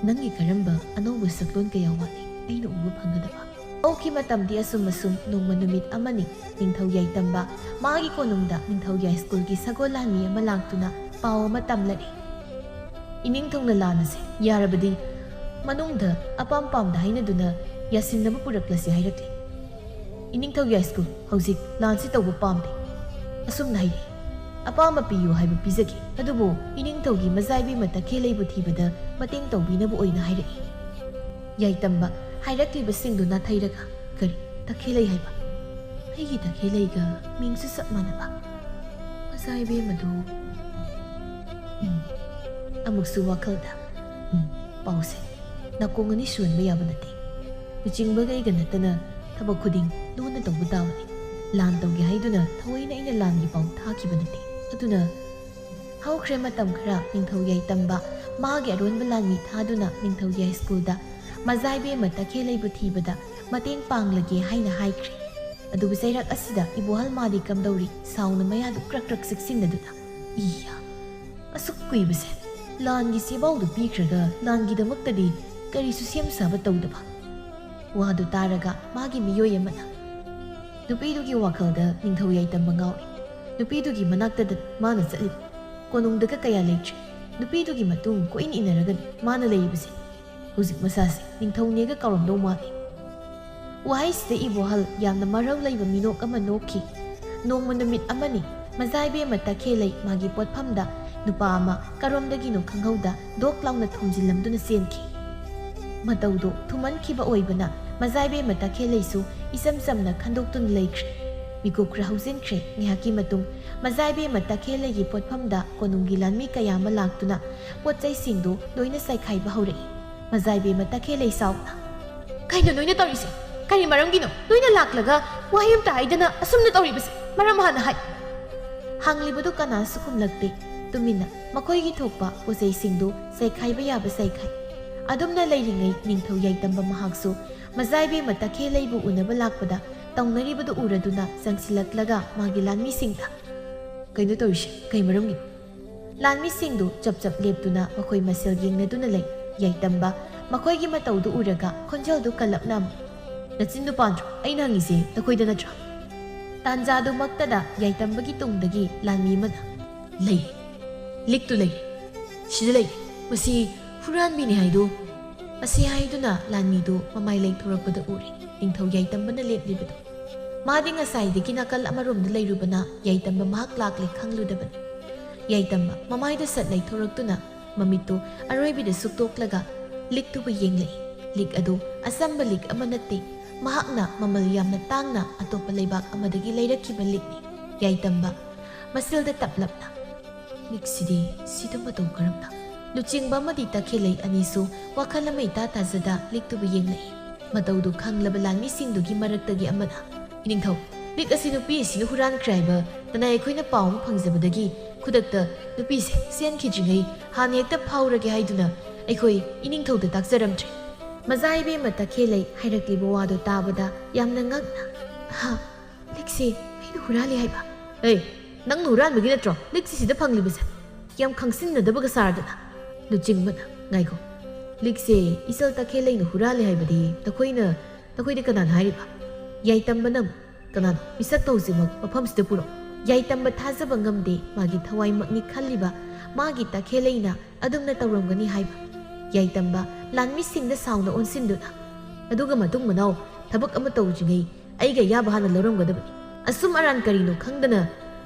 ꯅꯪꯒꯤ ꯀꯔꯝꯕ ꯑꯅꯧꯕ ꯁꯛꯂꯣꯟ ꯀꯌꯥ ꯋꯥꯠꯂꯤ ꯑꯩꯅ ꯎꯕ ꯐꯪꯒꯗꯕ?" ꯍꯧꯈꯤ ꯃꯇꯝꯗꯤ ꯑꯁꯨꯝ ꯑꯁꯨꯝ ꯅꯣꯡꯃ ꯅꯨꯃꯤꯠ ꯑꯃꯅꯤ ꯅꯤꯡꯊꯧ ꯌꯥꯏꯇꯝꯕ ꯃꯥꯒꯤ ꯀꯣꯅꯨꯡꯗ ꯅꯤꯡꯊꯧ ꯌꯥꯏꯁ꯭ꯀꯨꯜꯒꯤ ꯁꯒꯣꯜ ꯂꯥꯟꯃꯤ ꯑꯃ ꯂꯥꯛꯇꯨꯅ ꯄꯥꯎ ꯑꯃ ꯇꯝꯂꯛꯏ꯫ "ꯏꯅꯤꯡꯊꯧꯅ ꯂꯥꯟ ꯑꯁꯦ ꯌꯥꯔꯕꯗꯤ ꯃꯅꯨꯡꯗ ꯑꯄꯥꯝ ꯄꯥꯝꯗ ꯍꯥꯏꯅꯗꯨꯅ ꯌꯥꯁꯤꯟꯅꯕ ꯄꯨꯔꯛꯂꯁꯤ ꯍꯥꯏꯔꯛꯂꯤ꯫ ꯏꯅꯤꯡꯊꯧ ꯌꯥꯏꯁ꯭ꯀꯨꯜ ꯍꯧꯖꯤꯛ ꯂꯥꯟꯁꯤ ꯇꯧꯕ ꯄꯥꯝꯗꯦ" ꯑꯁꯨꯝꯅ ꯍꯥꯏꯔꯛꯏ꯫ "ꯑꯄꯥꯝꯕ ꯄꯤꯌꯨ ꯍꯥꯏꯕ ꯄꯤꯖꯒꯦ, ꯑꯗꯨꯕꯨ ꯏꯅꯤꯡꯊꯧꯒꯤ ꯃꯖꯥꯏꯕꯤ ꯃꯇꯈꯦꯜꯂꯩꯕꯨ ꯊꯤꯕꯗ ꯃꯇꯦꯡ ꯇꯧꯕꯤꯅꯕ ꯑꯣꯏꯅ" ꯍꯥꯏꯔꯛꯏ꯫ ꯌꯥꯏꯇꯝꯕ ꯍꯥꯏꯔꯛꯂꯤꯕꯁꯤꯡꯗꯨ ꯅꯥꯊꯩꯔꯒ, "ꯀꯔꯤ ꯇꯈꯦꯜꯂꯩ ꯍꯥꯏꯕ? ꯑꯩꯒꯤ ꯇꯈꯦꯜꯂꯩꯒ ꯃꯤꯡꯁꯨ ꯆꯞ ꯃꯥꯟꯅꯕ꯫ ꯃꯖꯥꯏꯕꯦꯝꯃꯗꯨ"꯫ ꯎꯝ꯫ ꯑꯃꯨꯛꯁꯨ ꯋꯥꯈꯜꯗ, "ꯎꯝ, ꯄꯥꯎꯁꯦ ꯅꯥꯀꯣꯡ ꯑꯅꯤ ꯁꯨꯍꯟꯕ ꯌꯥꯕ ꯅꯠꯇꯦ꯫ ꯂꯨꯆꯤꯡꯕꯒ ꯑꯩꯒ ꯅꯠꯇꯅ ꯊꯕꯛ ꯈꯨꯗꯤꯡ ꯂꯣꯟꯅ ꯇꯧꯕ ꯇꯥꯕꯅꯤ꯫ ꯂꯥꯟ ꯇꯧꯒꯦ ꯍꯥꯏꯗꯨꯅ ꯊꯑꯣꯏꯅ ꯑꯩꯅ ꯂꯥꯟꯒꯤ ꯄꯥꯎ ꯊꯥꯈꯤꯕ ꯅꯠꯇꯦ꯫ ꯑꯗꯨꯅ" ꯍꯧꯈ꯭ꯔꯦ ꯃꯇꯝ ꯈꯔ ꯅꯤꯡꯊꯧ ꯌꯥꯏꯇꯝꯕ ꯃꯥꯒꯤ ꯑꯔꯣꯟꯕ ꯂꯥꯟꯃꯤ ꯊꯥꯗꯨꯅ ꯅꯤꯡꯊꯧ ꯌꯥꯏꯁ꯭ꯀꯨꯜꯗ ꯃꯖꯥꯏꯕꯦꯝꯃ ꯇꯈꯦꯜꯂꯩꯕꯨ ꯊꯤꯕꯗ ꯃꯇꯦꯡ ꯄꯥꯡꯂꯒꯦ ꯍꯥꯏꯅ ꯍꯥꯏꯈ꯭ꯔꯦ꯫ ꯑꯗꯨꯕꯨ ꯆꯩꯔꯛ ꯑꯁꯤꯗ ꯏꯕꯣꯍꯜ ꯃꯥꯗꯤ ꯀꯝꯗꯧꯔꯤ? ꯁꯥꯎꯅ ꯃꯌꯥꯗꯨ ꯀ꯭ꯔꯛ ꯀ꯭ꯔꯛ ꯆꯤꯛꯁꯤꯟꯅꯗꯨꯅ, "ꯏꯌꯥ, ꯑꯁꯨꯛ ꯀꯨꯏꯕꯁꯦ ꯂꯥꯟꯒꯤ ꯆꯦꯕꯥꯎꯗꯨ ꯄꯤꯈ꯭ꯔꯒ ꯂꯥꯟꯒꯤꯗꯃꯛꯇꯗꯤ ꯀꯔꯤꯁꯨ ꯁꯦꯝ ꯁꯥꯕ ꯇꯧꯗꯕ?" ꯋꯥꯗꯨ ꯇꯥꯔꯒ ꯃꯥꯒꯤ ꯃꯤꯑꯣꯏ ꯑꯃꯅ, ꯅꯨꯄꯤꯗꯨꯒꯤ ꯋꯥꯈꯜꯗ ꯅꯤꯡꯊꯧ ꯌꯥꯏꯇꯝꯕ ꯉꯥꯎꯔꯤ꯫ ꯅꯨꯄꯤꯗꯨꯒꯤ ꯃꯅꯥꯛꯇꯗ ꯃꯥꯅ ꯆꯠꯂꯤꯕ꯫ ꯀꯣꯅꯨꯡꯗꯒ ꯀꯌꯥ ꯂꯩꯇ꯭ꯔꯤ꯫ ꯅꯨꯄꯤꯗꯨꯒꯤ ꯃꯇꯨꯡ ꯀꯣꯏꯏꯟ ꯏꯟꯅꯔꯒꯅꯤ ꯃꯥꯅ ꯂꯩꯔꯤꯕꯁꯦ꯫ ꯍꯧꯖꯤꯛ ꯃꯁꯥꯁꯦ ꯅꯤꯡꯊꯧꯅꯦꯒ ꯀꯥꯎꯔꯝꯗꯧ ꯃꯥꯜꯂꯤ꯫ ꯋꯥꯍꯩꯁꯤꯗ ꯏꯕꯣꯍꯜ ꯌꯥꯝꯅ ꯃꯔꯧ ꯂꯩꯕ ꯃꯤꯅꯣꯛ ꯑꯃ ꯅꯣꯛꯈꯤ꯫ ꯅꯣꯡꯃ ꯅꯨꯃꯤꯠ ꯑꯃꯅꯤ, ꯃꯖꯥꯏꯕꯦꯝꯃ ꯇꯈꯦꯜꯂꯩ ꯃꯥꯒꯤ ꯄꯣꯠꯐꯝꯗ ꯅꯨꯄꯥ ꯑꯃ ꯀꯔꯣꯝꯗꯒꯤꯅꯣ ꯈꯪꯍꯧꯗ ꯗꯣꯛ ꯂꯥꯎꯅ ꯊꯣꯝꯖꯤꯜꯂꯝꯗꯨꯅ ꯆꯦꯟꯈꯤ꯫ ꯃꯇꯧꯗꯣ ꯊꯨꯃꯟꯈꯤꯕ ꯑꯣꯏꯕꯅ ꯃꯖꯥꯏꯕꯦꯝꯃ ꯇꯈꯦꯜꯂꯩꯁꯨ ꯏꯆꯝ ꯆꯝꯅ ꯈꯟꯗꯣꯛꯇꯨꯅ ꯂꯩꯈ꯭ꯔꯦ꯫ ꯃꯤꯀꯨꯞ ꯈꯔ ꯍꯧꯖꯤꯟꯈ꯭ꯔꯦ꯫ ꯉꯥꯏꯍꯥꯛꯀꯤ ꯃꯇꯨꯡ ꯃꯖꯥꯏꯕꯦꯝꯃ ꯇꯈꯦꯜꯂꯩꯒꯤ ꯄꯣꯠꯐꯝꯗ ꯀꯣꯅꯨꯡꯒꯤ ꯂꯥꯟꯃꯤ ꯀꯌꯥ ꯑꯃ ꯂꯥꯛꯇꯨꯅ ꯄꯣꯠ ꯆꯩꯁꯤꯡꯗꯨ ꯂꯣꯏꯅ ꯆꯥꯏꯈꯥꯏꯕ ꯍꯧꯔꯛꯏ꯫ ꯃꯖꯥꯏꯕꯦꯝꯃ ꯇꯈꯦꯜꯂꯩ ꯆꯥꯎꯅ, "ꯀꯩꯅꯣ ꯅꯣꯏꯅ ꯇꯧꯔꯤꯁꯦ? ꯀꯔꯤ ꯃꯔꯝꯒꯤꯅꯣ? ꯅꯣꯏꯅ ꯂꯥꯛꯂꯒ ꯋꯥꯍꯩ ꯑꯃꯇ ꯍꯥꯏꯗꯅ ꯑꯁꯨꯝꯅ ꯇꯧꯔꯤꯕꯁꯦ? ꯃꯔꯝ ꯍꯥꯟꯅ ꯍꯥꯏ!" ꯍꯪꯂꯤꯕꯗꯨ ꯀꯅꯥꯁꯨ ꯈꯨꯝꯂꯛꯇꯦ꯫ ꯇꯨꯃꯤꯟꯅ ꯃꯈꯣꯏꯒꯤ ꯊꯣꯛꯄ ꯄꯣꯠ ꯆꯩꯁꯤꯡꯗꯨ ꯆꯥꯏꯈꯥꯏꯕ ꯌꯥꯕ ꯆꯥꯏꯈꯥꯏ꯫ ꯑꯗꯨꯝꯅ ꯂꯩꯔꯤꯉꯩ ꯅꯤꯡꯊꯧ ꯌꯥꯏꯇꯝꯕ ꯃꯍꯥꯛꯁꯨ ꯃꯖꯥꯏꯕꯦꯝꯃ ꯇꯈꯦꯜꯂꯩꯕꯨ ꯎꯅꯕ ꯂꯥꯛꯄꯗ ꯇꯧꯅꯔꯤꯕꯗꯨ ꯎꯔꯗꯨꯅ ꯆꯪꯁꯤꯜꯂꯛꯂꯒ ꯃꯥꯒꯤ ꯂꯥꯟꯃꯤꯁꯤꯡꯗ, "ꯀꯩꯅꯣ ꯇꯧꯔꯤꯁꯦ? ꯀꯩ ꯃꯔꯝꯒꯤꯅꯣ?" ꯂꯥꯟꯃꯤꯁꯤꯡꯗꯨ ꯆꯞ ꯆꯞ ꯂꯦꯞꯇꯨꯅ ꯃꯈꯣꯏ ꯃꯁꯦꯜ ꯌꯦꯡꯅꯗꯨꯅ ꯂꯩ꯫ ꯌꯥꯏꯇꯝꯕ ꯃꯈꯣꯏꯒꯤ ꯃꯇꯧꯗꯨ ꯎꯔꯒ ꯈꯣꯟꯖꯦꯜꯗꯨ ꯀꯜꯂꯞꯅ ꯑꯃꯨꯛ, "ꯅꯆꯤꯟꯗꯨ ꯄꯥꯟꯗ꯭ꯔꯣ? ꯑꯩꯅ ꯍꯪꯉꯤꯁꯦ ꯅꯈꯣꯏꯗ ꯅꯠꯇ꯭ꯔꯣ?" ꯇꯥꯟꯖꯥꯗꯨꯃꯛꯇꯗ ꯌꯥꯏꯇꯝꯕꯒꯤ ꯇꯨꯡꯗꯒꯤ ꯂꯥꯟꯃꯤ ꯑꯃꯅ, "ꯂꯩ, ꯂꯤꯛꯇꯨ ꯂꯩ, ꯁꯤꯗ ꯂꯩ꯫ ꯃꯁꯤ ꯍꯨꯔꯥꯟꯕꯤꯅꯤ ꯍꯥꯏꯗꯨ"꯫ ꯃꯁꯤ ꯍꯥꯏꯗꯨꯅ ꯂꯥꯟꯃꯤꯗꯨ ꯃꯃꯥꯏ ꯂꯩꯊꯣꯔꯛꯄꯗ ꯎꯔꯦ ꯅꯤꯡꯊꯧ ꯌꯥꯏꯇꯝꯕꯅ ꯂꯦꯞꯂꯤꯕꯗꯨ꯫ ꯃꯥꯗꯤ ꯉꯁꯥꯏꯗꯒꯤ ꯅꯥꯀꯜ ꯑꯃꯔꯣꯝꯗ ꯂꯩꯔꯨꯕꯅ ꯌꯥꯏꯇꯝꯕ ꯃꯍꯥꯛ ꯂꯥꯛꯂꯦ ꯈꯪꯂꯨꯗꯕꯅꯤ꯫ ꯌꯥꯏꯇꯝꯕ ꯃꯃꯥꯏꯗ ꯁꯠ ꯂꯩꯊꯣꯔꯛꯇꯨꯅ ꯃꯃꯤꯠꯇꯨ ꯑꯔꯣꯏꯕꯤꯗ ꯁꯨꯛꯇꯣꯛꯂꯒ ꯂꯤꯛꯇꯨꯕꯨ ꯌꯦꯡꯂꯛꯏ꯫ ꯂꯤꯛ ꯑꯗꯨ ꯑꯆꯝꯕ ꯂꯤꯛ ꯑꯃ ꯅꯠꯇꯦ꯫ ꯃꯍꯥꯛꯅ ꯃꯃꯜ ꯌꯥꯝꯅ ꯇꯥꯡꯅ ꯑꯇꯣꯞꯄ ꯂꯩꯕꯥꯛ ꯑꯃꯗꯒꯤ ꯂꯩꯔꯛꯈꯤꯕ ꯂꯤꯛꯅꯤ꯫ ꯌꯥꯏꯇꯝꯕ ꯃꯁꯤꯜꯗ ꯇꯞꯂꯞꯅ, "ꯂꯤꯛꯁꯤꯗꯤ ꯁꯤꯗ ꯃꯇꯧ ꯀꯔꯝꯅ?" ꯂꯨꯆꯤꯡꯕ ꯑꯃꯗꯤ ꯇꯈꯦꯜꯂꯩ ꯑꯅꯤꯁꯨ ꯋꯥꯈꯜ ꯑꯃ ꯏꯇꯥ ꯇꯥꯖꯗ ꯂꯤꯛꯇꯨꯕꯨ ꯌꯦꯡꯂꯛꯏ꯫ ꯃꯇꯧꯗꯨ ꯈꯪꯂꯕ ꯂꯥꯟꯃꯤꯁꯤꯡꯗꯨꯒꯤ ꯃꯔꯛꯇꯒꯤ ꯑꯃꯅ, "ꯏꯅꯤꯡꯊꯧ, ꯂꯤꯛ ꯑꯁꯤ ꯅꯨꯄꯤ ꯑꯁꯤꯅ ꯍꯨꯔꯥꯟꯈ꯭ꯔꯦ ꯍꯥꯏꯕ ꯇꯅꯥꯏ ꯑꯩꯈꯣꯏꯅ ꯄꯥꯎ ꯑꯃ ꯐꯪꯖꯕꯗꯒꯤ ꯈꯨꯗꯛꯇ ꯅꯨꯄꯤꯁꯦ ꯆꯦꯟꯈꯤꯗ꯭ꯔꯤꯉꯩ ꯍꯥꯟꯅ ꯍꯦꯛꯇ ꯐꯥꯎꯔꯒꯦ ꯍꯥꯏꯗꯨꯅ ꯑꯩꯈꯣꯏ ꯏꯅꯤꯡꯊꯧꯗ ꯇꯥꯛꯆꯔꯝꯗ꯭ꯔꯦ"꯫ ꯃꯖꯥ ꯏꯕꯦꯝꯃ ꯇꯈꯦꯜꯂꯩ ꯍꯥꯏꯔꯛꯂꯤꯕ ꯋꯥꯗꯨ ꯇꯥꯕꯗ ꯌꯥꯝꯅ ꯉꯛꯅ, "ꯍꯥ? ꯂꯤꯛꯁꯦ ꯑꯩꯅ ꯍꯨꯔꯥꯜꯂꯤ ꯍꯥꯏꯕ?" "ꯑꯦ, ꯅꯪꯅ ꯍꯨꯔꯥꯟꯕꯒꯤ ꯅꯠꯇ꯭ꯔꯣ ꯂꯤꯛꯁꯤ ꯁꯤꯗ ꯐꯪꯂꯤꯕꯁꯦ? ꯌꯥꯝ ꯈꯪꯁꯤꯟꯅꯗꯕꯒ ꯁꯥꯔꯗꯅ"꯫ ꯂꯨꯆꯤꯡꯕꯅ, "ꯉꯥꯏꯈꯣ, ꯂꯤꯛꯁꯦ ꯏꯆꯜ ꯇꯈꯦꯜꯂꯩꯅ ꯍꯨꯔꯥꯜꯂꯦ ꯍꯥꯏꯕꯗꯤ ꯅꯈꯣꯏꯅ, ꯅꯈꯣꯏꯗ ꯀꯅꯥꯅ ꯍꯥꯏꯔꯤꯕ?" ꯌꯥꯏꯇꯝꯕꯅ, "ꯀꯅꯥꯅꯣ? ꯃꯤꯁꯛꯇꯣ ꯍꯧꯖꯤꯛꯃꯛ ꯃꯐꯝꯁꯤꯗ ꯄꯨꯔꯛꯑꯣ"꯫ ꯌꯥꯏꯇꯝꯕ ꯊꯥꯖꯕ ꯉꯝꯗꯦ, ꯃꯥꯒꯤ ꯊꯋꯥꯏꯃꯛꯅꯤ ꯈꯜꯂꯤꯕ ꯃꯥꯒꯤ ꯇꯈꯦꯜꯂꯩꯅ ꯑꯗꯨꯝꯅ ꯇꯧꯔꯝꯒꯅꯤ ꯍꯥꯏꯕ꯫ ꯌꯥꯏꯇꯝꯕ ꯂꯥꯟꯃꯤꯁꯤꯡꯗ ꯁꯥꯎꯅ ꯑꯣꯟꯁꯤꯟꯗꯨꯅ, "ꯑꯗꯨꯒ ꯃꯇꯨꯡ ꯃꯅꯥꯎ ꯊꯕꯛ ꯑꯃ ꯇꯧꯗ꯭ꯔꯤꯉꯩ ꯑꯩꯒꯤ ꯑꯌꯥꯕ ꯍꯥꯟꯅ ꯂꯧꯔꯝꯒꯗꯕꯅꯤ꯫ ꯑꯁꯨꯝ ꯑꯔꯥꯟ ꯀꯔꯤꯅꯣ ꯈꯪꯗꯅ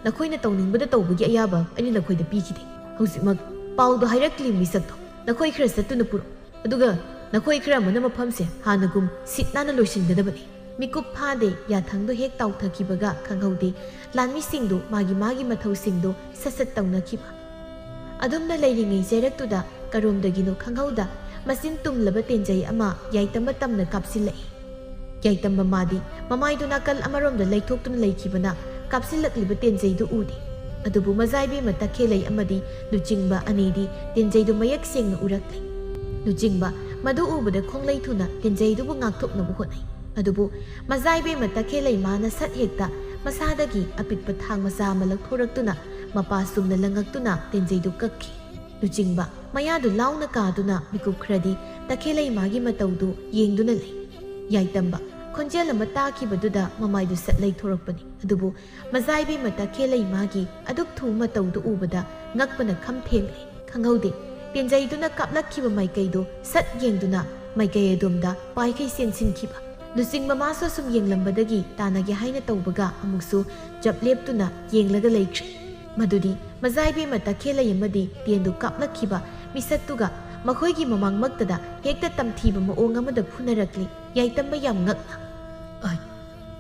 ꯅꯈꯣꯏꯅ ꯇꯧꯅꯤꯡꯕꯗ ꯇꯧꯕꯒꯤ ꯑꯌꯥꯕ ꯑꯩꯅ ꯅꯈꯣꯏꯗ ꯄꯤꯈꯤꯗꯦ꯫ ꯍꯧꯖꯤꯛꯃꯛ ꯄꯥꯎꯗꯣ ꯍꯥꯏꯔꯛꯂꯤ ꯃꯤꯁꯛꯇꯣ ꯅꯈꯣꯏ ꯈꯔ ꯆꯠꯇꯨꯅ ꯄꯨꯔꯛꯎ꯫ ꯑꯗꯨꯒ ꯅꯈꯣꯏ ꯈꯔ ꯑꯃꯅ ꯃꯐꯝꯁꯦ ꯍꯥꯟꯅꯒꯨꯝ ꯁꯤꯠ ꯅꯥꯟꯅ ꯂꯣꯏꯁꯤꯟꯒꯗꯕꯅꯤ"꯫ ꯃꯤꯀꯨꯞ ꯐꯥꯗꯦ, ꯌꯥꯊꯪꯗꯣ ꯍꯦꯛ ꯇꯥꯎꯊꯈꯤꯕꯒ ꯈꯪꯍꯧꯗꯦ, ꯂꯥꯟꯃꯤꯁꯤꯡꯗꯨ ꯃꯥꯒꯤ ꯃꯥꯒꯤ ꯃꯊꯧꯁꯤꯡꯗꯨ ꯁꯠ ꯁꯠ ꯇꯧꯅꯈꯤꯕ꯫ ꯑꯗꯨꯝꯅ ꯂꯩꯔꯤꯉꯩ ꯆꯩꯔꯛꯇꯨꯗ ꯀꯔꯣꯝꯗꯒꯤꯅꯣ ꯈꯪꯍꯧꯗ ꯃꯆꯤꯟ ꯇꯨꯝꯂꯕ ꯇꯦꯟꯖꯩ ꯑꯃ ꯌꯥꯏꯇꯝꯕ ꯇꯝꯅ ꯀꯥꯞꯁꯤꯜꯂꯛꯏ꯫ ꯌꯥꯏꯇꯝꯕ ꯃꯥꯗꯤ ꯃꯃꯥꯏꯗꯨ ꯅꯥꯀꯜ ꯑꯃꯔꯣꯝꯗ ꯂꯩꯊꯣꯛꯇꯨꯅ ꯂꯩꯈꯤꯕꯅ ꯀꯥꯞꯁꯤꯜꯂꯛꯂꯤꯕ ꯇꯦꯟꯖꯩꯗꯨ ꯎꯗꯦ꯫ ꯑꯗꯨꯕꯨ ꯃꯖꯥꯏꯕꯦꯝꯃ ꯇꯈꯦꯜꯂꯩ ꯑꯃꯗꯤ ꯂꯨꯆꯤꯡꯕ ꯑꯅꯤꯗꯤ ꯇꯦꯟꯖꯩꯗꯨ ꯃꯌꯦꯛ ꯁꯦꯡꯅ ꯎꯔꯛꯂꯦ꯫ ꯂꯨꯆꯤꯡꯕ ꯃꯗꯨ ꯎꯕꯗ ꯈꯣꯡꯂꯩ ꯊꯨꯅ ꯇꯦꯟꯖꯩꯗꯨꯕꯨ ꯉꯥꯛꯊꯣꯛꯅꯕ ꯍꯣꯠꯅꯩ꯫ ꯑꯗꯨꯕꯨ ꯃꯖꯥꯏꯕꯦꯝꯃ ꯇꯈꯦꯜꯂꯩ ꯃꯥꯅ ꯁꯠ ꯍꯦꯛꯇ ꯃꯁꯥꯗꯒꯤ ꯑꯄꯤꯛꯄ ꯊꯥꯡ ꯃꯆꯥ ꯑꯃ ꯂꯧꯊꯣꯔꯛꯇꯨꯅ ꯃꯄꯥ ꯆꯨꯝꯅ ꯂꯪꯉꯛꯇꯨꯅ ꯇꯦꯟꯖꯩꯗꯨ ꯀꯛꯈꯤ꯫ ꯂꯨꯆꯤꯡꯕ ꯃꯌꯥꯗꯨ ꯂꯥꯎꯅ ꯀꯥꯗꯨꯅ ꯃꯤꯀꯨꯞ ꯈꯔꯗꯤ ꯇꯈꯦꯜꯂꯩ ꯃꯥꯒꯤ ꯃꯇꯧꯗꯨ ꯌꯦꯡꯗꯨꯅ ꯂꯩ꯫ ꯌꯥꯏꯇꯝꯕ ꯈꯣꯟꯖꯦꯜ ꯑꯃ ꯇꯥꯈꯤꯕꯗꯨꯗ ꯃꯃꯥꯏꯗꯨ ꯁꯠ ꯂꯩꯊꯣꯔꯛꯄꯅꯤ꯫ ꯑꯗꯨꯕꯨ ꯃꯖꯥ ꯏꯕꯦꯝꯃ ꯇꯈꯦꯜꯂꯩ ꯃꯥꯒꯤ ꯑꯗꯨꯛ ꯊꯨꯕ ꯃꯇꯧꯗꯨ ꯎꯕꯗ ꯉꯛꯄꯅ ꯈꯝ ꯊꯦꯡꯂꯦ꯫ ꯈꯪꯍꯧꯗꯦ, ꯇꯦꯟꯖꯩꯗꯨꯅ ꯀꯥꯞꯂꯛꯈꯤꯕ ꯃꯥꯏꯀꯩꯗꯨ ꯁꯠ ꯌꯦꯡꯗꯨꯅ ꯃꯥꯏꯀꯩ ꯑꯗꯣꯝꯗ ꯄꯥꯏꯈꯩ ꯆꯦꯟꯁꯤꯟꯈꯤꯕ꯫ ꯂꯨꯆꯤꯡꯕ ꯃꯥꯁꯨ ꯁꯨꯝ ꯌꯦꯡꯂꯝꯕꯗꯒꯤ ꯇꯥꯟꯅꯒꯦ ꯍꯥꯏꯅ ꯇꯧꯕꯒ ꯑꯃꯨꯛꯁꯨ ꯆꯞ ꯂꯦꯞꯇꯨꯅ ꯌꯦꯡꯂꯒ ꯂꯩꯈ꯭ꯔꯦ꯫ ꯃꯗꯨꯗꯤ ꯃꯖꯥ ꯏꯕꯦꯝꯃ ꯇꯈꯦꯜꯂꯩ ꯑꯃꯗꯤ ꯇꯦꯟꯗꯨ ꯀꯥꯞꯂꯛꯈꯤꯕ ꯃꯤꯁꯛꯇꯨꯒ ꯃꯈꯣꯏꯒꯤ ꯃꯃꯥꯡꯃꯛꯇꯗ ꯍꯦꯛꯇ ꯇꯝꯊꯤꯕ ꯃꯑꯣꯡ ꯑꯃꯗ ꯐꯨꯅꯔꯛꯂꯤ꯫ ꯌꯥꯏꯇꯝꯕ ꯌꯥꯝ ꯉꯛꯅ, "ꯑꯥꯏ,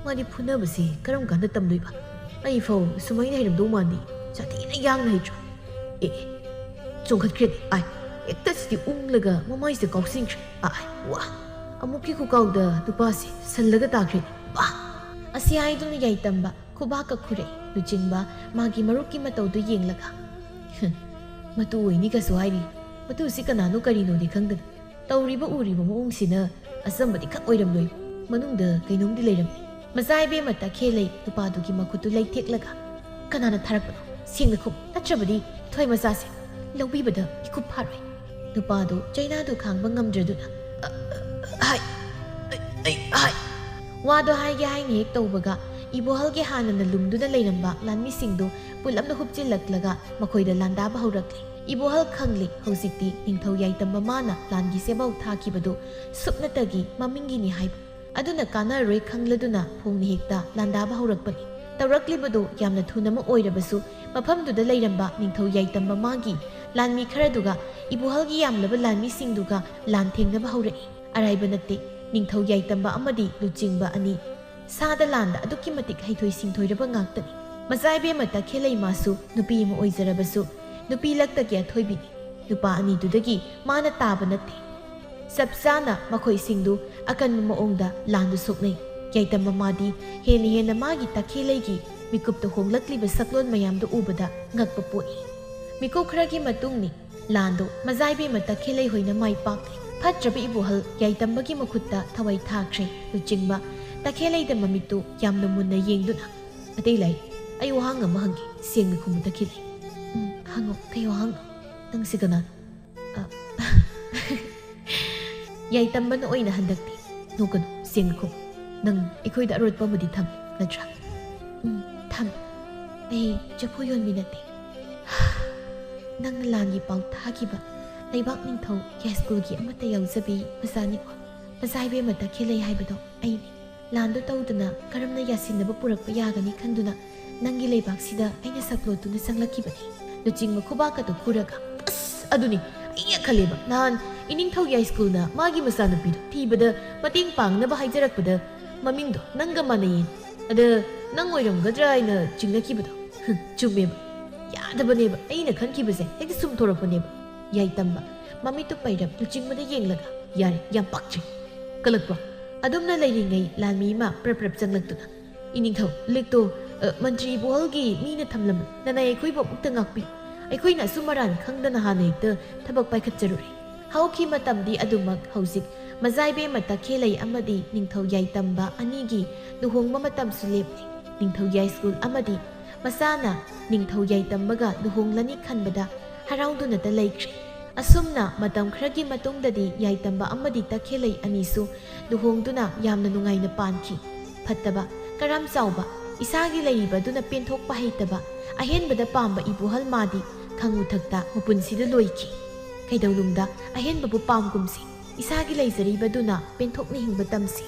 ꯃꯥꯗꯤ ꯐꯨꯅꯕꯁꯤ ꯀꯔꯝ ꯀꯥꯟꯗ ꯇꯝꯗꯣꯏꯕ? ꯑꯩ ꯐꯥꯎ ꯁꯨꯃꯥꯏꯅ ꯍꯩꯔꯝꯗꯧ ꯃꯥꯟꯗꯦ꯫ ꯁꯥꯊꯤꯅ ꯌꯥꯡꯅ ꯍꯩꯇ꯭ꯔꯣ? ꯑꯦ, ꯑꯦ, ꯆꯣꯡꯈꯠꯈ꯭ꯔꯦꯅꯦ꯫ ꯑꯥꯏ, ꯍꯦꯛꯇ ꯁꯤꯗꯤ ꯎꯪꯂꯒ ꯃꯃꯥꯏꯁꯤꯗ ꯀꯥꯎꯁꯤꯟꯈ꯭ꯔꯦ꯫ ꯑꯥꯏ, ꯋꯥ! ꯑꯃꯨꯛꯀꯤ ꯈꯨꯀꯥꯎꯗ ꯅꯨꯄꯥꯁꯦ ꯁꯜꯂꯒ ꯇꯥꯈ꯭ꯔꯦꯅꯦ꯫ ꯄꯥ!" ꯑꯁꯤ ꯍꯥꯏꯗꯨꯅ ꯌꯥꯏꯇꯝꯕ ꯈꯨꯕꯥꯛꯀ ꯈꯨꯔꯛꯏ꯫ ꯂꯨꯆꯤꯡꯕ ꯃꯥꯒꯤ ꯃꯔꯨꯞꯀꯤ ꯃꯇꯧꯗꯨ ꯌꯦꯡꯂꯒ, "ꯍꯨꯝ, ꯃꯇꯨ ꯑꯣꯏꯅꯤꯒꯁꯨ ꯍꯥꯏꯔꯤ꯫ ꯃꯇꯨꯁꯤ ꯀꯅꯥꯅꯣ ꯀꯔꯤꯅꯣꯗꯤ ꯈꯪꯗꯅ ꯇꯧꯔꯤꯕ ꯎꯔꯤꯕ ꯃꯑꯣꯡꯁꯤꯅ ꯑꯆꯝꯕꯗꯤ ꯈꯛ ꯑꯣꯏꯔꯝꯂꯣꯏ꯫ ꯃꯅꯨꯡꯗ ꯀꯩꯅꯣꯝꯗꯤ ꯂꯩꯔꯝꯃꯤ꯫" ꯃꯆꯥ ꯏꯕꯦꯝꯃ ꯇꯈꯦꯜꯂꯩ ꯅꯨꯄꯥꯗꯨꯒꯤ ꯃꯈꯨꯠꯇꯨ ꯂꯩꯊꯦꯛꯂꯒ, "ꯀꯅꯥꯅ ꯊꯥꯔꯛꯄꯅꯣ? ꯁꯦꯡꯅ ꯈꯨꯝ, ꯅꯠꯇ꯭ꯔꯕꯗꯤ ꯊꯣꯏ ꯃꯆꯥꯁꯦ ꯂꯧꯕꯤꯕꯗ ꯃꯤꯀꯨꯞ ꯐꯥꯔꯣꯏ꯫" ꯅꯨꯄꯥꯗꯨ ꯆꯩꯅꯥꯗꯨ ꯈꯥꯡꯕ ꯉꯝꯗ꯭ꯔꯗꯨꯅ, "ꯑ, ꯑ, ꯍꯥꯏ, ꯑꯩ, ꯑꯩ, ꯍꯥꯏ꯫" ꯋꯥꯗꯣ ꯍꯥꯏꯒꯦ ꯍꯥꯏꯅ ꯍꯦꯛ ꯇꯧꯕꯒ, ꯏꯕꯣꯍꯜꯒꯤ ꯍꯥꯟꯅꯅ ꯂꯨꯝꯗꯨꯅ ꯂꯩꯔꯝꯕ ꯂꯥꯟꯃꯤꯁꯤꯡꯗꯨ ꯄꯨꯂꯞꯅ ꯍꯨꯞꯆꯤꯜꯂꯛꯂꯒ ꯃꯈꯣꯏꯗ ꯂꯥꯟꯗꯥꯕ ꯍꯧꯔꯛꯂꯦ꯫ ꯏꯕꯣꯍꯜ ꯈꯪꯂꯦ ꯍꯧꯖꯤꯛꯇꯤ ꯅꯤꯡꯊꯧ ꯌꯥꯏꯇꯝꯕ ꯃꯥꯅ ꯂꯥꯟꯒꯤ ꯁꯦꯕꯥꯎ ꯊꯥꯈꯤꯕꯗꯨ ꯁꯨꯞꯅꯇꯒꯤ ꯃꯃꯤꯡꯒꯤꯅꯤ ꯍꯥꯏꯕ꯫ ꯑꯗꯨꯅ ꯀꯥꯟꯅꯔꯣꯏ ꯈꯪꯂꯗꯨꯅ ꯐꯣꯡꯅ ꯍꯦꯛꯇ ꯂꯥꯟꯗꯥꯕ ꯍꯧꯔꯛꯄꯅꯤ꯫ ꯇꯧꯔꯛꯂꯤꯕꯗꯨ ꯌꯥꯝꯅ ꯊꯨꯅꯃꯛ ꯑꯣꯏꯔꯕꯁꯨ, ꯃꯐꯝꯗꯨꯗ ꯂꯩꯔꯝꯕ ꯅꯤꯡꯊꯧ ꯌꯥꯏꯇꯝꯕ ꯃꯥꯒꯤ ꯂꯥꯟꯃꯤ ꯈꯔꯗꯨꯒ ꯏꯕꯣꯍꯜꯒꯤ ꯌꯥꯝꯂꯕ ꯂꯥꯟꯃꯤꯁꯤꯡꯗꯨꯒ ꯂꯥꯟ ꯊꯦꯡꯅꯕ ꯍꯧꯔꯛꯏ꯫ ꯑꯔꯥꯏꯕ ꯅꯠꯇꯦ, ꯅꯤꯡꯊꯧ ꯌꯥꯏꯇꯝꯕ ꯑꯃꯗꯤ ꯂꯨꯆꯤꯡꯕ ꯑꯅꯤ ꯁꯥꯗ ꯂꯥꯟꯗ ꯑꯗꯨꯛꯀꯤ ꯃꯇꯤꯛ ꯍꯩꯊꯣꯏ ꯁꯤꯡꯊꯣꯏꯔꯕ ꯉꯥꯛꯇꯅꯤ꯫ ꯃꯆꯥ ꯏꯕꯦꯝꯃ ꯇꯈꯦꯜꯂꯩ ꯃꯥꯁꯨ ꯅꯨꯄꯤ ꯑꯃ ꯑꯣꯏꯖꯔꯕꯁꯨ, ꯅꯨꯄꯤ ꯂꯛꯇꯒꯤ ꯑꯊꯣꯏꯕꯤꯅꯤ꯫ ꯅꯨꯄꯥ ꯑꯅꯤꯗꯨꯗꯒꯤ ꯃꯥꯅ ꯇꯥꯕ ꯅꯠꯇꯦ꯫ ꯆꯞ ꯆꯥꯅ ꯃꯈꯣꯏꯁꯤꯡꯗꯨ ꯑꯀꯟꯕ ꯃꯑꯣꯡꯗ ꯂꯥꯟꯗꯨ ꯁꯣꯛꯅꯩ꯫ ꯌꯥꯏꯇꯝꯕ ꯃꯥꯗꯤ ꯍꯦꯟꯅ ꯍꯦꯟꯅ ꯃꯥꯒꯤ ꯇꯈꯦꯜꯂꯩꯒꯤ ꯃꯤꯀꯨꯞꯇ ꯍꯣꯡꯂꯛꯂꯤꯕ ꯁꯛꯂꯣꯟ ꯃꯌꯥꯝꯗꯨ ꯎꯕꯗ ꯉꯛꯄ ꯄꯣꯛꯏ꯫ ꯃꯤꯀꯨꯞ ꯈꯔꯒꯤ ꯃꯇꯨꯡꯅꯤ ꯂꯥꯟꯗꯨ ꯃꯆꯥ ꯏꯕꯦꯝꯃ ꯇꯈꯦꯜꯂꯩ ꯍꯣꯏꯅ ꯃꯥꯏ ꯄꯥꯛꯂꯦ꯫ ꯐꯠꯇ꯭ꯔꯕ ꯏꯕꯣꯍꯜ ꯌꯥꯏꯇꯝꯕꯒꯤ ꯃꯈꯨꯠꯇ ꯊꯋꯥꯏ ꯊꯥꯈ꯭ꯔꯦ꯫ ꯂꯨꯆꯤꯡꯕ ꯇꯈꯦꯜꯂꯩꯗ ꯃꯃꯤꯠꯇꯨ ꯌꯥꯝꯅ ꯃꯨꯟꯅ ꯌꯦꯡꯗꯨꯅ, "ꯑꯇꯩ ꯂꯩ, ꯑꯩ ꯋꯥꯍꯪ ꯑꯃ ꯍꯪꯒꯦ, ꯁꯦꯡꯅ ꯈꯨꯝꯃꯨ ꯇꯈꯦꯜꯂꯩ꯫" "ꯎꯝ, ꯍꯪꯉꯣ, ꯀꯩ ꯋꯥꯍꯪꯅꯣ? ꯅꯪꯁꯤ ꯀꯅꯥꯅꯣ?" ꯑ, ꯌꯥꯏꯇꯝꯕꯅ ꯑꯣꯏꯅ ꯍꯟꯗꯛꯇꯤ, "ꯅꯣꯛꯀꯅꯨ, ꯁꯦꯡꯅ ꯈꯨꯝꯃꯨ꯫ ꯅꯪ ꯑꯩꯈꯣꯏꯗ ꯑꯔꯣꯠꯄ ꯑꯃꯗꯤ ꯊꯝꯃꯤ, ꯅꯠꯇ꯭ꯔꯥ? ꯎꯝ, ꯊꯝꯃꯤ꯫ ꯑꯩ ꯆꯐꯨ ꯌꯣꯟꯕꯤ ꯅꯠꯇꯦ꯫ ꯅꯪꯅ ꯂꯥꯟꯒꯤ ꯄꯥꯎ ꯊꯥꯈꯤꯕ ꯂꯩꯕꯥꯛ ꯅꯤꯡꯊꯧ ꯌꯥꯏꯁ꯭ꯀꯨꯜꯒꯤ ꯑꯃꯠꯇ ꯌꯥꯎꯖꯕꯤ ꯃꯆꯥꯅꯤꯀꯣ꯫ ꯃꯆꯥ ꯏꯕꯦꯝꯃ ꯇꯈꯦꯜꯂꯩ ꯍꯥꯏꯕꯗꯣ ꯑꯩꯅꯤ꯫ ꯂꯥꯟꯗꯨ ꯇꯧꯗꯅ ꯀꯔꯝꯅ ꯌꯥꯁꯤꯟꯅꯕ ꯄꯨꯔꯛꯄ ꯌꯥꯒꯅꯤ ꯈꯟꯗꯨꯅ ꯅꯪꯒꯤ ꯂꯩꯕꯥꯛꯁꯤꯗ ꯑꯩꯅ ꯁꯛꯂꯣꯠꯇꯨꯅ ꯆꯪꯂꯛꯈꯤꯕꯅꯤ꯫ ꯂꯨꯆꯤꯡꯕ ꯈꯨꯕꯥꯛꯀꯗꯨ ꯈꯨꯔꯒ, ꯑꯁ, ꯑꯗꯨꯅꯤ ꯑꯩꯅ ꯈꯜꯂꯦꯕ, ꯅꯍꯥꯟ ꯏꯅꯤꯡꯊꯧ ꯌꯥꯏꯁ꯭ꯀꯨꯜꯅ ꯃꯥꯒꯤ ꯃꯆꯥꯅꯨꯄꯤꯗꯨ ꯊꯤꯕꯗ ꯃꯇꯦꯡ ꯄꯥꯡꯅꯕ ꯍꯥꯏꯖꯔꯛꯄꯗ ꯃꯃꯤꯡꯗꯣ ꯅꯪꯒ ꯃꯥꯟꯅꯩꯌꯦ꯫ ꯑꯗ ꯅꯪ ꯑꯣꯏꯔꯝꯒꯗ꯭ꯔꯥ ꯍꯥꯏꯅ ꯆꯤꯡꯅꯈꯤꯕꯗꯣ꯫ ꯍꯨꯝ, ꯆꯨꯝꯃꯦꯕ꯫ ꯌꯥꯗꯕꯅꯦꯕ, ꯑꯩꯅ ꯈꯟꯈꯤꯕꯁꯦ ꯍꯦꯛꯇ ꯆꯨꯝꯊꯣꯔꯛꯄꯅꯦꯕ꯫ ꯌꯥꯏꯇꯝꯕ ꯃꯃꯤꯠꯇꯨ ꯄꯩꯔꯞ ꯂꯨꯆꯤꯡꯕꯗ ꯌꯦꯡꯂꯒ, ꯌꯥꯔꯦ, ꯌꯥꯝ ꯄꯥꯛꯆꯩ꯫ ꯀꯂꯛꯄ꯭ꯔꯣ? ꯑꯗꯨꯝꯅ ꯂꯩꯔꯤꯉꯩ ꯂꯥꯟꯃꯤ ꯑꯃ ꯄ꯭ꯔꯞ ꯄ꯭ꯔꯞ ꯆꯪꯂꯛꯇꯨꯅ, ꯏꯅꯤꯡꯊꯧ, ꯂꯤꯛꯇꯣ, ꯑ, ꯃꯟꯇ꯭ꯔꯤ ꯏꯕꯣꯍꯜꯒꯤ ꯃꯤꯅ ꯊꯝꯂꯝꯃꯤ꯫ ꯅꯅꯥꯏ ꯑꯩꯈꯣꯏꯕꯨ ꯑꯃꯨꯛꯇ ꯉꯥꯛꯄꯤꯌꯨ꯫ ꯑꯩꯈꯣꯏꯅ ꯑꯁꯨꯝ ꯑꯔꯥꯟ ꯈꯪꯗꯅ ꯍꯥꯟꯅ ꯍꯦꯛꯇ ꯊꯕꯛ ꯄꯥꯏꯈꯠꯆꯔꯨꯔꯦ꯫ ꯍꯧꯈꯤ ꯃꯇꯝꯗꯤ ꯑꯗꯨꯃꯛ ꯍꯧꯖꯤꯛ ꯃꯖꯥꯏꯕꯦꯝꯃ ꯇꯈꯦꯜꯂꯩ ꯑꯃꯗꯤ ꯅꯤꯡꯊꯧ ꯌꯥꯏꯇꯝꯕ ꯑꯅꯤꯒꯤ ꯂꯨꯍꯣꯡꯕ ꯃꯇꯝꯁꯨ ꯂꯦꯞꯂꯦ꯫ ꯅꯤꯡꯊꯧ ꯌꯥꯏꯁ꯭ꯀꯨꯜ ꯑꯃꯗꯤ ꯃꯆꯥꯅ ꯅꯤꯡꯊꯧ ꯌꯥꯏꯇꯝꯕꯒ ꯂꯨꯍꯣꯡꯂꯅꯤ ꯈꯟꯕꯗ ꯍꯔꯥꯎꯗꯨꯅꯇ ꯂꯩꯈ꯭ꯔꯦ꯫ ꯑꯁꯨꯝꯅ ꯃꯇꯝ ꯈꯔꯒꯤ ꯃꯇꯨꯡꯗꯗꯤ ꯌꯥꯏꯇꯝꯕ ꯑꯃꯗꯤ ꯇꯈꯦꯜꯂꯩ ꯑꯅꯤꯁꯨ ꯂꯨꯍꯣꯡꯗꯨꯅ ꯌꯥꯝꯅ ꯅꯨꯡꯉꯥꯏꯅ ꯄꯥꯟꯈꯤ꯫ ꯐꯠꯇꯕ, ꯀꯔꯝ ꯆꯥꯎꯕ, ꯏꯁꯥꯒꯤ ꯂꯩꯔꯤꯕꯗꯨꯅ ꯄꯦꯟꯊꯣꯛꯄ ꯍꯩꯇꯕ, ꯑꯍꯦꯟꯕꯗ ꯄꯥꯝꯕ ꯏꯕꯣꯍꯜ ꯃꯥꯗꯤ ꯈꯪꯉꯨꯊꯛꯇ ꯃꯄꯨꯟꯁꯤꯗ ꯂꯣꯏꯈꯤ꯫ ꯀꯩꯗꯧꯅꯨꯡꯗ ꯑꯍꯦꯟꯕꯕꯨ ꯄꯥꯝꯒꯨꯝꯁꯤ, ꯏꯁꯥꯒꯤ ꯂꯩꯖꯔꯤꯕꯗꯨꯅ ꯄꯦꯟꯊꯣꯛꯅ ꯍꯤꯡꯕ ꯇꯝꯁꯤ꯫